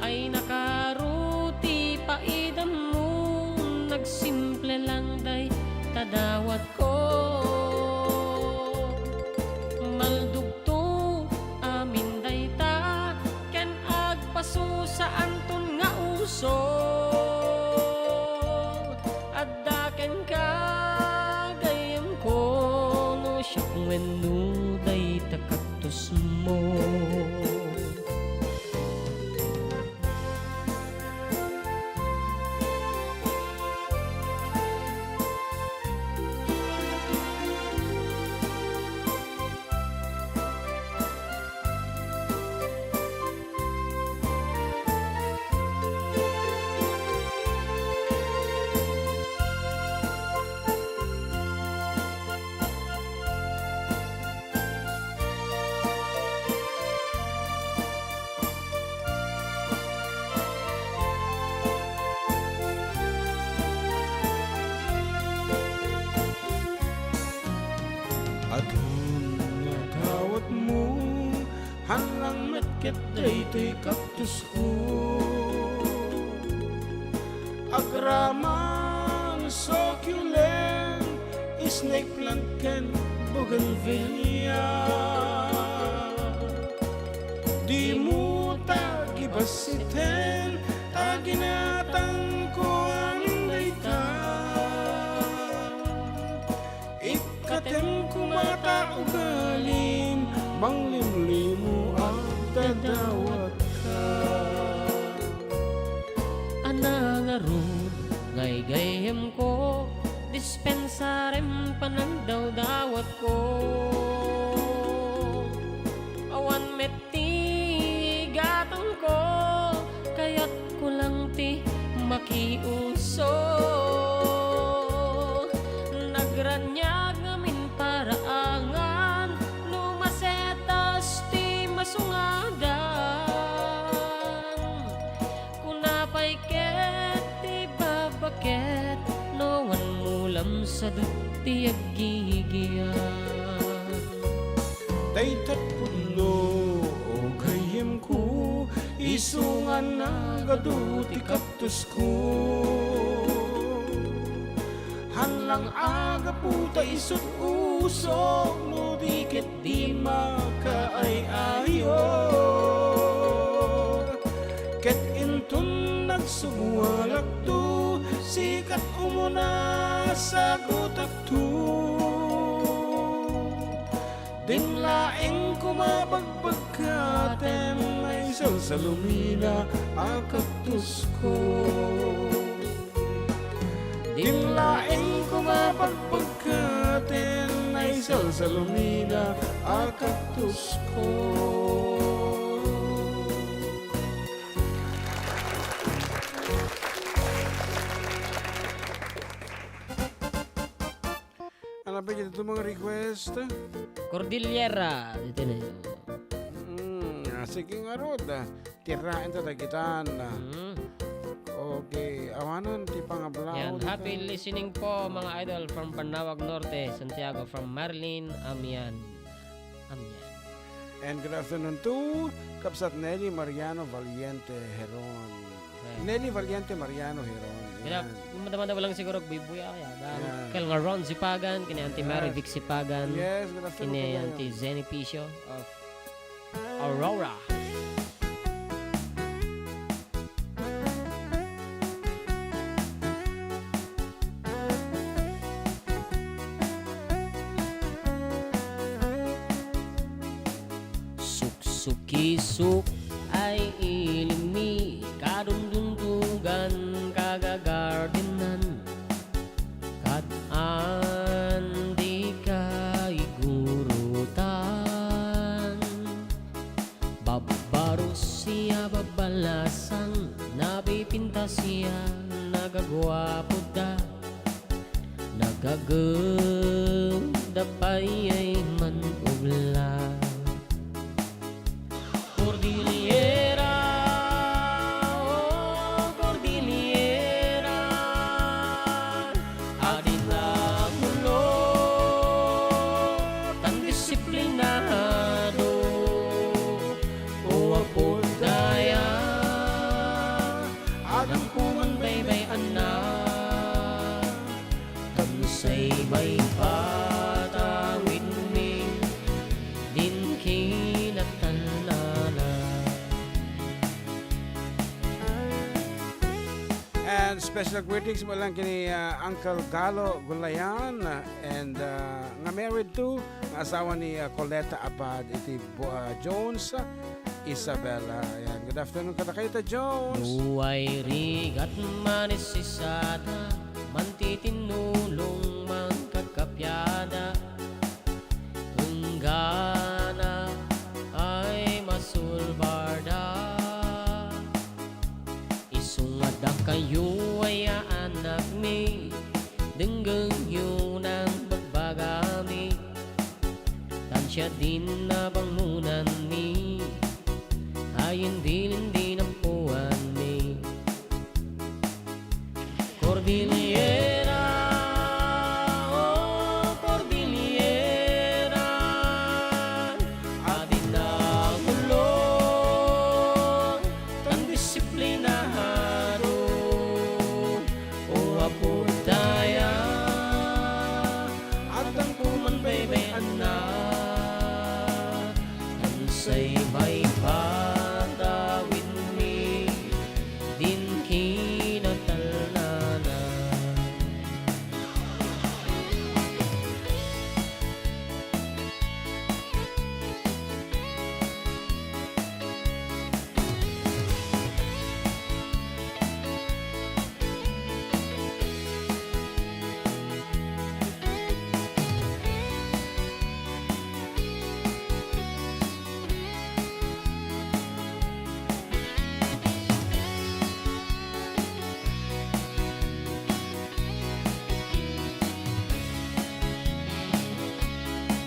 Ay nakaro ti paidammo, nagsimple lang dayta dawatko. Maldugto amin dayta, ken agpaso saanton nga uso. Adda kenka, gayyemko, no siak wenno dayta kaktusmo. Adun nga dawatmo, hanlang met ket daytoy kaktusko. Agraman, succulent, snake plant ken bougainvillea. Dimo ta gibassiten, ta ginatangko amin dayta. Ikkatem koma ta ugalim, manglimlimo a dadawatka. Ana ngarud, gaygayyemko, dispensarem panagdawdawatko. Awan met ti gatangko, kayatko lang ti makiuso. Nagraniag ngamin paraangan, no masetas ti masungadan. Kuna pay ket ti babaket, no wan mulam sadut ti aggigian. Daytat pudno, o gayyemko, isu nga nagadu ti kaktusko. Hanlang agapu ta isut uso, no di ket di makaay-ayo. Ket inton nagsubualakto, sikat umuna sagutakto. Din laeng koma bagbagkatem, ay salsalumina a kaktusko. Din laeng koma bagbagkaten, ay salsalumina a kaktusko. Ano pa dito mga request? Cordillera, dito na yun. Mm, ah, sige nga, Rod, ah. Tiraen ta dagitan. Mm. Okay, awanan ti pangablaw. Yan, dito. Happy listening po, mga idol, from Panawag Norte, Santiago, from Marilyn Amian. Amian. And good afternoon to Kabsat Nelly Mariano Valiente Heron. Ayan. Nelly Valiente Mariano Heron. Good af-, yan. Madama-dama lang siguro, Bibuya, ya. Dan, yan. Kel nga Ron Sipagan, kini Auntie Mary Vic Sipagan. Yes, good afternoon kini po, Auntie yan. Zenny Picio of Aurora. Suksukisuk ay ilimmi, kadundundugan, kagagardenan. Kad-an di kaigurutan, babbarus ya babbalasang, napipintas ya nagaguapo da, nagagem da pay ay man-ubla. Cordillera, oh, Cordillera, adina mulo, tan disiplinado. Say maypatawidmi din kinatalnana. And special greetings met lang kini, ah, Uncle Galo Gulayan, ah, and, ah, nga married to, nga asawa ni, ah, Coleta Abad iti Bu-, ah, Jones, ah, Isabela. Ayan, good afternoon kadakayo, Tita Jones. No way rigat manisisada, mantitinnulong, mankakapiada, enggana ay masulbarda. Isu nga dakayo aya anakmi, denggengyo nang bagbagami, tan siadin a bangonanmi, ayan bilin din ammoanmi. Cordillera, oh, Cordillera, adina ulo, tan disiplinado, o Apo Daya, addan ko man baybay-anna, tan say maypatawidmi din kinatalnana.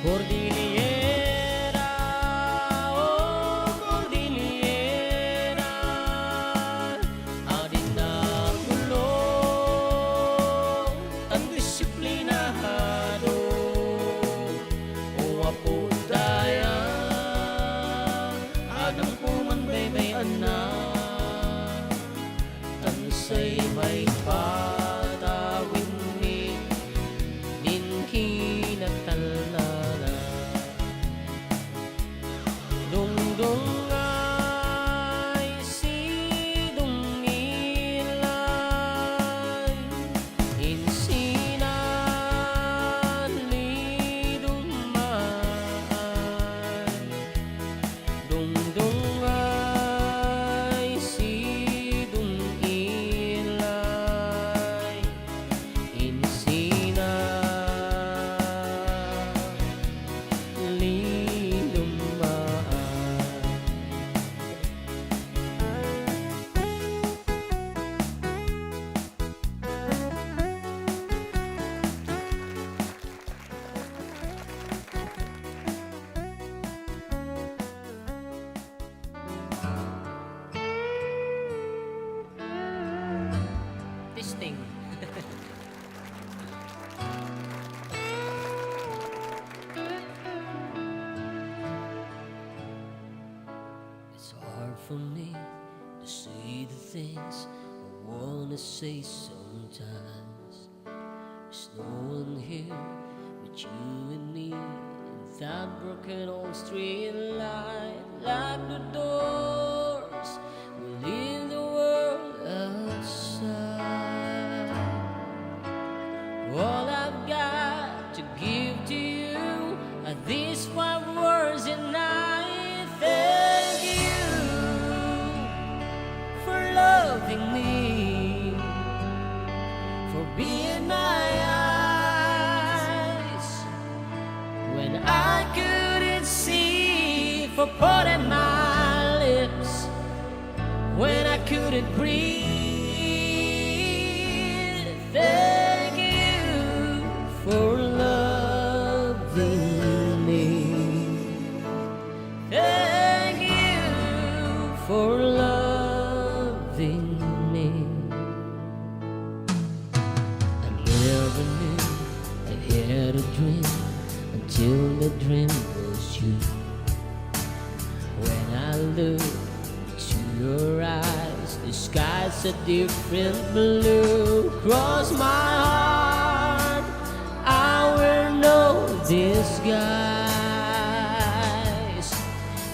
Cordillera, oh, Cordillera, adina ulo, tan disiplinado, o Apo Daya, addan ko man baybay-anna, tan say maypatawidmi din kinatalnana. Dungdungay sidung ilay, insinan lidummaay. Dungdungay sidung ilay, insinan lidummaay. Testing. It's hard for me to say the things I wanna say sometimes. There's no one here but you and me in that broken old street light. Lock the doors, we'll leave the world outside. All I've got to give to you are these five words, and I thank you for loving me, for being my eyes when I couldn't see, for putting my lips when I couldn't breathe. Thank you for loving me. Thank you for loving me. I never knew I had a dream until the dream was you. When I look into your eyes, the sky's a different blue. Cross my heart, Guys.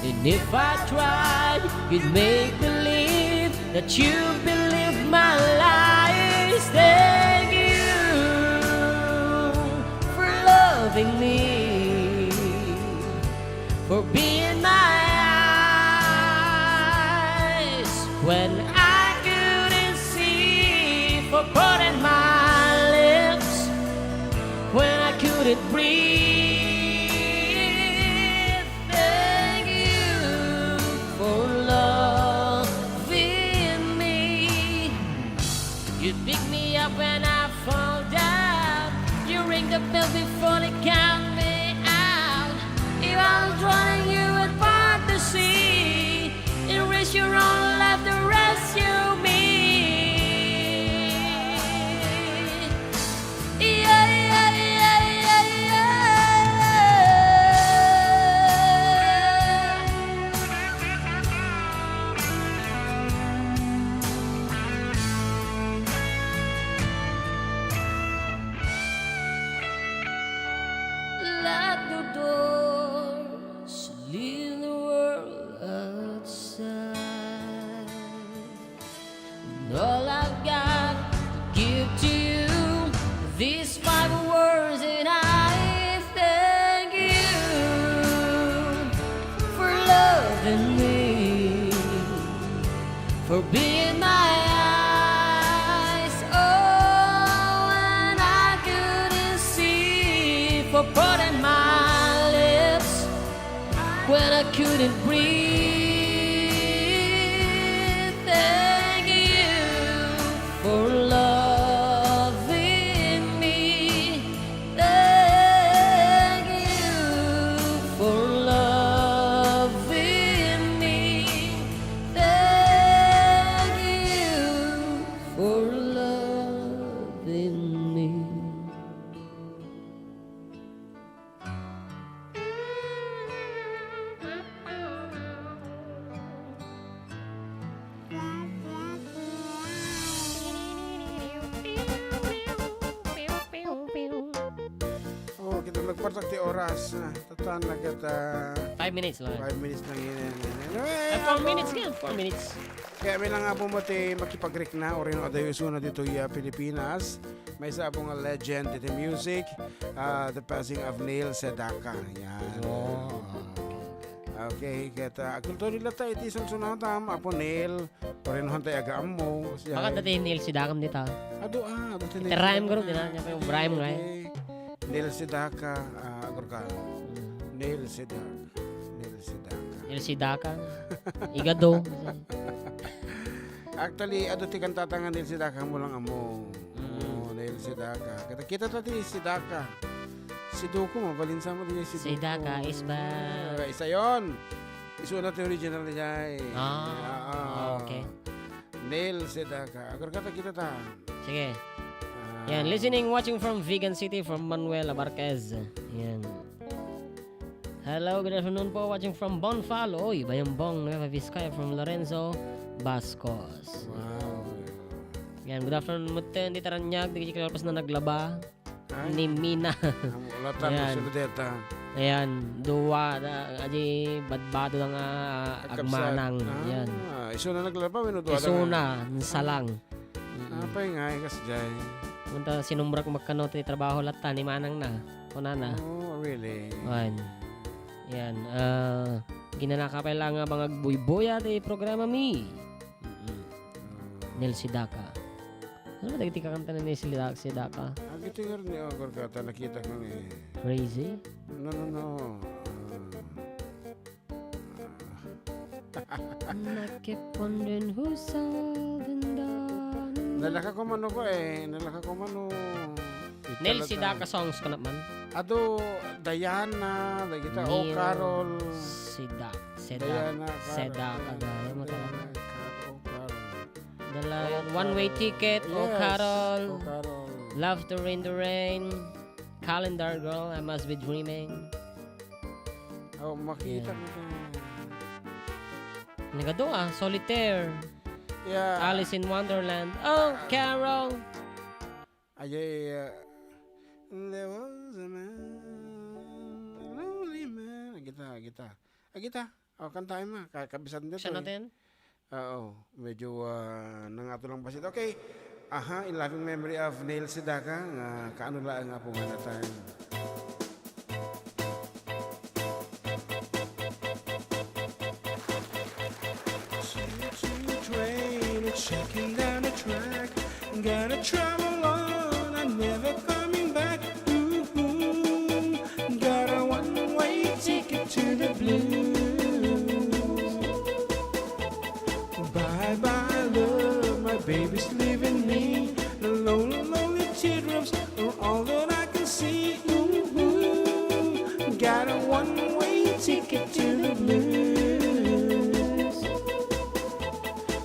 And if I tried, you'd make believe that you believe my lies. Thank you for loving me, for being my eyes when I couldn't see, for putting my lips when I couldn't breathe. Thank you for loving me. You pick me up when I fall down. You ring the bell before they count me out. If I was drowning, you would part the sea and risk your own life to rescue me. Yeah, yeah, yeah, yeah, yeah. Lock the doors, leave the world outside. And all I've got to give to you, these five words, and I thank you for loving me, for being my eyes. Oh, and I couldn't see, for putting my lips when I couldn't breathe. Thank you for loving me. Thank you for loving me. Thank you for loving me. Oh, kita nagpartak ti oras. Ah, tatan na kita. Five minutes lang. Five minutes lang yun. Eh, four minutes nga. Four minutes. Kaya may lang nga po mo ti makipagrikna o rin o adayo isuna ditoy, ah, Pilipinas. Maysa a po nga legend iti music, ah, the passing of Neil Sedaka. Yan. Oh. Okay, ket, ah, agtultuloy latta iti sansunatam, Apo Neil, orinohan tayo agaammo. Kasi Baka ay dati Neil Sedaka dita. Adu, ah, dati Neil Sedaka. Rhyme group, di na niya pa yung rhyme, right? Neil Sedaka, ah, agor ka. Hmm. Neil Sedaka. Neil Sedaka. Neil Sedaka. Igado. Actually, adu ti kantata nga Neil Sedaka mo lang amo. Mm. Oh, Neil Sedaka. Kita, kita ta ti Sedaka. Siduko, mabalin sa mo di Siduko. Sedaka is back. Ah, isa yon. Isuna ti original ni Jai. Ah, okay. Neil Sedaka. Agar kata kita ta. Sige. Ah. Yan, listening, watching from Vigan City, from Manuel Abarquez. Yan. Hello, good afternoon po. Watching from Bonfal. Oy, Bayambong, Nueva Vizcaya, from Lorenzo Bascos. Wow. Yan, good afternoon mo, ten, di Taranyag, di Kalpas na naglaba. Ay. Ni Mina. Ang ulat ang Yan. Sudeta. Ayan, duwa, na, aji, badbado na nga, ah, Agkabsat. Agmanang. Ah, Yan. Isu na naglaba, wenno duwa Isu na. Na, nsalang. Mm-mm. Apay nga, ikas jay. Munta sinumbrak makkano ti trabaho latta ni manang na, kunana. Oh, really? Ayan. Yan, ah, ginanaka pay lang nga mga agbuybuya ti programa mi. Mm-mm. Neil Sedaka. Ano ba dagiti kakanta ni Neil Sedaka? Sedaka? Agito nga rin ni Ogor Kata, nakita ko ni Crazy? No, no, no. Ah. And I keep wondering who's holding on. Nalaka ko mano ko eh. Nalaka ko mano. Neil Sedaka songs ka naman? Ado, Diana, lagi ta, O Neil Carol. Sida-, Seda-, Diana Carol. Sedaka, gaya mo Diana talaga. Carol, O Carol. Dala O yan, One Way Carol. Ticket, O Yes, Carol. O Carol. Love to Rain the Rain. Calendar Girl, I Must Be Dreaming. Oh, makita Yan. Mo ito. Nagadu, ah, Solitaire. Yeah. Alice in Wonderland. Oh, Ah. Carol. Ay, ay, ah, there was a man. Agita, agita. Agita. O, kantaem, ma. Ka-, kabisaten daytoy. Siya natin? Oo, medyo, ah, nangato lang basit. Okay. Aha, in loving memory of Neil Sidaca, nga kaano laeng nga pungan a time. Choo-choo train, it's checking down the track. Gotta travel on, I'm never coming back. Ooh, got a one-way ticket to the blues. Bye-bye, love, my baby's leaving me. The lonely, lonely teardrops are all that I can see. Ooh, got a one-way ticket to the blues.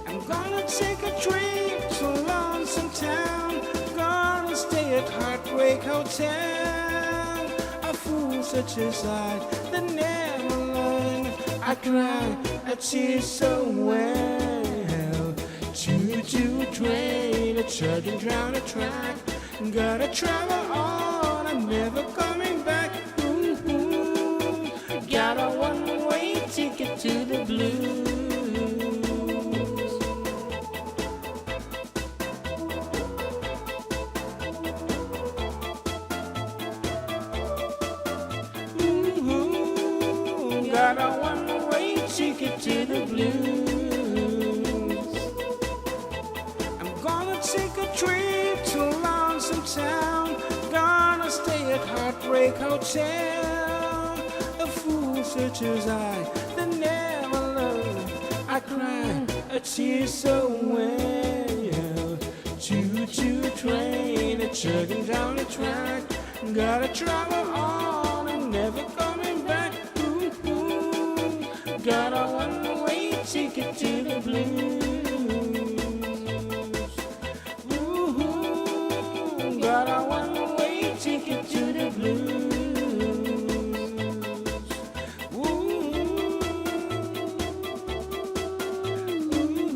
I'm gonna take a trip to a lonesome town. Gonna stay at Heartbreak Hotel. A fool such as I, that never learned. I cry, I tear so well. Choo-choo train, a chugging down the track. Gotta travel on, I'm never coming back. Ooh, got a one-way ticket to the blues. Ooh, got a one-way ticket to the blues. I'm gonna take a trip to a lonesome town. Gonna stay at Heartbreak Hotel. A fool such as I, that never learned. I cry, I tear so well. Choo-choo train, a chugging down the track. Gotta travel on, I'm never coming back. Ooh, ooh. Got a one-way ticket to the blues. Ooh, got a one-way ticket to the blues. Ooh,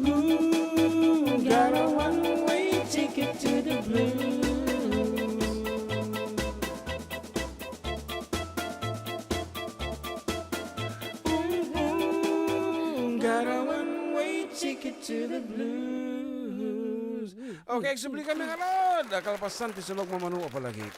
ooh, got a one-way ticket to the blues. Ooh, ooh, got a one-way ticket to the blues. Okay, agsubli kami ngarud. Kalpasan ti sulog mamano a palagip.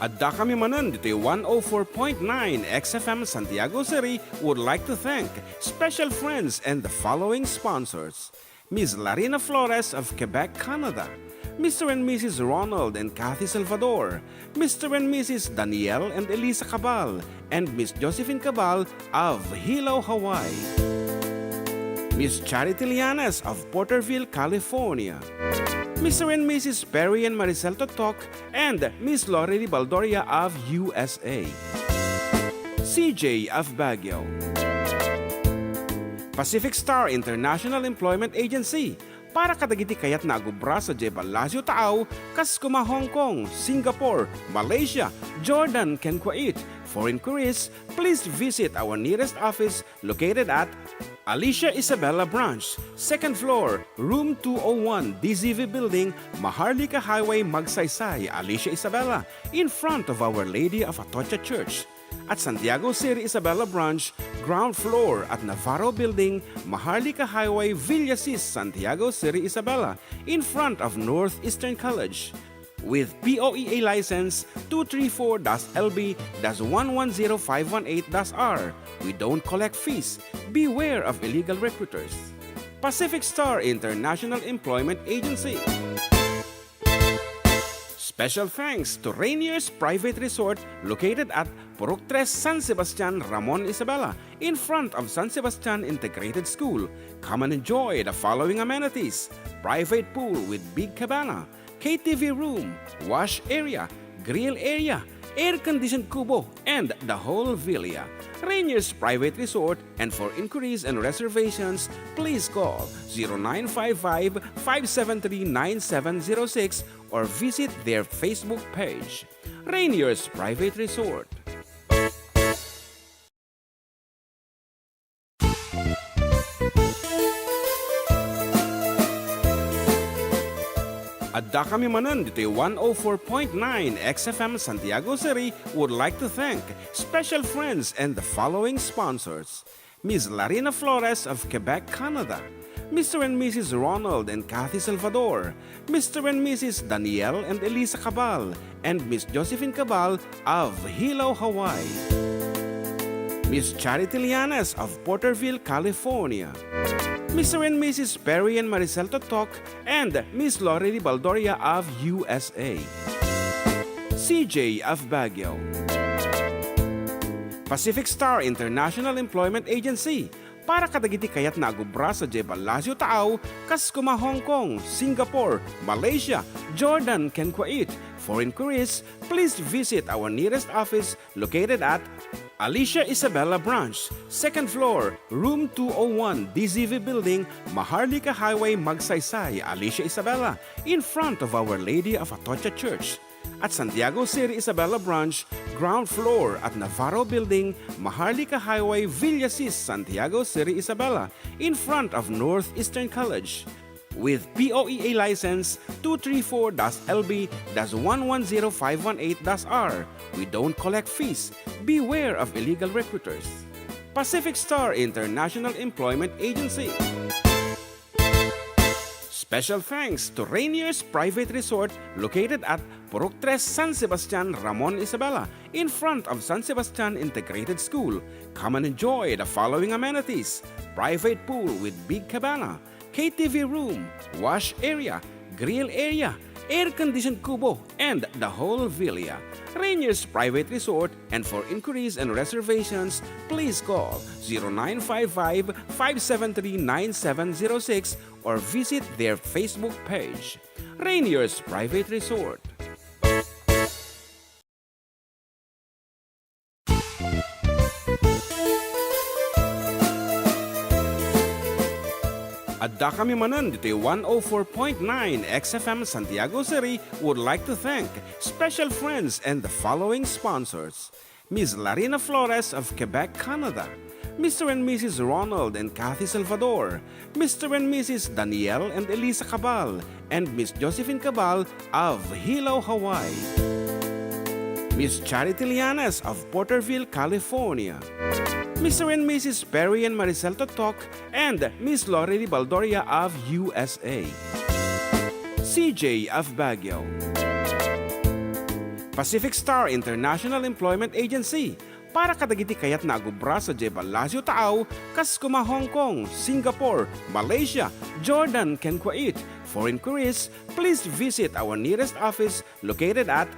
Adda kami manen ditoy one oh four point nine X F M Santiago City would like to thank special friends and the following sponsors. Miss Larina Flores of Quebec, Canada, Mister and Missus Ronald and Kathy Salvador, Mister and Missus Daniel and Elisa Cabal, and Miss Josephine Cabal of Hilo, Hawaii, Miss Charity Llanes of Porterville, California, Mister and Missus Perry and Maricel Totok, and Miss Lorely Baldoria of U S A, C J of Baguio, Pacific Star International Employment Agency, para kadagiti kayatna a gubra sadiay Palacio Taaw, kas kuma Hong Kong, Singapore, Malaysia, Jordan, ken Kuwait. For inquiries, please visit our nearest office located at Alicia Isabela Branch, second floor, room two oh one, D Z V Building, Maharlika Highway, Magsaysay, Alicia Isabela, in front of Our Lady of Atocha Church. At Santiago City Isabela Branch, ground floor at Navarro Building, Maharlika Highway, Villasis, Santiago City Isabela, in front of Northeastern College. With P O E A license two three four dash L B dash one one zero five one eight dash R. We don't collect fees. Beware of illegal recruiters. Pacific Star International Employment Agency. Special thanks to Rainier's Private Resort located at Purok Tres, San Sebastian, Ramon Isabela, in front of San Sebastian Integrated School. Come and enjoy the following amenities: private pool with big cabana, K T V room, wash area, grill area, air-conditioned kubo, and the whole villa. Rainier's Private Resort, and for inquiries and reservations, please call zero nine five five, five seven three, nine seven zero six or visit their Facebook page, Rainier's Private Resort. Addakami manen ditoy one oh four point nine X F M Santiago City would like to thank special friends and the following sponsors: Miss Larina Flores of Quebec, Canada, Mister and Missus Ronald and Kathy Salvador, Mister and Missus Daniel and Elisa Cabal, and Miss Josephine Cabal of Hilo, Hawaii, Miss Charity Lianes of Porterville, California, Mister and Missus Perry and Maricel Totok, and Miss Lorely Baldoria of U S A, C J of Baguio, Pacific Star International Employment Agency, para kadagiti kayatna a agubra sadiay Palacio Taaw, kas kuma Hong Kong, Singapore, Malaysia, Jordan, ken Kuwait. For inquiries, please visit our nearest office located at Alicia Isabela Branch, second floor, room two oh one, D Z V Building, Maharlika Highway, Magsaysay, Alicia Isabela, in front of Our Lady of Atocha Church. At Santiago City Isabela Branch, ground floor at Navarro Building, Maharlika Highway, Villasis, Santiago City Isabela, in front of Northeastern College. With P O E A license two three four dash L B dash one one zero five one eight dash R, we don't collect fees. Beware of illegal recruiters. Pacific Star International Employment Agency. Special thanks to Rainier's Private Resort, located at Purok Tres, San Sebastian, Ramon Isabela, in front of San Sebastian Integrated School. Come and enjoy the following amenities: private pool with big cabana, K T V room, wash area, grill area, air-conditioned kubo, and the whole villa. Rainier's Private Resort, and for inquiries and reservations, please call zero nine five five, five seven three, nine seven zero six or visit their Facebook page, Rainier's Private Resort. Addakami manen ditoy one oh four point nine X F M Santiago City would like to thank special friends and the following sponsors: Miss Larina Flores of Quebec, Canada, Mister and Missus Ronald and Kathy Salvador, Mister and Missus Daniel and Elisa Cabal, and Miss Josephine Cabal of Hilo, Hawaii, Miss Charity Lianes of Porterville, California, Mister and Missus Perry and Maricel Totok, and Miss Lorely Baldoria of U S A, C J of Baguio, Pacific Star International Employment Agency, para kadagiti kayatna a agubra sadiay Palacio Taaw, kas kuma Hong Kong, Singapore, Malaysia, Jordan, ken Kuwait. For inquiries, please visit our nearest office located at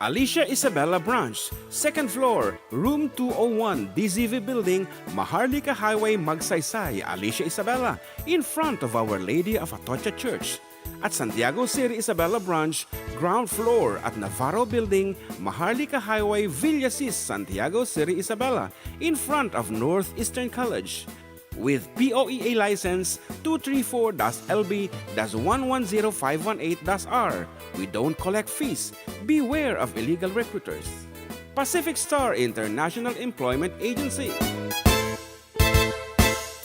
Alicia Isabela Branch, second floor, room two oh one, D Z V Building, Maharlika Highway, Magsaysay, Alicia Isabela, in front of Our Lady of Atocha Church. At Santiago City Isabela Branch, ground floor at Navarro Building, Maharlika Highway, Villasis, Santiago City Isabela, in front of Northeastern College. With P O E A license two three four dash L B dash one one zero five one eight dash R, we don't collect fees. Beware of illegal recruiters. Pacific Star International Employment Agency.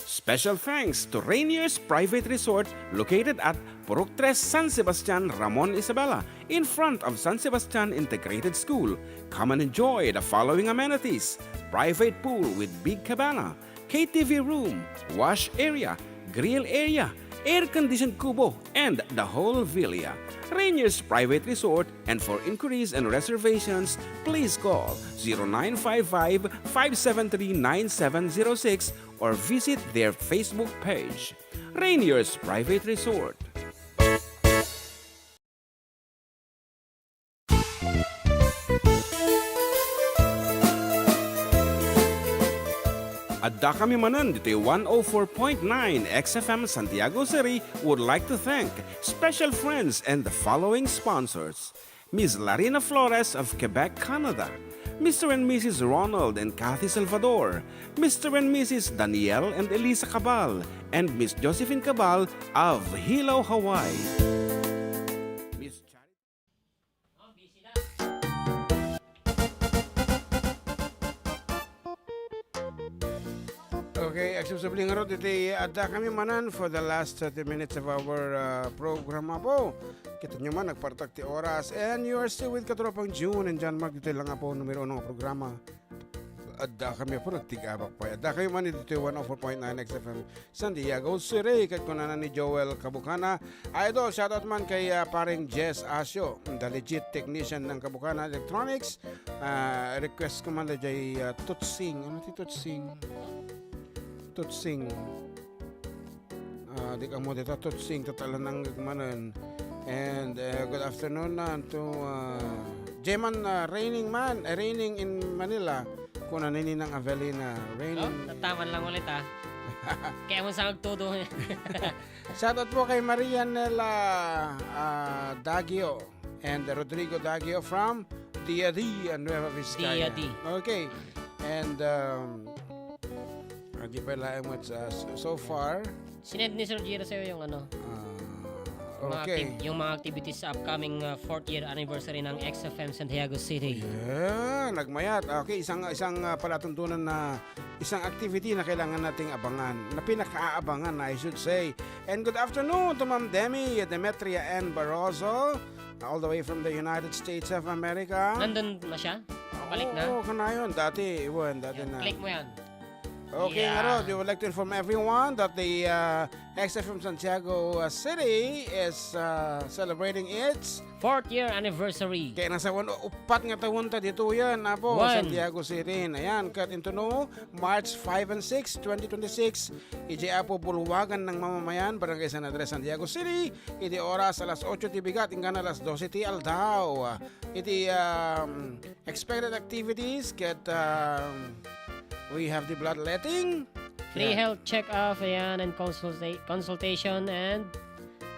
Special thanks to Rainier's Private Resort, located at Purok Tres, San Sebastian, Ramon Isabela, in front of San Sebastian Integrated School. Come and enjoy the following amenities: private pool with big cabana, K T V room, wash area, grill area, air-conditioned kubo, and the whole villa. Rainier's Private Resort, and for inquiries and reservations, please call zero nine five five, five seven three, nine seven zero six or visit their Facebook page, Rainier's Private Resort. Addakami manen ditoy one oh four point nine X F M Santiago City would like to thank special friends and the following sponsors: Miss Larina Flores of Quebec, Canada, Mister and Missus Ronald and Kathy Salvador, Mister and Missus Daniel and Elisa Cabal, and Miss Josephine Cabal of Hilo, Hawaii, Miss Charity. Okay, Subli ngarud iti adda kami manen for the last thirty minutes of our, uh, program, Apo. Kita nyo man, nagpartak ti oras. And you are still with Katropang June and John Mark ditoy lang, Apo, numero uno nga programa. Adda kami, Apo, nagtigabak pa. Adda kami man ditoy one oh four point nine X F M San Diego City. Ket kunana ni Joel Kabukana, "Idol, shoutout man kay, ah, paring Jess Asio, the legit technician ng Kabukana Electronics." Ah, request ko man da jay, ah, Tutsing. Ano ti Tutsing? Tutsing. Ah, di ka mo dita, Tutsing, tatalanang manen. And, uh, good afternoon na to, uh, Jeman, uh, raining man, eh, raining in Manila. Kuna ni Ninang Avelina, raining. Oh, tataman lang ulit, ah. Kaya mo sa magtudo. Shoutout po kay Maria Nela, ah, Dagio and Rodrigo Dagio from Diadi, Nueva Vizcaya. Diadi. Okay. And, um, ah, di pa laeng what's, uh, so, so far. Sinend ni Sir Giro sa'yo yung ano, Ah, yung mga okay. activ-, yung mga activities sa upcoming, uh, fourth year anniversary ng X F M Santiago City. Yeah, nagmayat. Okay, isang, isang, uh, palatuntunan na isang activity na kailangan nating abangan, na pinakaabangan, I should say. And good afternoon to Ma'am Demi, Demetria N Barroso, all the way from the United States of America. Nandun na siya? Balik na? Oo, kanayon. Dati, iwan, dati Yan, na. Click mo yan. Okay, Yeah. ngarud, we would like to inform everyone that the, uh, X F M Santiago, uh, City is, uh, celebrating its Fourth year anniversary. Kaya nasa wan-, upat nga taon ta dito yan, Apo, One. Santiago City. Ayan, ket intono, March five and six, twenty twenty-six, iti Apo Bulwagan ng Mamamayan, Barangay San Andres, Santiago City, iti oras alas otso ti bigat, inggana alas dose ti aldaw. Iti, um, expected activities, ket, um, we have the bloodletting. Free Yeah. health check-up, ayan, and consulta-, consultation and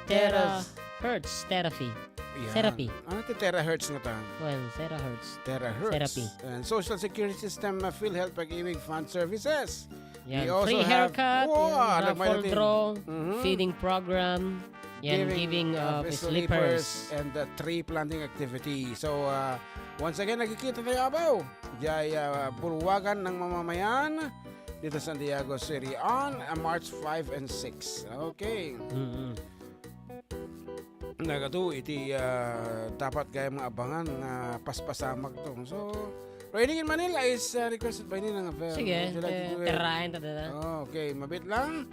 Teras. terahertz therapy. Yan. Therapy. Ano ti terahertz nga ta? Well, terahertz. Terahertz. Therapy. And Social Security System, uh, PhilHealth Pag-ibig Fund Services. Yan. We also Free have haircut, Wow, yan, raffle nagmay-, draw, Mhm. feeding program, yan, Giving giving of of slippers. slippers and the tree planting activity. So, uh, once again, nagkikita tayo, Abaw. Diay, uh, Bulwagan ng Mamamayan dito sa Santiago City on, uh, March five and six. Okay. Mm-mm. Nagadu iti, ah, dapat gayam nga abangan nga paspasamak to. So, Raining in Manila is, ah, requested by Ninang Abel. Sige, Would you like to eh, do it? Tiraen ta dada. Oh, okay, mabit lang.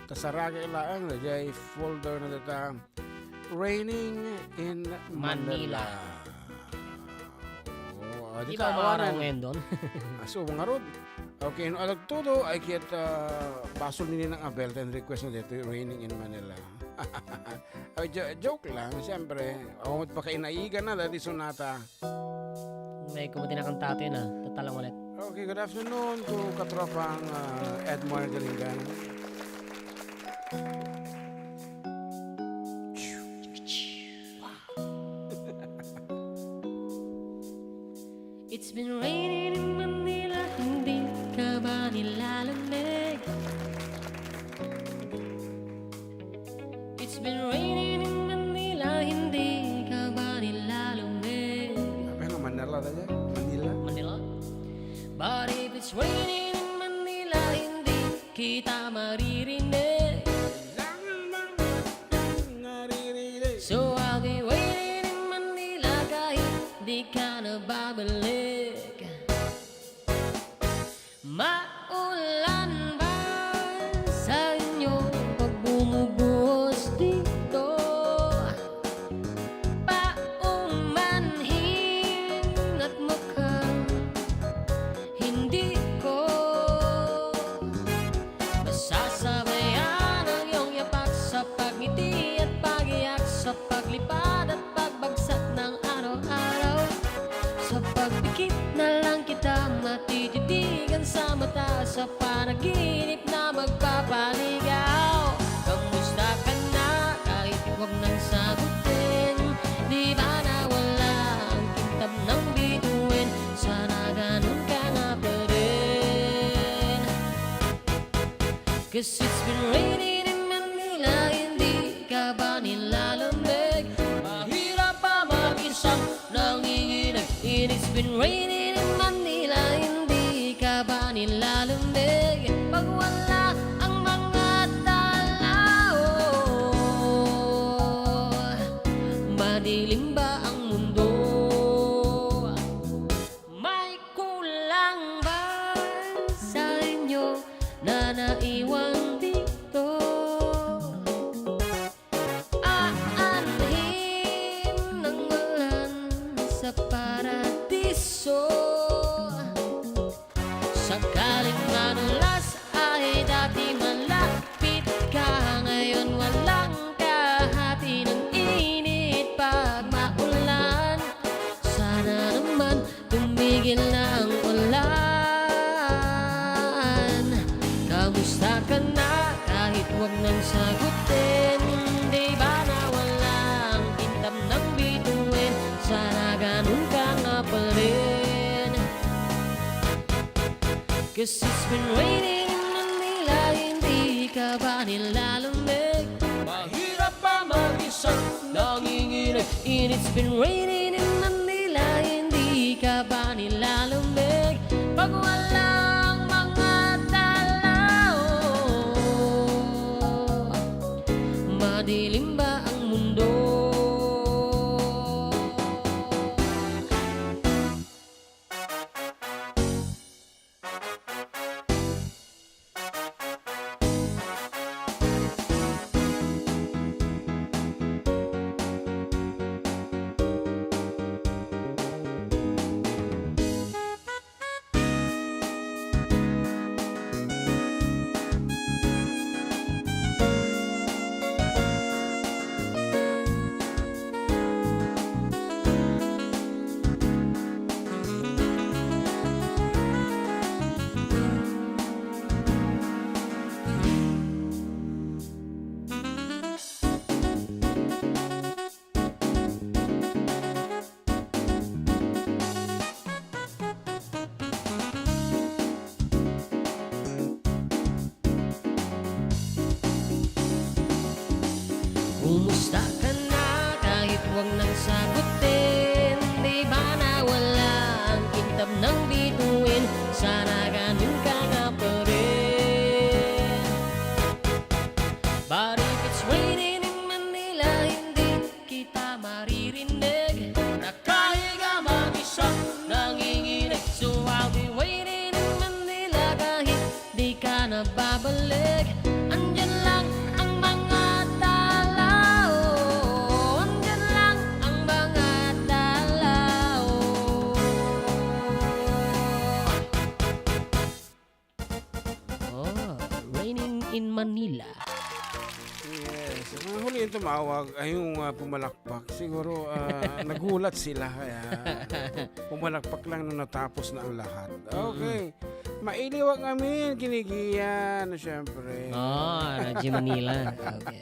Tasaragay laeng, dayjay folder na data. Raining in Manila. Manila. Oh, ah, Di di ba ka maaraw awanan. ngayon doon? Aso, mga rod. Okay, no, alag todo, ay kiyat, ah, basol ni Ninang Abel, then request na dito, Raining in Manila. Ay, jo-, joke lang, siyempre. Ako mo't pakainaigan na, dati sonata. May kumuti na kang tato yun, ah. Tatalang ulit. Okay, good afternoon to katropang, ah, Edmar Galingan. It's been raining in Manila, hindi ka ba nilalamig? It's been raining in Manila, hindi ka ba nilalamig? Apa nga Manila talaga? Manila? Manila? But if it's raining in Manila, hindi kita maririnig. So I'll be waiting in Manila kahit di ka na babalik. Maulan ba sa inyo pag bumubuhos dito? Paumanhin at mukhang hindi ko masasabayan ang iyong yapak sa pagngiti at pagiyak sa paglipad at pagbagsak ng araw-araw. Sa pagpikit na lang kita matititigan sa mata, sa panaginip na magpapaligaw. Kamusta ka na? Kahit huwag nang sagutin, di ba nawala ang kintab ng bituin sa naganon ka nga pa rin? 'Cause it's been raining in Manila, hindi ka ba nilalamig? Mahirap ba mag-isang nanginginig? And it's been raining in Manila, hindi ka ba nilalamig? Pag wala Kumusta ka na kahit wag nang sagutin? Di ba nawala ang kintab ng bituin? Sana ganun ka nga pa rin. 'Cause it's been raining in Manila, hindi ka ba nilalamig? Mahirap ba mag-isang nanginginig? And it's been raining in Manila, hindi ka ba nilalamig? Pag walang mga tao, madilim ba ang mundo? Kumusta ka na kahit wag nang sagutin? Di ba nawala ang kintab ng bituin? Sana ganun ka nga pa rin. But if it's raining in Manila, hindi kita maririnig. Nakahiga mag-isa, nanginginig. So I'll be waiting in Manila kahit di ka na babalik. Andyan lang ang mga tao. Andyan lang ang mga tao. Oh, raining in Manila. Yes. Ang huli yung tumawag ay yung, ah, pumalakpak. Siguro, ah, nagulat sila. Kaya pumalakpak lang nung natapos na ang lahat. Mm-mm. Okay. Mailiw ang amin, kinigian, syempre. Oh, Radyo Manila. Okay, okay.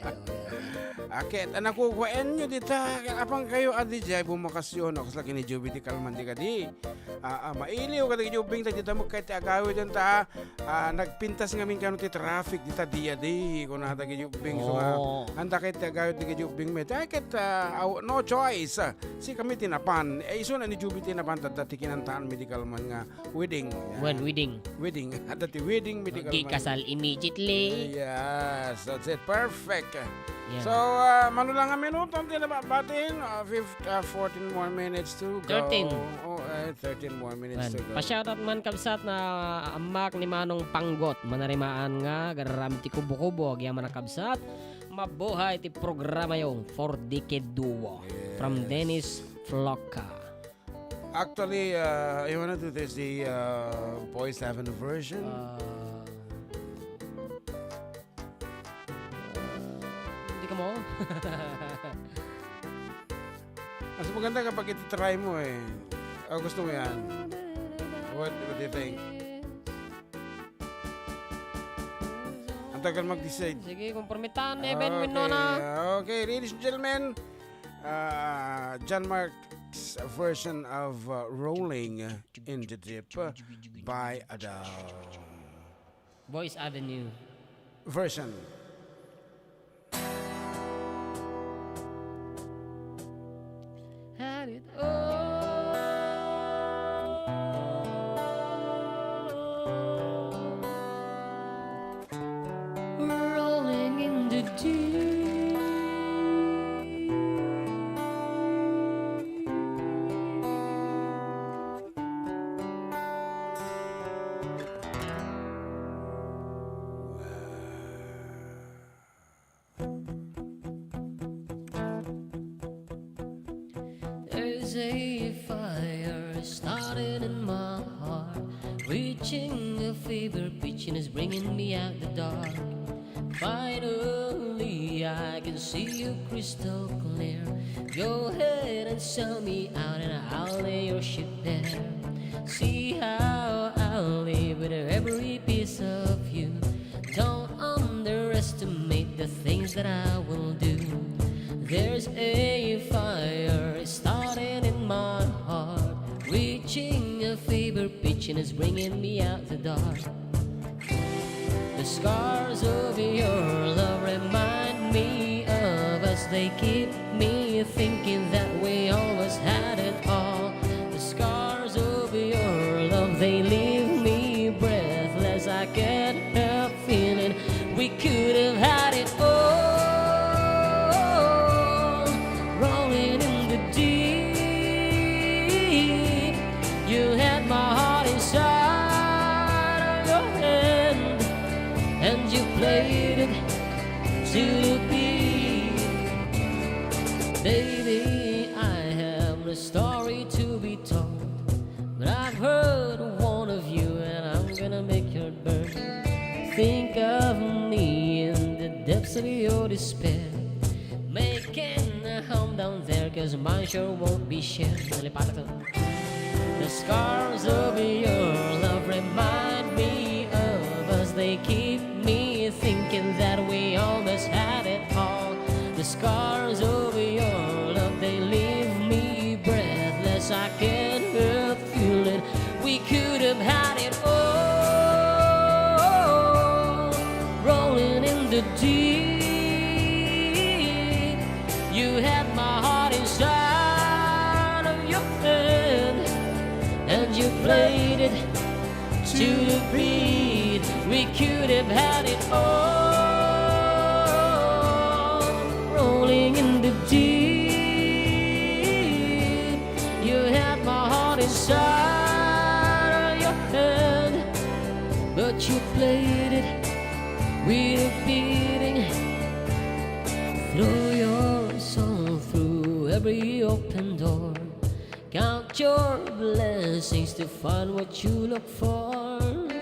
Akit, anak ko, kuwaen nyo dita. Apang kayo, adi, jay, bumakasyon. Ako sila kini Juby ti Kalman, di kadi. Ah, ah, mailiw ka, di Jubing, ta dita mo kay ti agawid yan, ta. Ah, nagpintas ngamin kano ti traffic dita dia di, kuna ta gi Jubbing, so nga, Oh. Anda kay ti agawid ti gi Jubbing met. Ay, ket, ah, aw-, no choice. Ah, si kami ti napan. Eh, isu na ni Juby ti napan, tadta ti kinantaan medical man nga wedding. Yan. When wedding? Wedding. Adda ti wedding medical man. Kasal immediately. Yes, that's it. Perfect. Yeah. So, ah, mano lang nga minuto ti nababatin, ah, fif-, ah, fourteen more minutes to go. Thirteen. Oh, eh, thirteen more minutes Wen, to go. Pa-shoutout man, kabsat, na ammak ni Manong Panggot. Manarimaan nga, gararam ti kubo-kubo, agyaman a kabsat. Mabuhay ti programa yung For Decade Duo. From Yes. Dennis Floca. Actually, uh, I wanna do this, the, uh, Boys Heaven version. Ah. Hindi ka mo? Mas maganda kapag iti-try mo eh. O, gusto mo yan? What, what do you think? Ang tagal mag-decide. Sige, kompromitan, Eben, Okay, Winona. Okay, ladies and gentlemen, uh, John Mark's version of, uh, Rolling in the Deep by Adele. Boys Avenue. Version. Had it all. Rolling in the deep. There's a fire starting in my heart, reaching a fever pitch and it's bringing me out the dark. Finally, I can see you crystal clear. Go ahead and sell me out and I'll lay your ship bare. See how I'll live with every piece of you. Don't that I will do. There's a fire starting in my heart, reaching a fever pitch and it's bringing me out the dark. The scars of your love remind me of us. They keep me thinking that we always had it all. The scars of your love, they leave me breathless. I can't help feeling we could have had it all. Rolling in the deep, you had my heart inside of your hand, and you played it to the beat. Baby, I have a story to be told, but I've heard one of you, and I'm gonna make your burn. Think of me in the depths of your despair, making a home down there, 'cause mine sure won't be shared. Nalipatan ko. The scars of your love remind me of us. They keep me thinking that we almost had it all. The scars of your love, they leave me breathless. I can't help feeling we could have had it all. Rolling in the deep, you had my heart inside of your hand, and you played it to the beat. We could have had it all. Rolling in the deep, you had my heart inside of your hand, but you played it with a beating. Throw your soul through every open door. Count your blessings to find what you look for.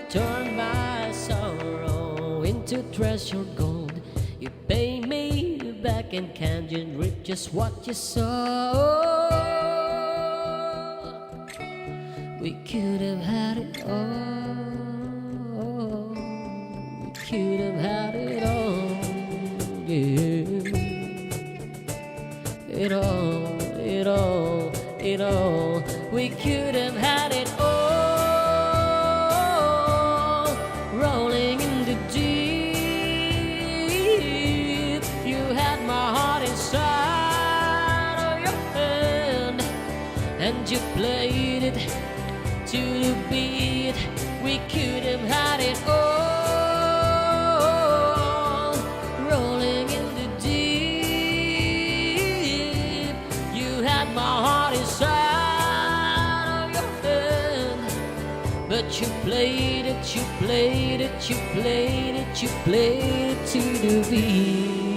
Turn my sorrow into treasure gold. You pay me back in kind, you reap just what you sow. We could have had it all. We could have had it all. Yeah. It all, it all, it all. We could have had it all. Rolling in the deep, you had my heart inside of your hand, and you played it to the beat. We could have had it all. Rolling in the deep, you had my heart inside of your hand, but you played it, you played it, you played it, you played it to the beat.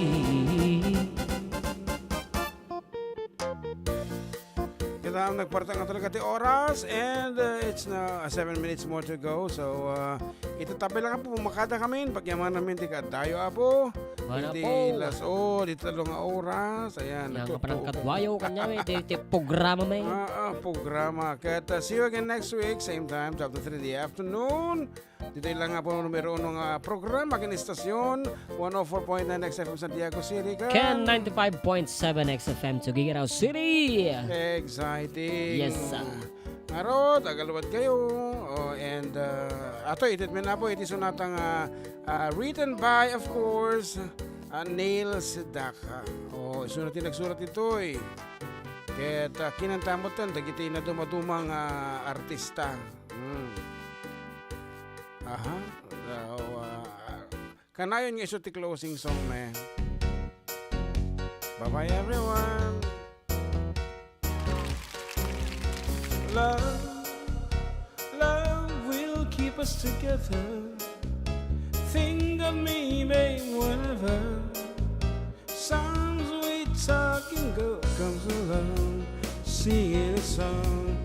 Kita ang nagparta nga talaga ti oras, and, uh, it's na, uh, seven minutes more to go. So, uh, ita tapay lang, Apo, makada kami, pagyamanan mi ti kaadayo, Apo. Wala Iti po. Las, oh, di talo nga oras. Ayan, Yan nga nagtutuo. Palang kadwayo, kanya, eh, ti, ti programa, may. Ah, ah, programa. Ket, uh, see you again next week, same time, twelve to three in the afternoon. Ditoy lang nga po numero uno nga programa ken istasyon, one oh four point nine X F M Santiago City, ken ken ninety-five point seven X F M to Gigaraw City. Exciting. Yes, sir. Ngarud, agalwad kayo. Oh, and, uh, ato, itedmen na po iti sonata nga, uh, written by, of course, uh, Neil Sedaka. Oh, isu ti nagsurat ditoy. Ket, uh, kinanta met dagiti nadumaduma nga artista. Hmm. Aha. So, uh, kanayon nga isu ti closing song, me. Bye-bye, everyone. Love, love will keep us together. Think of me, babe, whenever. Sounds we talking go comes along, singing a song.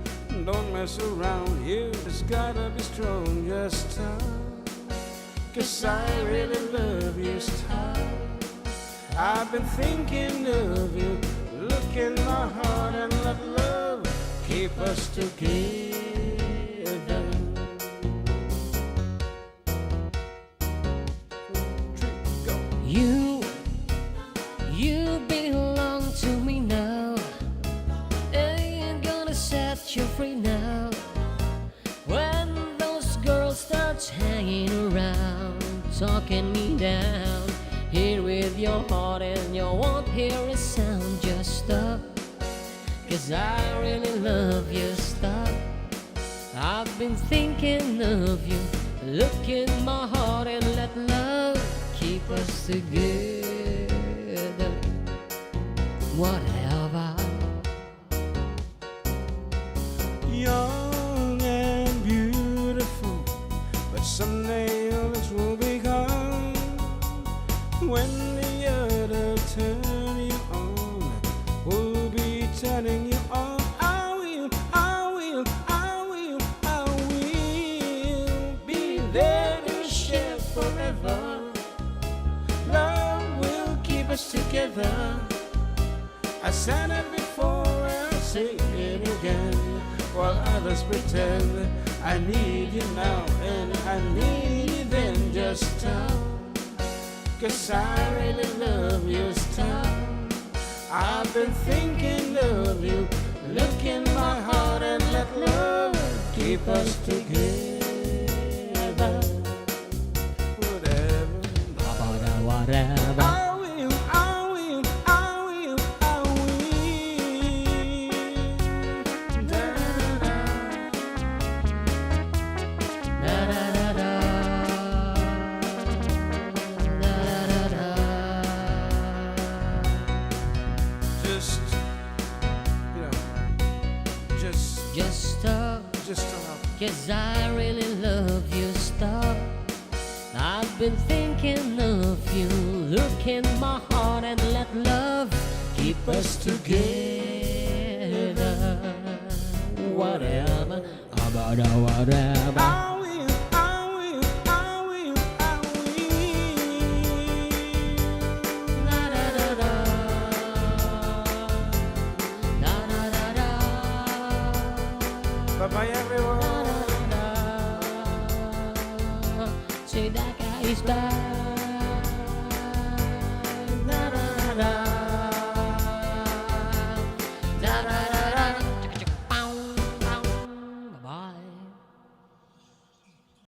Don't mess around, you just gotta be strong. Just stop, 'cause I really love you. Stop, I've been thinking of you. Look in my heart and let love keep us together. You Your heart and you won't hear a sound, just stop. 'Cause I really love you, stop. I've been thinking of you. Look in my heart and let love keep us together. Whatever. Young and beautiful, but someday all this will be gone. When the other turn you on, will be turning you on. I will, I will, I will, I will be there to share forever. Love will keep us together. I said it before, I'll say it again. While others pretend, I need you now and I need you then. Just stop, 'cause I really love you, stop. I've been thinking of you. Look in my heart and let love keep us together. Whatever. Whatever. I will, I will, I will, I will. Da, da, da, da. Da, da, da, da. Da, da, da, da. Just, you know, just, just stop. Just stop. 'Cause I really love you, stop. I've been thinking of you. Look in my heart and let love keep us together. Whatever, about a whatever. I will, I will, I will, I will. Da, da, da, da. Da, da, da, da. Bye-bye, everyone. Da, da, da, da. Say that guy is back. Na, na, na.